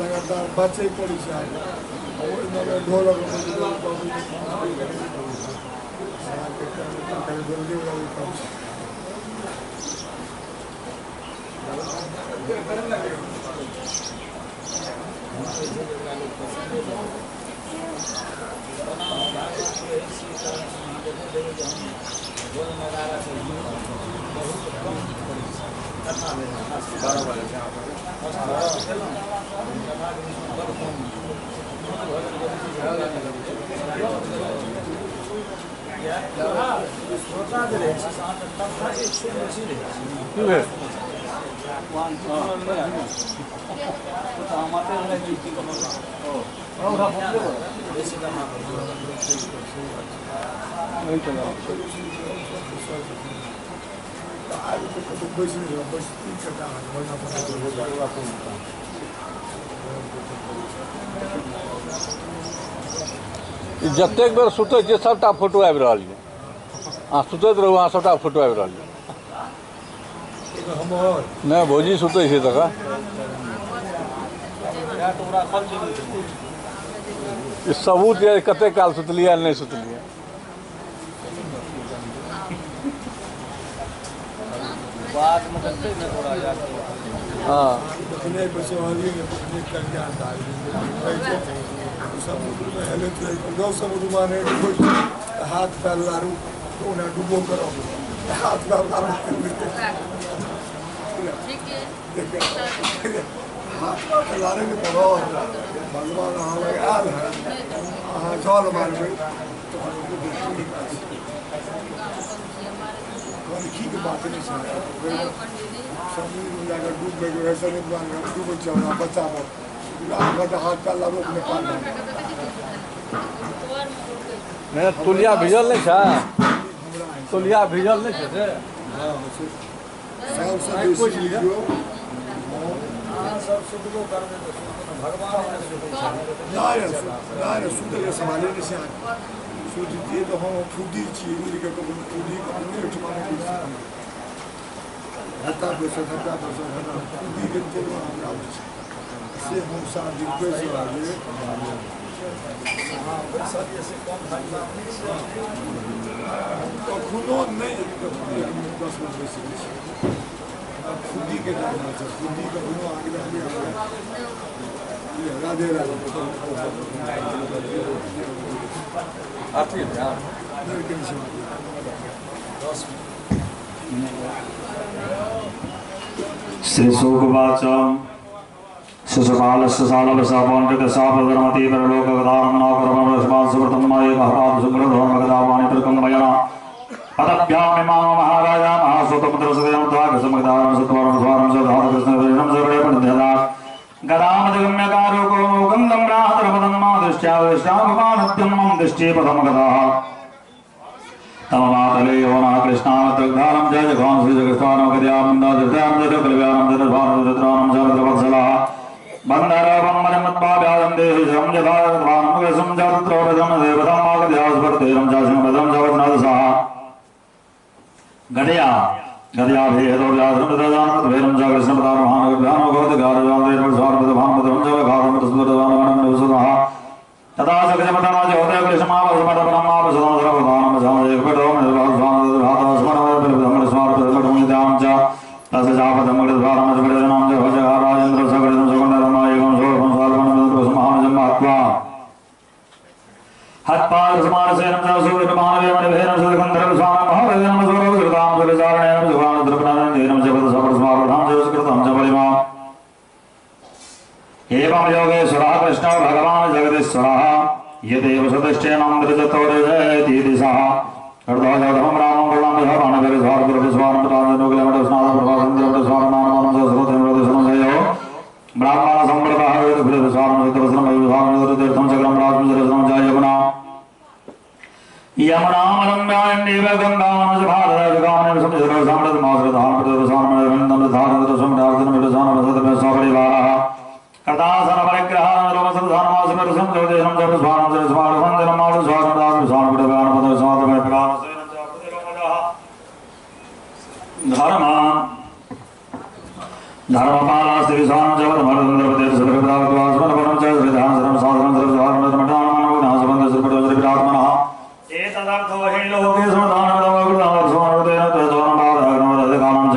लगातार बचे पड़ी। जतेक बेर सुतै छियै सबटा फोटो आबि रहल यऽ। अहाँ सुतैत रहू, अहाँ सबटा फोटो आबि रहल यऽ। नहि भौजी सुतै छै तकर ई सबूत यऽ कते काल सुतलियै नहि सुतलियै। हाँ हाथ पैर लारू तो डूबो करो हाथ पैर लारू हाथ पैर लारे के भगवान अहाँ लग आयल है, अहाँ जल मारबै के बात नहीं छै। समुद्र जाकर डूबे डूबै छै बचाबो हाथ पैर लारू अपने पार। नहीं तुलिया भिजल नहीं छै, तुलिया भिजल नहीं छै से। सब सुतबो करबै तऽ भगवान नहि सुतैके सवाले नहि छै। सुततियै तऽ हम फुदी छियै, उड़िके कखनो फुदी कखनो ओहिठमा नहि हत्ता बैसल हत्ता बैसल हत्ता फुदीके तोड़ना हमरा आबै छै से हम 7 दिन बैस रहलियै। कखनो नहि 10 मिनट बैसि गेल छी। फुदीके डरना छै, फुदी कखनो आगे राधे राधे। श्री शुकवाच शिशुपालस्य सालवसापौण्ड्रिकसापधर्मति परलोकगदामनाकरमस्मात्सुव्रतमायमहापादसुकृतधर्मगदावाणितर्कं वयना पदभ्यामिमां महाराजा महासुतमुद्रसदयं सत्वरं स्वारं सधारकृष्णवृणं सर्वेपणध्यदात् गदामदिगम्यकारोकोमोकन्दं राहतरपदन्मा दृष्ट्या दृष्ट्याभवानत्यं मम दृष्टिपथमगदाः तममातले योनः कृष्णावद्रग्धारं च जघां श्रीजगस्तानमगद्यामन्दादृतां जगकल्व्यानं जगद्भानुद्रानं जगद्वत्सलः बन्धरवं मरिमत्पाभ्यादं देहि शं यथारद्भानुगसं जातत्रौरजं देवतामागध्यास्पर्तेरं चासिंहपदं जगन्नाथसः गदया गदया भेदो व्याधृतदानमद्भैरं च कृष्णपदानुभानुगभ्यानुगवद्गारजान्देर्वस्वारपदभानुपदं जगघारमतसुन्दरदानवनन्दवसुतः तदा सकजमतमाजोदयकृष्णमावसमतपरमावसमतसर्वदानमजामजगपटोमनिर्वास्वानदभातस्मरमदस्वारपदमणिदां च तस्य चापदमृतभारमजपटजनां च भजगाराजेन्द्र सगणितं सगुणरमायकं सौरभं साल्वणमन्त्रसमानजमात्वा हत्पादसमारसेनं च सूर्यमानवेमणिभेनं सदगन्धर्वस्वानं महावेदनं सौरभकृतां सुरचारणेन सुभानुद्रपणेन जपदसपरस्मारधां जयस्कृतं च बलिमा एवं योगेश्वरः कृष्णो भगवान् जगदीश्वरः यदेव सदृष्टेनामृततोरजयति दिशः हृदयधर्मं रामं ब्राह्मण संप्रदाय यमुनामरम्यायन्देव गङ्गामनसभारतगामनसंसमृतमासृधानप्रदसानमृन्दमृधानन्दरसंरार्दनमिडसानमसदमसपरिवारः कदासन परिग्रहानरोमसृधानमासमरसं ज्योतिषं जपस्वानं धर्म धर्मपालास्ति विश्वानं जगन्मरुन्द्रपते सुरप्रदावत्वास्मरपरं च श्रीधानसरं साधनं सर्वधारणं लोके समदानवदवकृतवत्सवनवदेन तजोनमादगनवदकानं च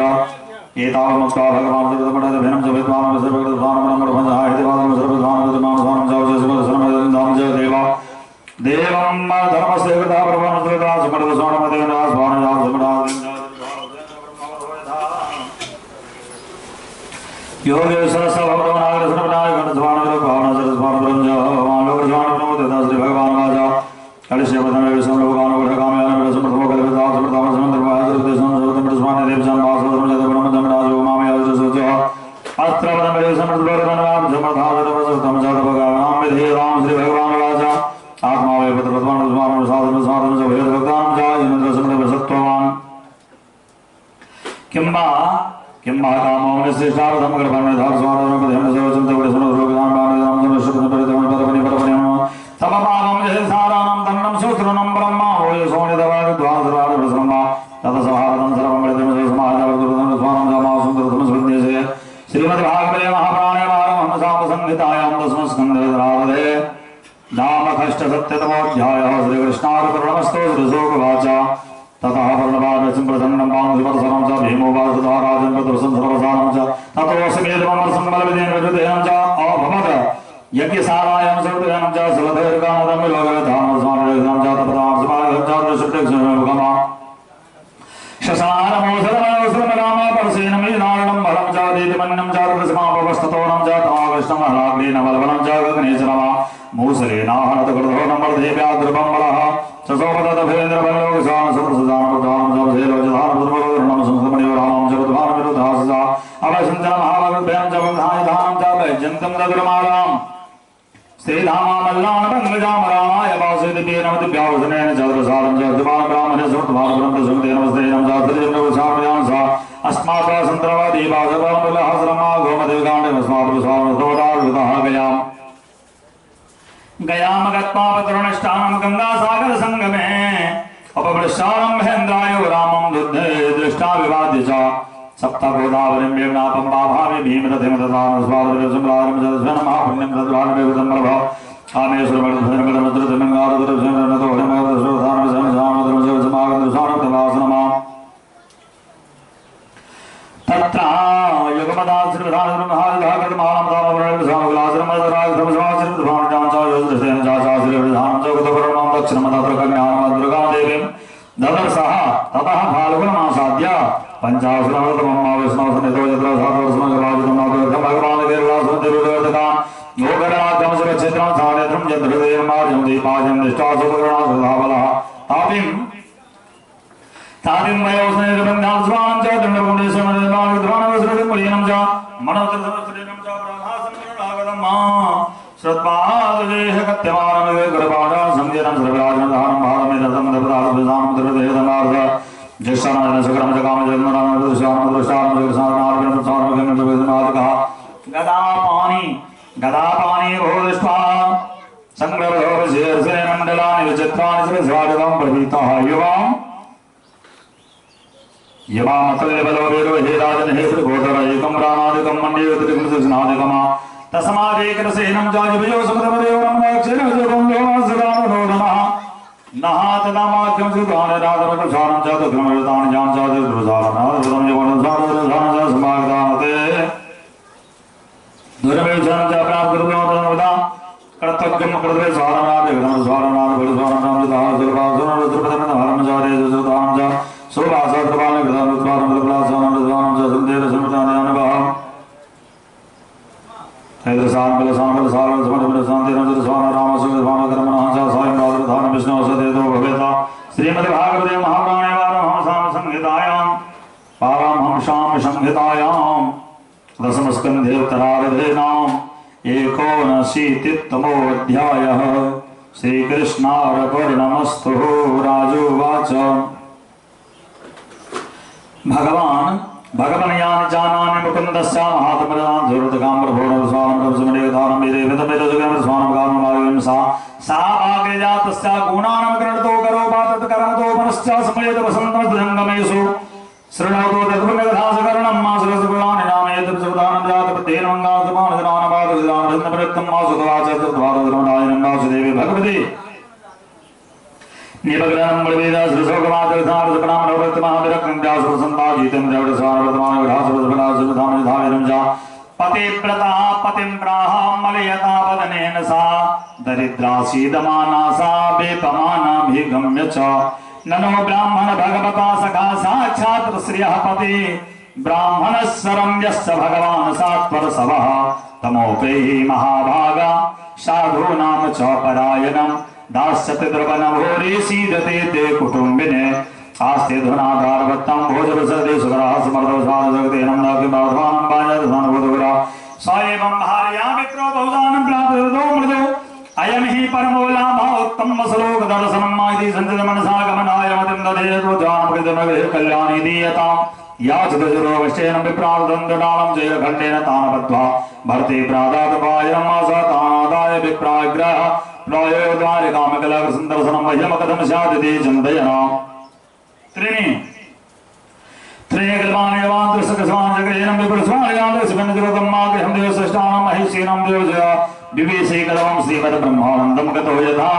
एतावमुक्ता भगवान् सर्वपडदभिनं च विद्वानं सर्वकृतधानं ब्रह्मजाहितिवादं सर्वधानं विद्वानं च सर्वसर्वदानं च देवा देवं धर्मस्य कृता प्रभवं सुमृत स्वर्णमदेन स्वानजां सुमृतां योगेश्वर श्री भगवान वाचा श्री भगवान वाचा आत्मा किम्बा किम्बा कामो निश्चितार्थं गर्भं धारस्वारं तपपापं जयसाराणं तन्नं सूत्रणं ब्रह्म ओयसोनिदवाद्वासरादब्रह्म ततसभारतं सर्वं श्रीमद्भागवते महाप्राणे पारमहंसामसंहितायां दशमस्कन्धे नामखष्टसत्यतमोऽध्यायः श्रीकृष्णार्पणमस्तु श्रीशोकवाच ततः पर्णपादं प्रसन्नं पांसुपरसनं च भीमोवासतः राजन् प्रदर्शनं सर्वसानं च ततोऽस्मेदममरसंबलविदेन विरुद्धेन च अभवत् यज्ञसारायं सर्वदेनं च सुलभैर्गानदं विलोकधामस्मारं च तपतां समागं च दृष्टिक्षणमुखमा शशानमोसरमोसरमरामपरसेनमीनारणं बलं च दीतिमन्नं च प्रसमापवस्ततोनं च तमाकृष्णमहलाग्नेन बलबलं च गगनेशरमा मूसलेनाहनतकृतोनं वर्धेव्याद्रुपं बलः श्रीधामामल्लाणपङ्कजामरामाय वासुदेवेन चन्द्रसारं च अस्मात् गोमदेवकाण्डमस्मात् गयाम गत्वा पत्रणष्टानं गंगासागर संगमे अपवृषाणं महेन्द्राय रामं दुग्धे दृष्टा विवाद्य च सप्तगोदावरीं वेमनापं बाभामि भीमरथिमददानस्वादरसम्रारं जलस्वनमहापुण्यं तद्वारमेवतं प्रभ कामेश्वरमृतधर्मदमद्रधमङ्गारदरसमधामदरसमागन्दसारमदवासनमा तत्र ददर्शः ततः फाल्गुनमासाद्य गदापाणि गदापाणि संग्रह विचित्राणि स्वागतं प्रभीतः युवां युवामतल्यबलवीरो हे राजन हे गोदर एकं राणादिकं मन्ये तस्मादेकरसेनं जाजिभयो समुद्रमदेवरमणाक्षरं नः तदामाख्यं सुधानराधरसारं च दुर्गमृतानि जां च दुर्सारं समागतानते दुर्वेशं च प्राप्त कर्तव्यं कर्तव्य स्वारनाथ स्वारनाथ स्वारनाथ श्रीमद्भागवते महापुराणे पारमहंसां संहितायां संहितायां दशमस्कन्धे उत्तरार्धे नाम एकोनशीतितमोऽध्यायः। श्रीकृष्णार्पणमस्तु। राजोवाच भगवान भगवान यानि जानामि मुकुन्दस्य महात्मदां धूर्तकां प्रभोरस्वामं सा सा आग्रजातस्य गुणानां करणतो करोपातत्करणतो मनश्च समयत वसन्तमसङ्गमेषु शृणोतु तत्पुण्यकथासकरणं मा सुरसुकुलानि नामेतत्सुदानं जातपतेन मङ्गासुमानदानपादविदानप्रयुक्तं मा सुतवाचतद्वारद्रवणायनं वासुदेवे भगवति निबग्रहणं बलवेदा पतिव्रता पतिं प्राह मलयता वदनेन सा दरिद्रासीदमाना सा वेपमानाभिगम्य च ननो ब्राह्मण भगवता सखा साक्षात् श्रियः पति ब्राह्मणस्वरं यस्य भगवान् सात्वरसवः तमोपैः महाभागा साधूनां च परायणं दास्यति द्रवनभूरि सीदते ते कुटुम्बिने आस्ते धुनाधारवत्तं भोजवसदे सुकराः समर्थवसारजगतेनं नाकिमाध्वानं वाजधानभूतगुरा स एवं भार्या मित्रो बहुदानं प्राप्तो मृदो अयं हि परमो लाभः उत्तमश्लोकदर्शनं इति सञ्चितमनसा गमनाय मतिं दधे त्वजानमृतमगे कल्याणी दीयतां याचतजरोवश्चेन विप्रादन्दडालं जयखण्डेन तानबद्ध्वा भरते प्रादातपायं स तानादाय विप्राग्रह प्रायो द्वारिकामकलसन्दर्शनं मह्यमकथं स्यादिति चिन्तयना त्रीणि त्रियकल्पानेवान्तृसकस्वान् विपुलस्वान् मागृहं देवसृष्टानां महिषीणां देवजया विवेशैकलवं श्रीमद्ब्रह्मानन्दं गतो यथा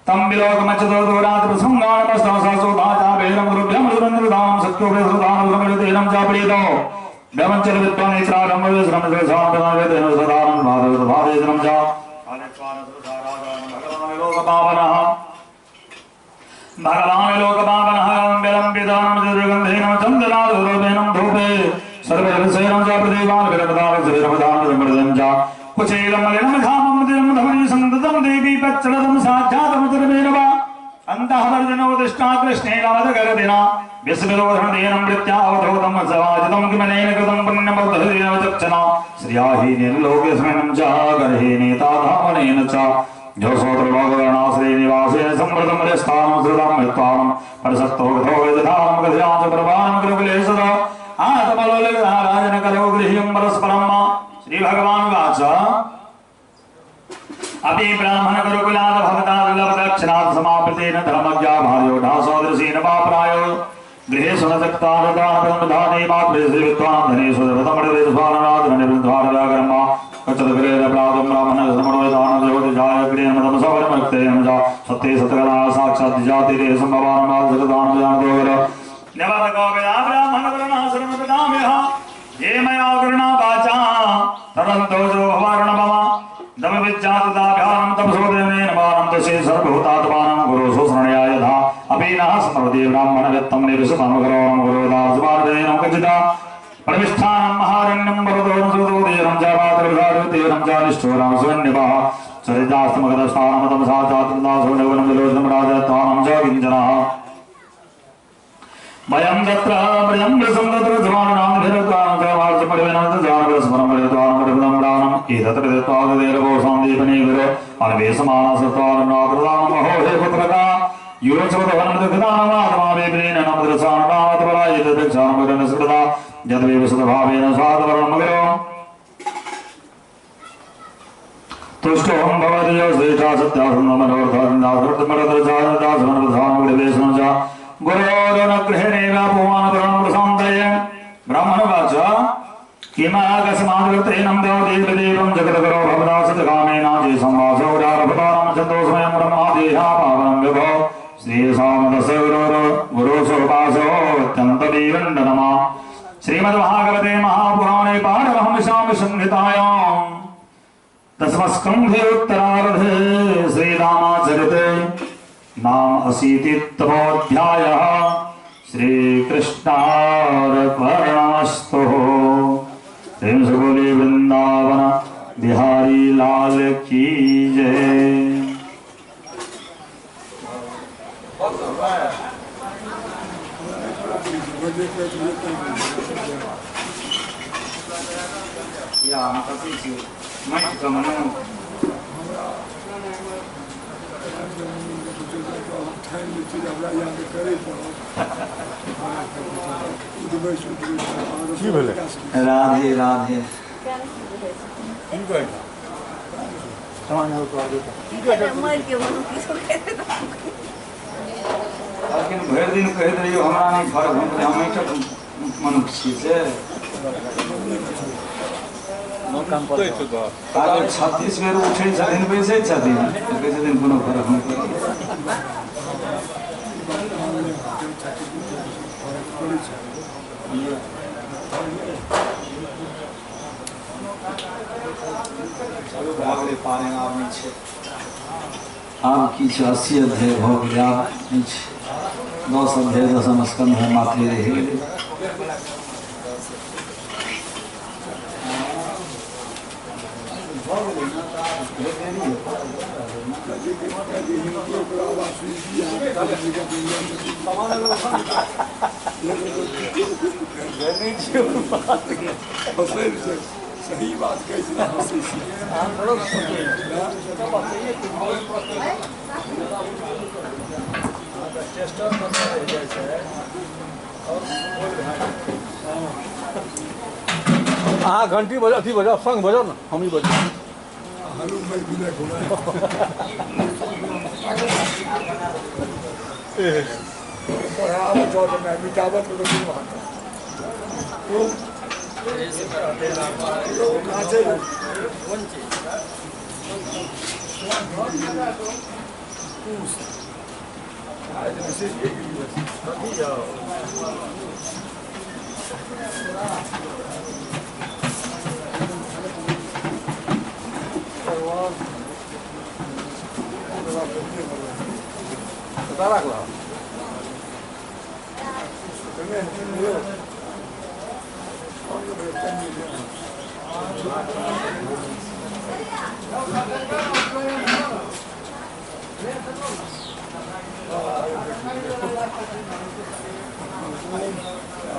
तं विलोकमच्युतो दूरात् प्रसङ्गानमस्तमसहसोधाचाभेदं गुरुभ्यं रुद्रन्द्रधां सत्योभ्यसुधानं चाप्रीतो व्यवञ्चलविद्वानेत्रारम्भवेश्रमवेदानं च लोकपावनः भगवान् लोकपावनः विलम्बितानं दुर्गन्धेन चन्दनादुरूपेण धूपे सर्वजलसेनं च प्रदीपान् विरमदानं च कुचेलं मलिनं धामं मदिरं धमनी सन्ततं देवी पच्चलदं साक्षात्मचरमेन वा अन्तःवर्जनो दृष्टा कृष्णेन वदगरदिना विस्मितोधनेन मृत्यावधूतं सवाजितं किमनेन कृतं पुण्यमर्धेन विचक्षणा श्रियाहीनेन लोकेस्मिन् च गर्हेनेताधामनेन च श्रीनिवासेन समृतमलस्थानं श्रुतं हित्वानं परसक्तो गतो यथानं गजां च प्रभानं गुरुकुलेशतो आत्मलोलराजन करो गृह्यं परस्परं श्रीभगवानुवाच अपि ब्राह्मण गुरुकुलात् भवता दुर्लभदक्षिणात् समापृतेन धर्मज्ञा भार्यो ढासोदृशेन वा प्रायो गृहे सुनसक्तारदानप्रधाने मातृश्रीविद्वान् धनेषु धर्ममणिवेदस्वानराधनिवृद्धारव्याकर्मा कचदग्रेरप्रादं ब्राह्मणसमणोदानज्योतिजायक्रियमतमसवरमक्तेन सत्ये सत्कला साक्षात् जातिरे सम्भवानमाददानजानदोगर नवदगोविदा ब्राह्मणवरुणाश्रमदाम्यः ये मया करुणा वाचा तदन्तोजो भवारुणमम दमविज्जातदाभ्यानं तपसोदेनेन वानं दशे सर्वभूतात्मानं गुरुशोषणया यथा अपि नः स्मरति ब्राह्मणवित्तं निरुषमनुकरोणं गुरुदासुभारतेन कचिदा प्रविष्ठानं महारण्यं वरदोनं सुदोदेनं च मातृभिधारुतेनं च निष्ठुरां सुवन्यपः चरितास्तमगतस्थानमतं साचात्रदासो नवनं विलोचनं राजत्वानं च किञ्चनः वयं तत्र प्रियं रसं तत्र जमानां भिरत्वानं च वार्षपरिविनं च जानकस्मरं परित्वानं परिपदं रानं एतत्र दत्त्वाददेरवोसां दीपने गुरो अनवेशमानसत्वानं नाकृतानं अहो हे पुत्रका योचवदवनमदृतानमात्मावेप्रेण नमदृशानमात्मरायतदक्षानमगरनसृता यद्वेवसदभावेन स्वादवरणमगरो तुष्टोऽहं भवति यो श्रेष्ठा सत्यासन्नमनोर्थासन्दासमनोर्थासमनोधानमविवेशनं च गुरोरनुग्रहेणैव पुमानपुराणप्रशान्तये ब्राह्मणवाच किमाकस्माद्वृतेनं देवदेवदेवं जगद्गुरो भवदासत्कामेन जे संवासौरारभतारां छन्दोस्मयं ब्रह्मादेहा पावनं विभो श्रीसामदस्य गुरोरो गुरोसोपासोऽत्यन्तदेवण्डनमा श्रीमद्भागवते महापुराणे पारमहंस्यां संहितायां दशमस्कन्धे उत्तरार्धे श्रीरामाचरिते नाम अशीतितमोऽध्यायः श्रीकृष्णार्पणमस्तु। प्रेम से बोले वृंदावन बिहारी लाल की जय। या हम कथी छी माटि के मनु राधे राधे। लेकिन भरि दिन कहैत रहियो हमरा नहीं फर्क, हम माटिक मनुष्य छी से। अगर 36 बेर उठै छथिन बैसै छथिन तऽ कहै छथिन कोनो फरक नहि पड़ै। चलू भऽ गेलै पारन, आब नहि छै। आब की छै, 80 अध्याय भऽ गेलै, आब नहि छै। 10 अध्याय दसम स्कंध मात्र रहि गेलै। सही बात कहै छी, हँसै छी। टेस्टर कतऽ रहि जाइ छै और बोल भए जाइ छै। अहाँ घंटी बजाउ, अथी बजाउ, शंख बजाउ ने, हम ही बजाउ। हलू मैं विनय कुमार पढ़ाबत जाउ तऽ मिटाबत के दिन वहाँ कथी जाउ कतऽ राखलह?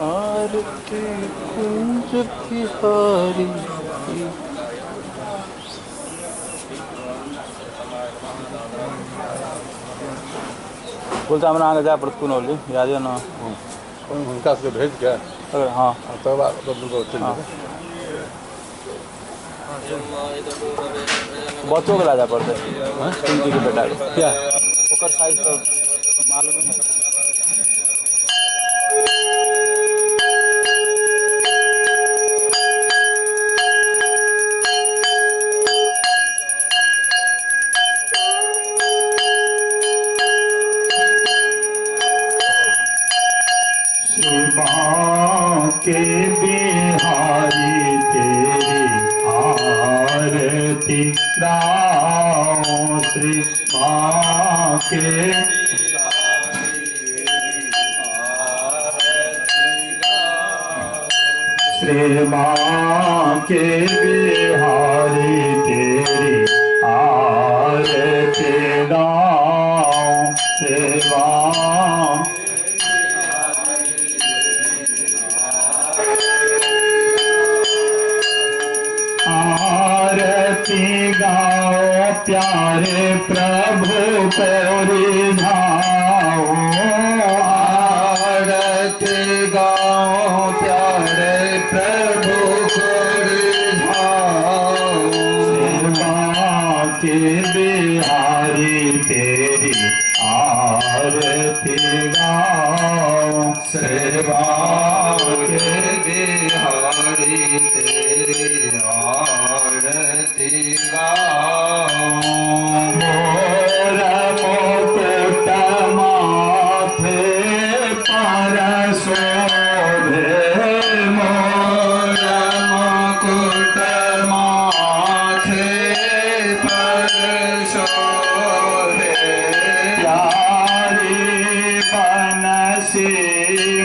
आरती कुंज बिहारी। बोलता हमरा अहाँके जाय पड़त कुनौली, याद यऽ ने? हुनका सबके भेज के अगर हाँ तकर बाद चलि जेबै। बच्चोके लए जाय पड़तै, पिंकी के बेटाके। किया? ओकर साइज तऽ मालूमे नहि। के बिहारी तेरी आरती गाओ, श्री माँ के श्री माँ के बिहारी तेरी आरती गाओ, सेवा आरती गाओ, प्यारे प्रभु को रिझाओ, आरती गाओ, प्यारे प्रभु को रिझाओ, सेवा के बिहारी तेरी आरती गाओ, सेवा के बिहारी तेरी आरती गाओ। मोर मुकुट माथे पर शोभे, मोर मुकुट माथे पर शोभे, प्यारी बनसी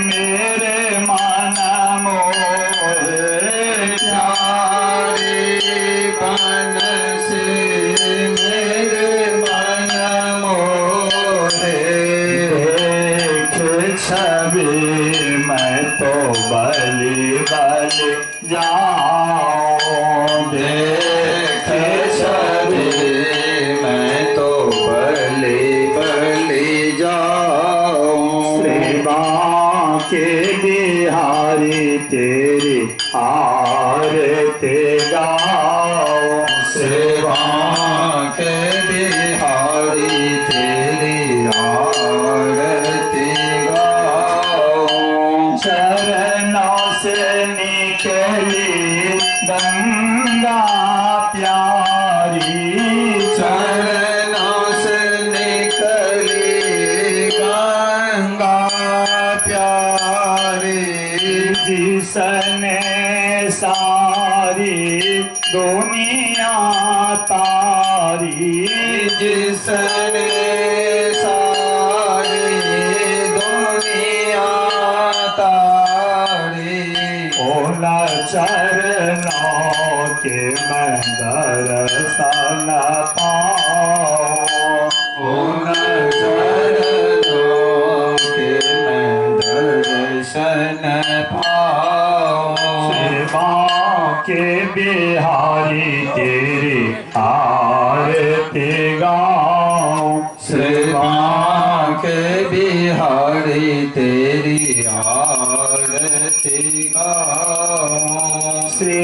मेरे मन मोहे, प्यारी बनसी मेरे मन मोहे, देख छवि मैं तो बलि बलि जाऊं, देख छवि मैं तो बलि बलि जाऊं, श्री के बिहारी तेरी आरती गाओ, सेवा के बिहारी तेरी आरती गाओ। चरणों से निकली गंगा प्यारे, जिसने सारी दुनिया तारी, जिसने सारी दुनिया तारी, उन चरणों के मैं दर्शन पाऊं, उन चरणों के मैं दर्शन पाऊं, श्री बांके बिहारी तेरी आरती गाऊं, श्री बांके बिहारी तेरी आरती गाऊं, श्री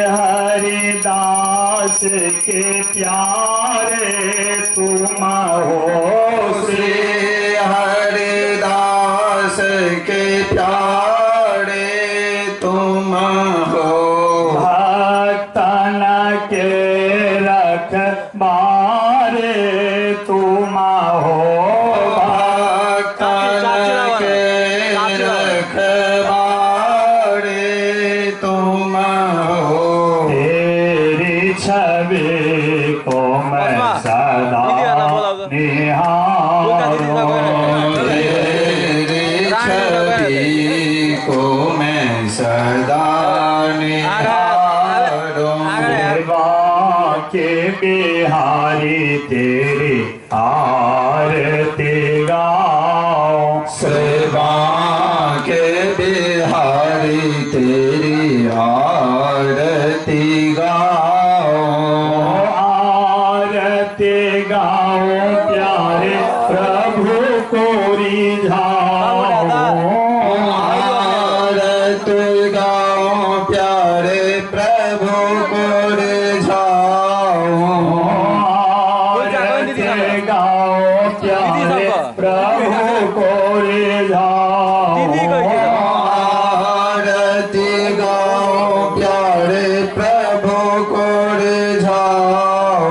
हरिदास के प्यारे तुम हो, श्री हरिदास के प्यारे तुम हो, भक्तन के रखवारे तुम हो, भक्तन के रखवारे तुम हो, तेरी छवि को मैं सदा निहारूं, तेरी छवि को मैं सदा निहारूं, के बिहारी तेरी आरती गाऊं, श्री बांके बिहारी तेरी आरती गाऊं, आरती गाऊं प्यारे प्रभु को रिझाऊं, आरती गाऊं प्यारे प्रभु को रिझाऊं, आरती गाऊं प्यारे प्रभु को रिझाऊं, आरती गाऊं प्यारे प्रभु को रिझाऊं,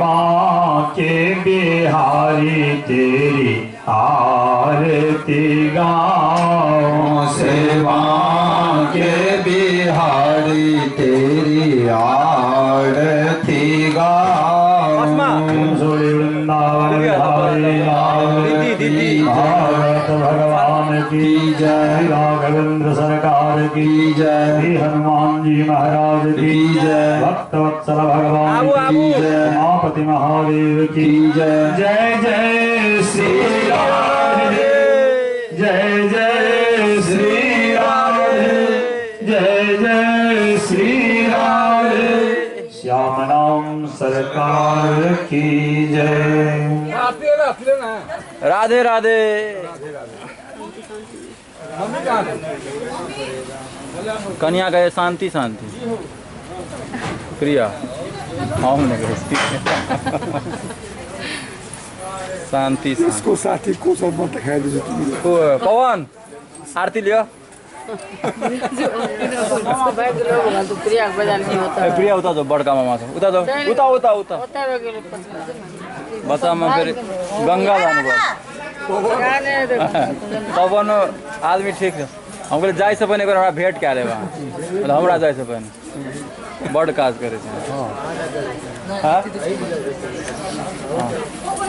बांके बिहारी तेरी आरती गाऊं, सेवा के बिहारी तेरी आरती गाऊं, वृंदावन बिहारी लाल भारत भगवान की जय, राघवेंद्र सरकार की जय, श्री हनुमान जी महाराज की जय, भक्तवत्सल भगवान की जय, उमापति महादेव की जय, जय जय श्री राधे, जय जय श्री राधे, जय जय श्री राधे, श्याम नाम सरकार की जय। राधे राधे। कन्या गए शांति शांति प्रिया हम नहीं गए शांति। इसको साथी को सब मत दिखाई दीजिए। पवन आरती लियो। प्रिया उता जो बड़का मामा छ उता जो उता उता उता बच्चामा फेरि गङ्गा जानुपर्छ। पवन आदमी ठीक छ। हम कहलियै जाइसँ पहिने एक बेर हमरा भेंट कए लेब अहाँ। हमरा जाइसँ पहिने बड्ड काज करै छै। हाँ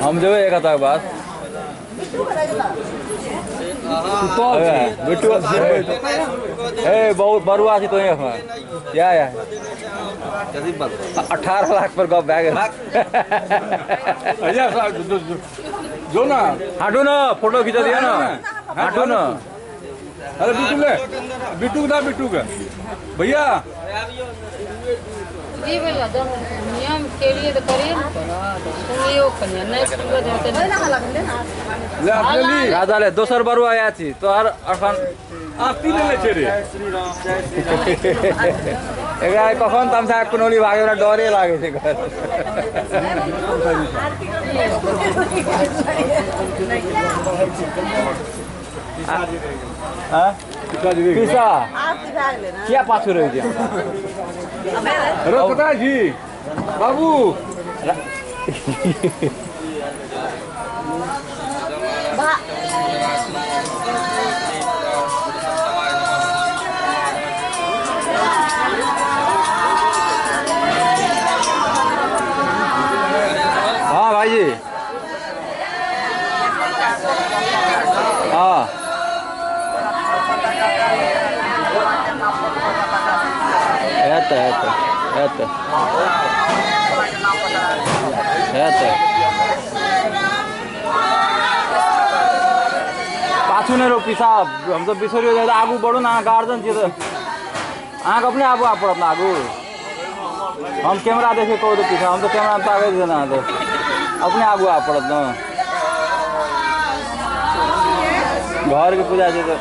हम जेबै एक हफ्ताके बाद। बिट्टू ए बहुत बरुआ छी तोही एखन या या 18 लाख पर गप भए गेल। जो ना हटू न फोटो खिचा दियो न हटू न। अरे बिट्टू ले बिट्टू का बिट्टू का भैया जी बोला जब नियम के लिए तो करिए सुनियो कनिया नहीं सुनबो जाते ले अपने ली राजा ले दोसर बरुआ आया छी तोहर अखन आरती ले ले छे रे। एकरा कखन तमसा कुनौली भागे हमरा डरे लागे छै घर। हाँ पीसा किया पाछू रहि गेल। अरे पता जी बाबू एतऽ एतऽ एतऽ एतऽ पाछू नहि रहो पीछा हमसब बिसरियो जाइ तऽ आगू बढ़ू ने। अहाँ गार्जियन छियै तऽ अहाँके अपने आबू आबऽ पड़त ने आगू। हम कैमरा देखे कहू तऽ पीछा, हम तऽ कैमरामे ताकै छियै ने, अहाँ तऽ अपने आगू आबऽ पड़त ने। घरके पूजा छै तऽ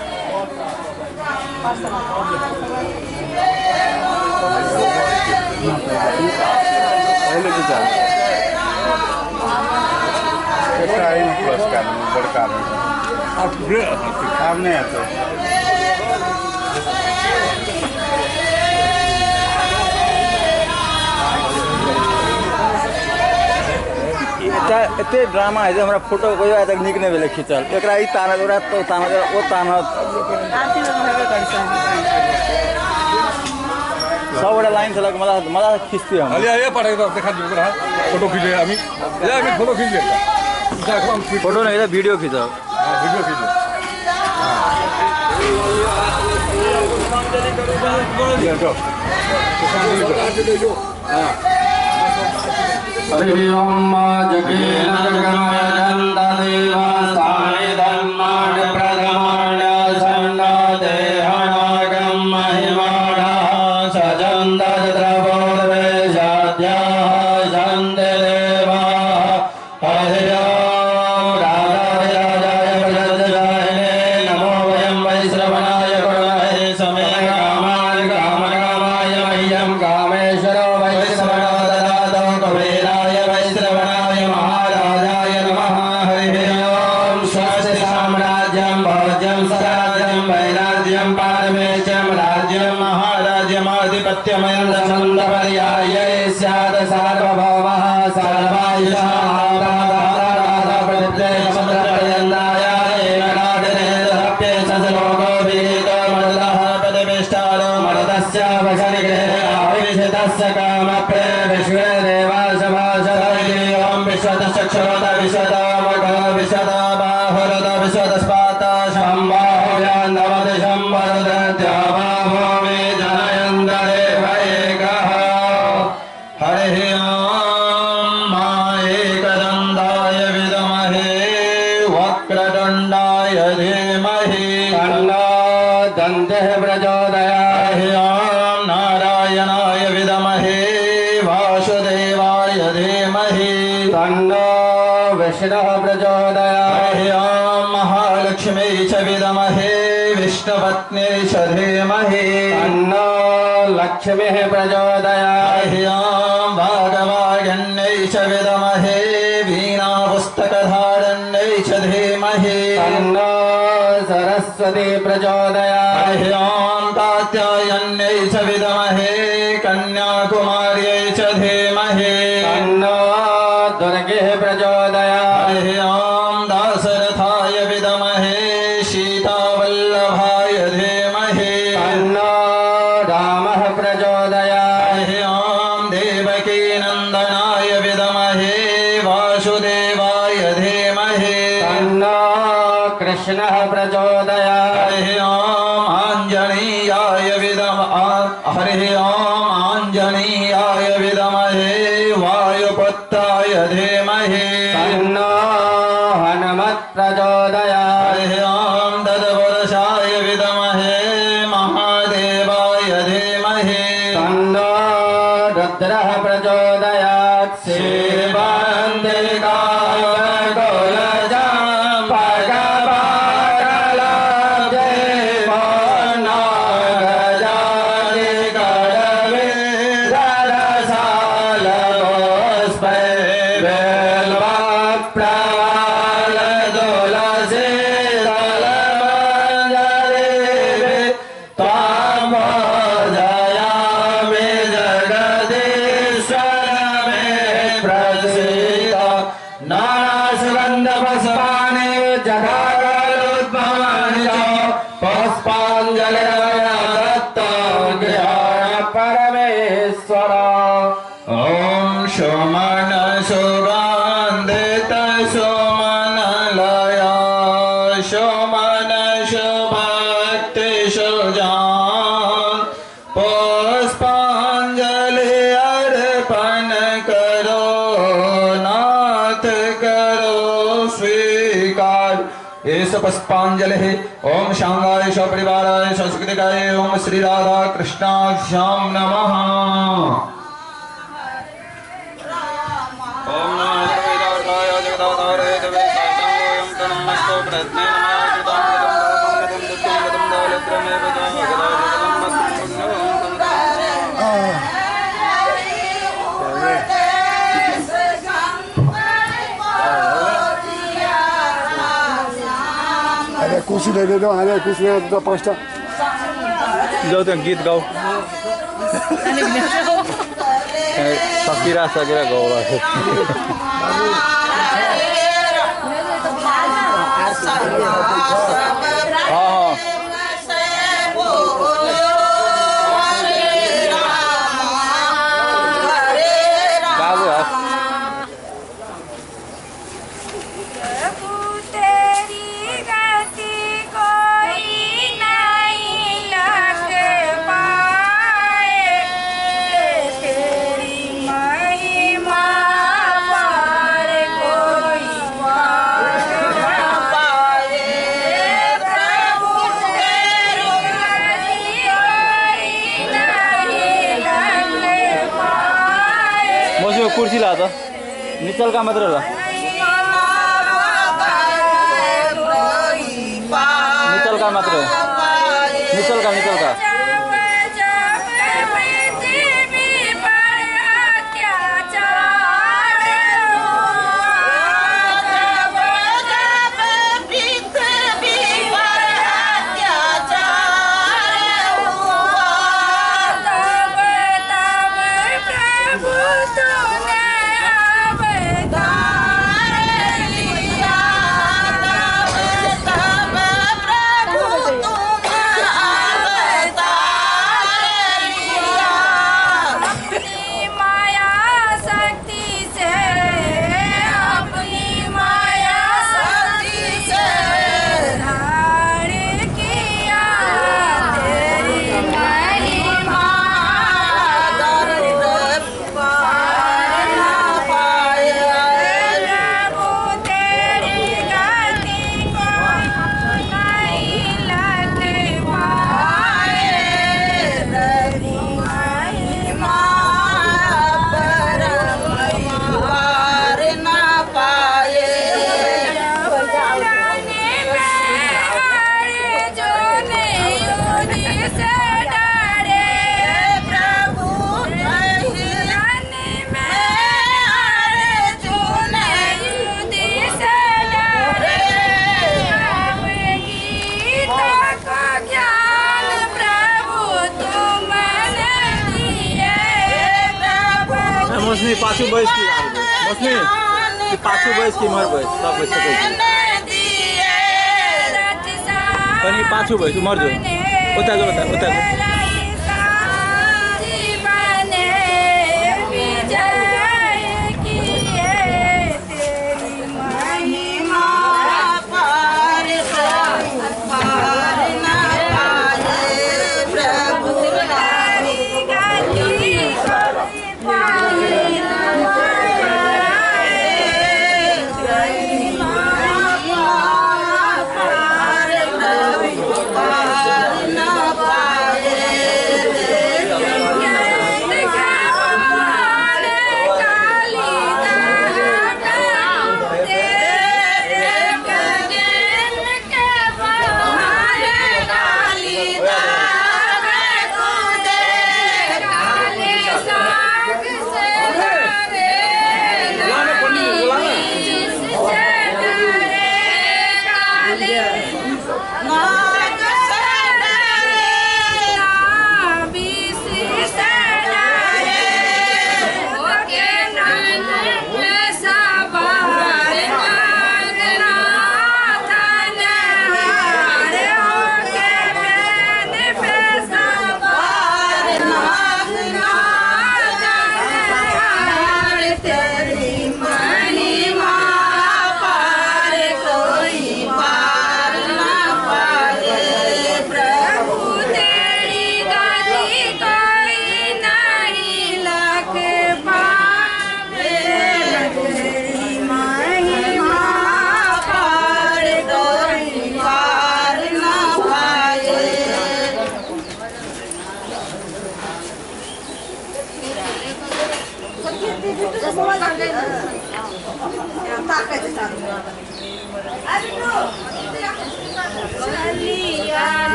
पहिले पूजा एकटा एहिमे प्लस कए देबै बड़का आब नहि हेतै। एते ड्रामा है जे हमरा फोटो कहियो आइ तक नीक नहि भेलै खींचल। एकरा ई तानत, ओकरा तो तानत, ओ तानत, सब गोटा लाइन से लग मजा मजा से खींचती हम। अरे पाठक देखा दियौ ओकरा फोटो खींचे আমি আমি फोटो खींच लेता। फोटो नहीं तो वीडियो खींचब। हां वीडियो खींचो। हां हरि ओम जगेन जगन्नदेवा सानि धर्माण प्रधमाण सन्ना देहनागम महिमाणः सजन्दद्रवोर्वे साध्याः सन्ति देवाः। हरि ओम राजाधिराजाय प्रजजायिने नमो वयं वैश्रवणाय गुरुमहे समे कामाय कामकामाय मह्यं कामेश्वरो वैश्रवणो ददातु कुबेराय वैश्रवणाय महाराजाय नमः। हरि ओम स्वस्ति साम्राज्यं भोज्यं सराज्यं वैराज्यं पारमेश्यं राज्यं महाराज्यमाधिपत्यमयं सन्दपर्यायै स्यात् सार्वभौमः सर्वायुषः महालक्ष्मी च विद्महे विष्णुपत्नी च धीमहि तन्नो लक्ष्मीः प्रचोदयात्। ॐ भागवागण्यै च विद्महे वीणापुस्तकधारण्यै च धीमहि तन्नो सरस्वती प्रचोदयात्। ॐ कात्यायन्यै च विद्महे कन्याकुमार्यै च धीमहि तन्नो दुर्गे प्रचोदयात्। ॐ दाशरथाय विद्महे सीतावल्लभाय धीमहि तन्नो रामः प्रचोदयात्। ॐ देवकीनन्दनाय विद्महे वासुदेवाय धीमहि तन्नो कृष्णः प्रचोदयात्। ॐ आञ्जनेयाय विद्महे हरिः ॐ आञ्जनेयाय विद्महे वायुपुत्राय धीमहि तन्नो हनुमत् प्रचोदयात्। ॐ तत्पुरुषाय विद्महे महादेवाय धीमहि तन्नो रुद्रः प्रचोदयात्। सुजान पुष्पांजलि अर्पण करो नाथ करो स्वीकार। एष पुष्पांजलि ओम शांगाय सपरिवाराय संस्कृतिकाय ओम श्री राधा कृष्णाभ्याम नमः। ओम नमः सर्वेदार्थाय जगदाधारे जवे साष्टांगोऽयं तन्नमस्तो प्रयत्नेन मया कृतं गतं पापं गतं दुःखं गतं दारिद्र्यमेव च गदा जगदं अरे कुर्सी दे दो, अरे कुर्सी दे दो 5टा। जाऊ त्यहाँ गीत गाऊ। सकिरा सकिरा गाऊ। हाँ बाबू कुर्सी ला त निचलका मात्र ल, निचलका मात्र, निचलका निचलका। मौसमी पाछू बैस की मौसमी पाछू बैस की इम्हर बैस सब बैस सकै छी। कनि पाछू बैस उम्हर जो ओतऽ जो ओतऽ ओतऽ जो। पार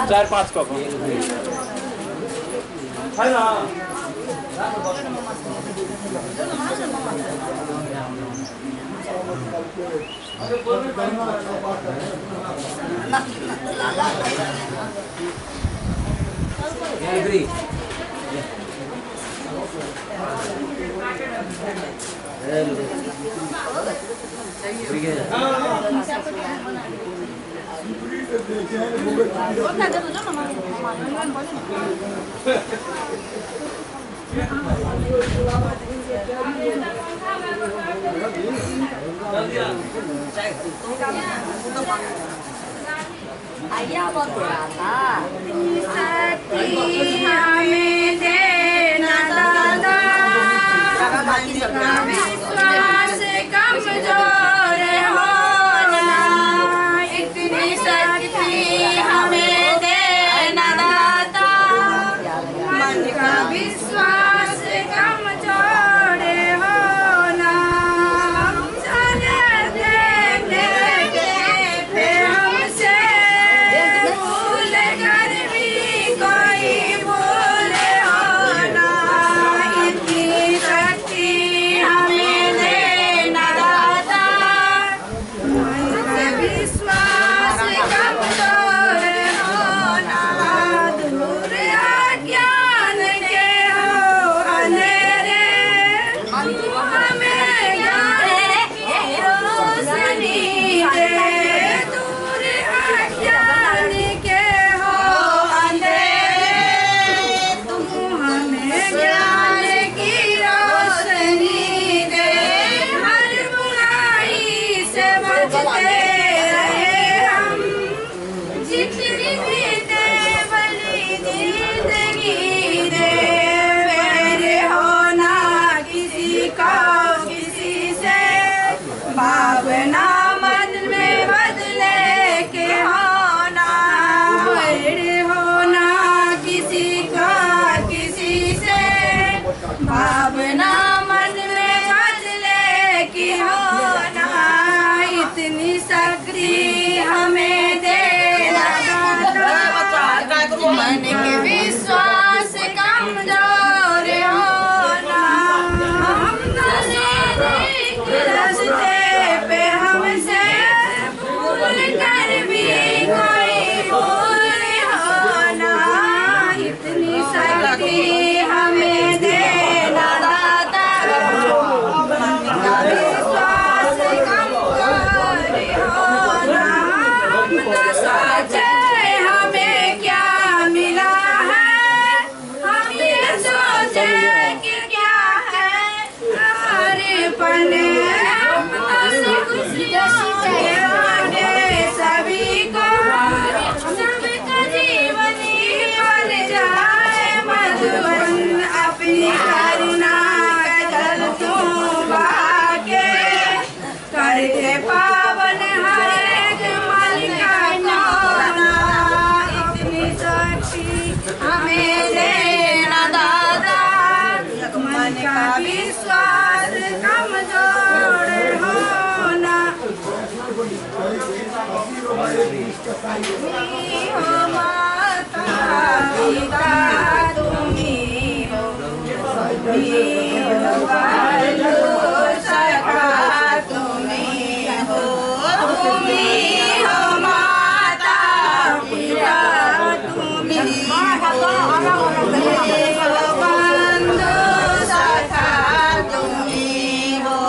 चार पाँच कप है ना। विश्वास कमजोर होना, इतनी शक्ति हमें देना दाता। मन का विश्वास कमजोर होना, हम चले फिर हमसे भूल कर भी कोई भूल होना, इतनी शक्ति हमें देना दाता। मन का विश्वास कमजोर होना, दूर अज्ञान के हो अंधेरे, तू हमें ज्ञान की रोशनी दे। दूर अज्ञान के हो अंधेरे, तू हमें ज्ञान की रोशनी दे। हर बुराई से बचते रहे हम, जितनी बीते भली जिंदगी दे। वैर होना किसी को किसी से, भावना मन में बदले के होना। वैर होना किसी का किसी से, भावना मन में बदले की होना, इतनी शक्ति हमें देना दाता। मन के विश्वास कमजोर होना, हम रास्ते पे हमसे भूल कर भी कोई भूल होना, इतनी शक्ति हमें देना दाता। मन का विश्वास कमजोर होना, हम न सोचे हमें क्या मिला है, हम ये सोचे कि क्या है हमारे पने। हम न सोचे सभी को, सबका जीवन बन जाए मधुबन। अपनी करुणा का जल तू बहा के करके पावन हर एक मन का कोना, इतनी शक्ति हमें देना दाता। मन का विश्वास कमजोर होना, तुम्ही हो माता पिता, तुम्ही हो, तुम्ही हो बंधु सखा, तुम्ही हो, तुम्ही हो माता पिता, तुम्ही हो, तुम्ही हो बंधु सखा, तुम्ही हो,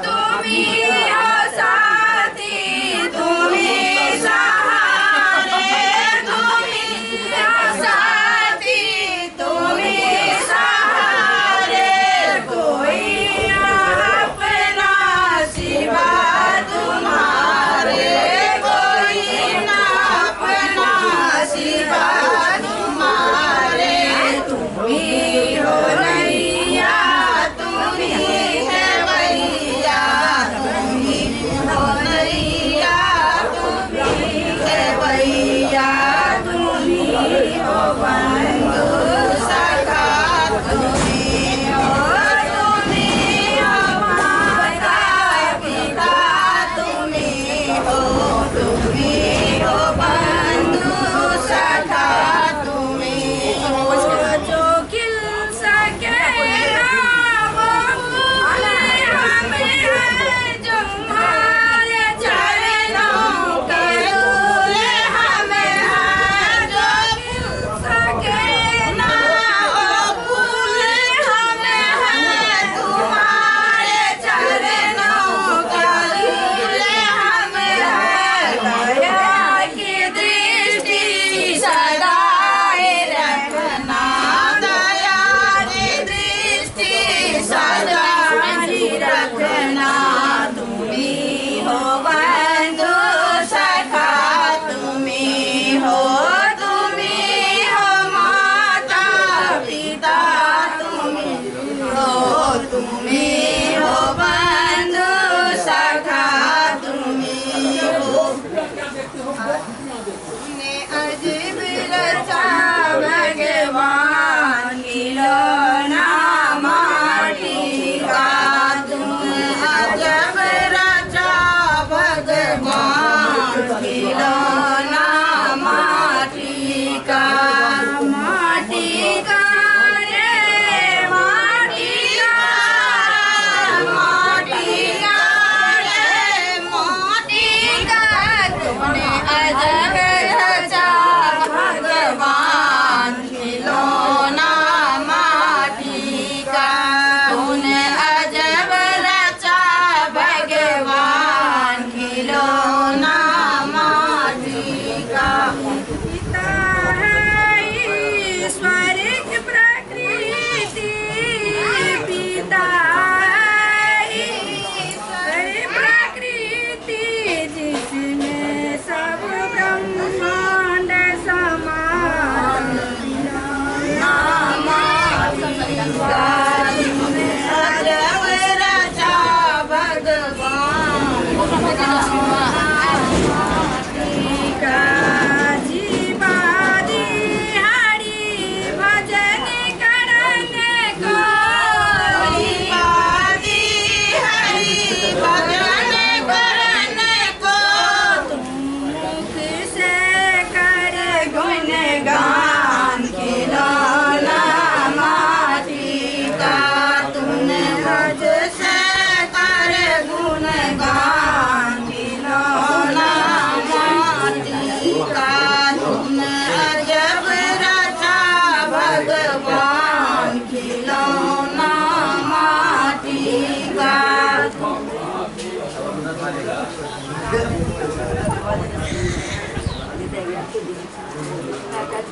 तुम्ही हो साथी, तुम्ही सहारे, तुम्ही हो साथी, तुम्ही सहारे। कोई ना अपना सिवा तुम्हारे, कोई ना अपना सिवा तुम्हारे।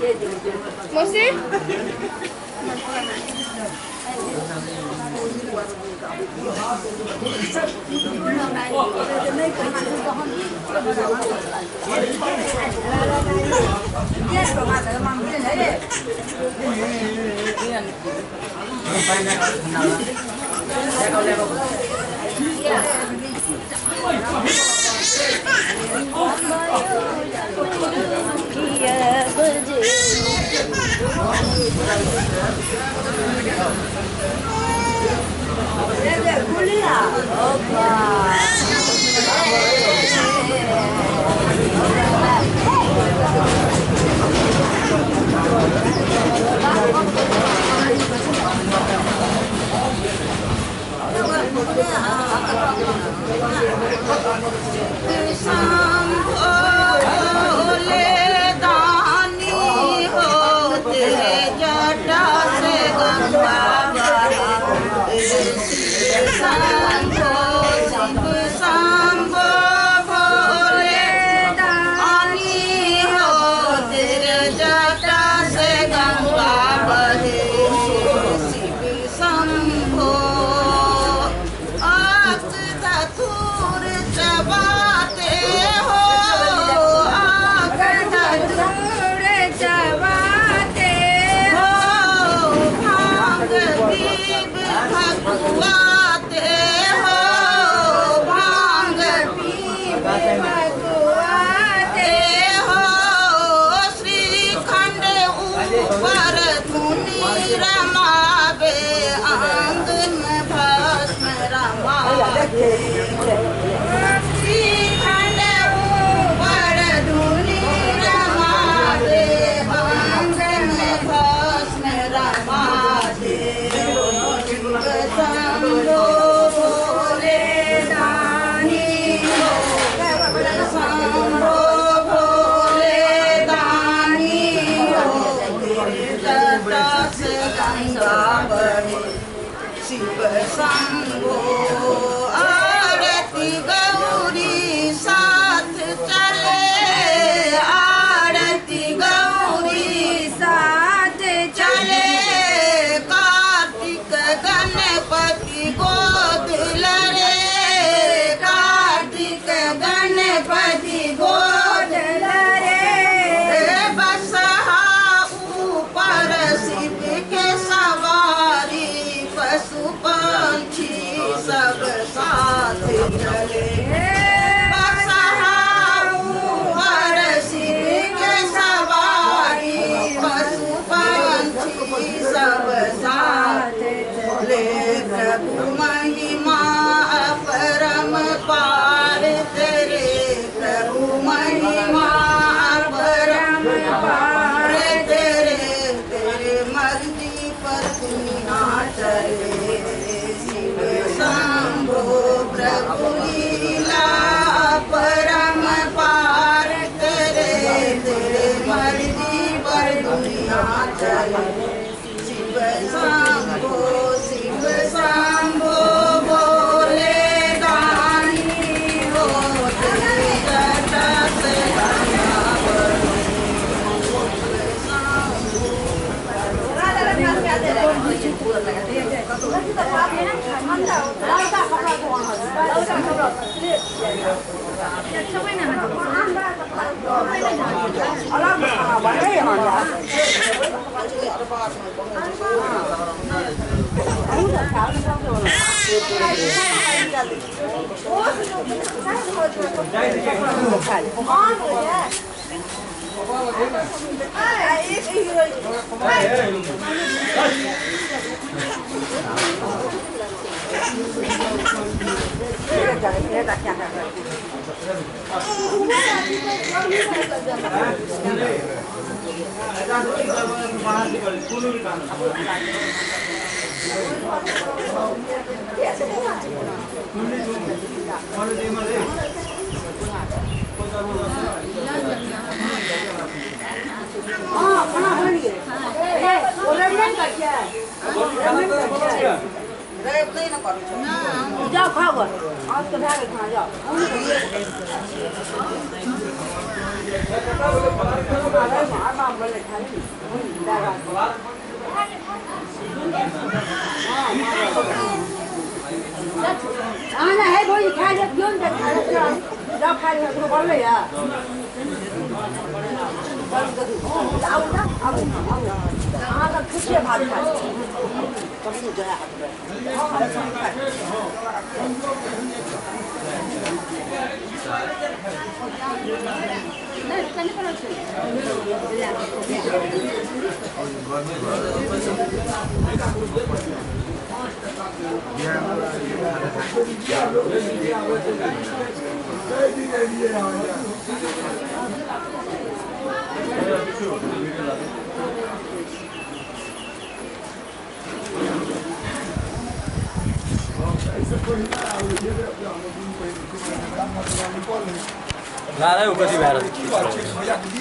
मौसी जाओ खाओ आज तो भाग खाना जाओ। आना है भोजी खा ले क्यों नहीं खा ले जा खा ले तो बोल ले यार आओ ना आओ आओ का खुशी भात खा कभी जाया ना ना ऊपर से बाहर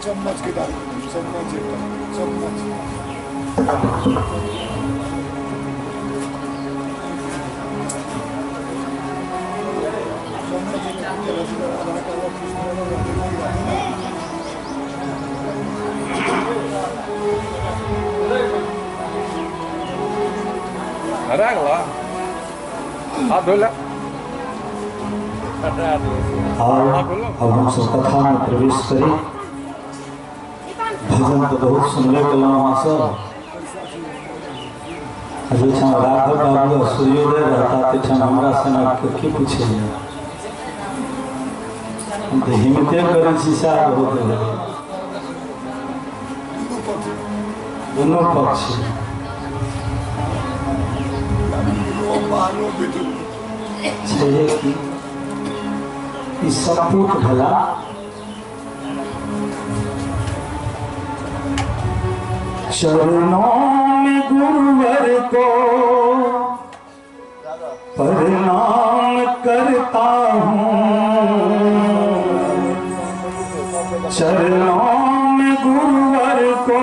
चम्मच के दाल, चम्मच, चम्मच। हरा गला हाथ धो ले। और अब हम सब कथा में प्रवेश करी। भजन तो बहुत सुनबे कलहुँ अहाँ सब। जाहिठाम राघव बाबू आ सूर्योदय रहता ताहिठाम हमरा सनक के पूछैया, हम तऽ हिम्मते करै छी सएह बहुत भेलै। दुनू पक्ष छैहे कि ई सपूत भेला। चरणों में गुरुवर को प्रणाम करता हूँ, चरणों में गुरुवर को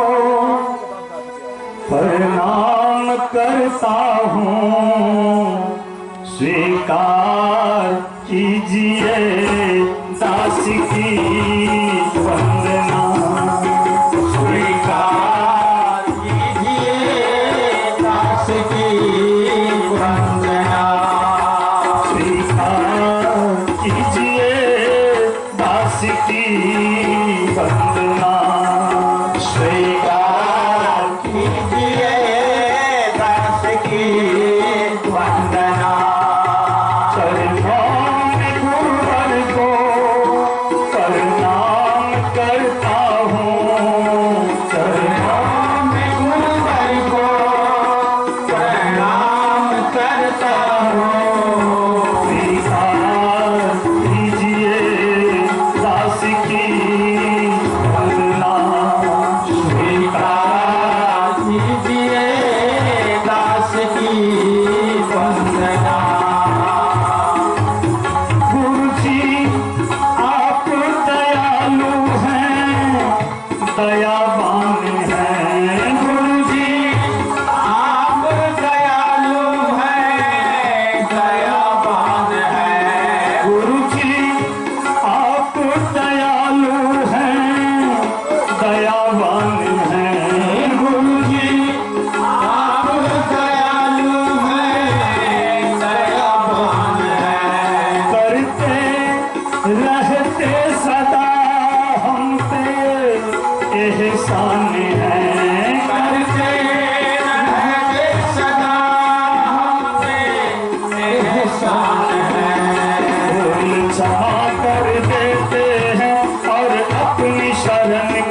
प्रणाम करता हूँ, स्वीकार कीजिए दास की वंदना, स्वीकार कीजिए दास की वंदना, स्वीकार कीजिए दास की वंदना, स्वीकार कीजिए दास की वंदना। चरणों में गुरुवर को प्रणाम करता हूँ, चरणों में गुरुवर को प्रणाम करता हूँ, स्वीकार कीजिए दास की वंदना, स्वीकार कीजिए दास की वंदना। गुरु जी आप दयालु हैं, दयावान हैं, गुरु जी आप दयालु हैं, दयावान हैं, गुरु जी आप दयालु हैं, दयावान हैं, गुरु जी आप दयालु हैं, दयावान हैं, करते रहते सदा हम पे एहसान है, करते रहते सदा हम पे एहसान है, भूल क्षमा कर देते हैं और अपनी शरण में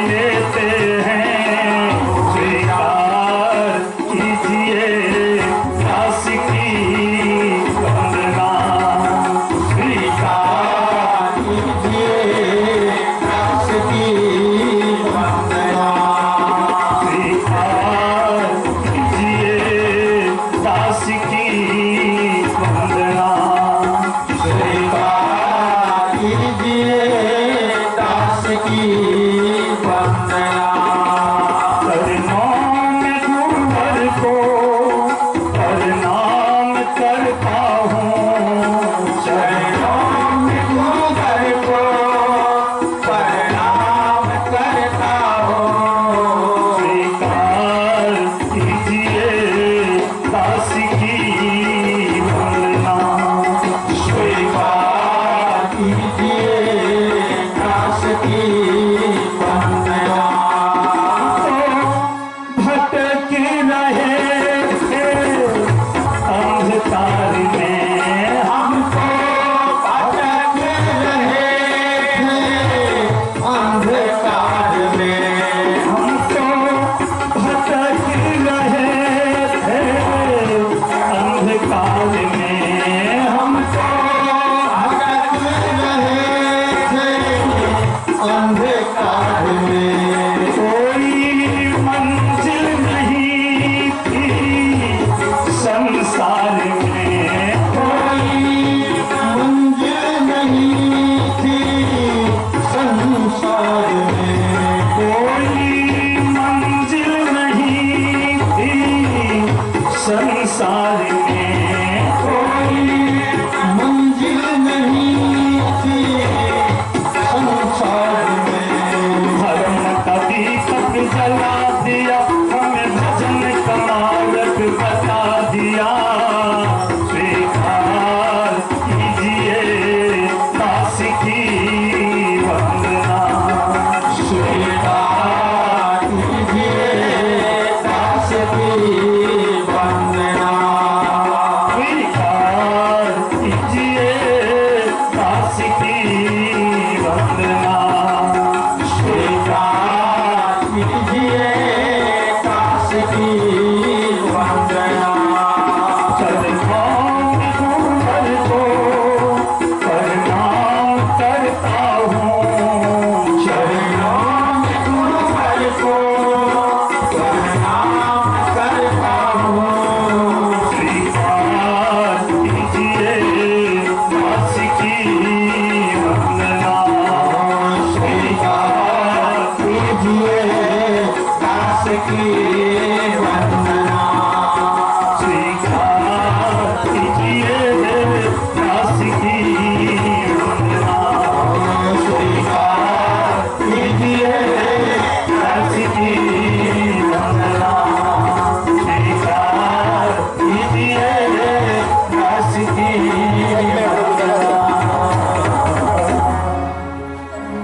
लेते हैं, स्वीकार कीजिए दास की वंदना, स्वीकार कीजिए दास की वंदना, स्वीकार कीजिए दास की वंदना, स्वीकार कीजिए दास की वंदना। चरणों में गुरुवर को प्रणाम करता हूँ, चरणों में गुरुवर को प्रणाम करता हूँ, स्वीकार कीजिए दास की वंदना, स्वीकार कीजिए दास की वंदना। तो भटक रहे थे अंधकार में,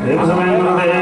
देव समय गुरुदेव।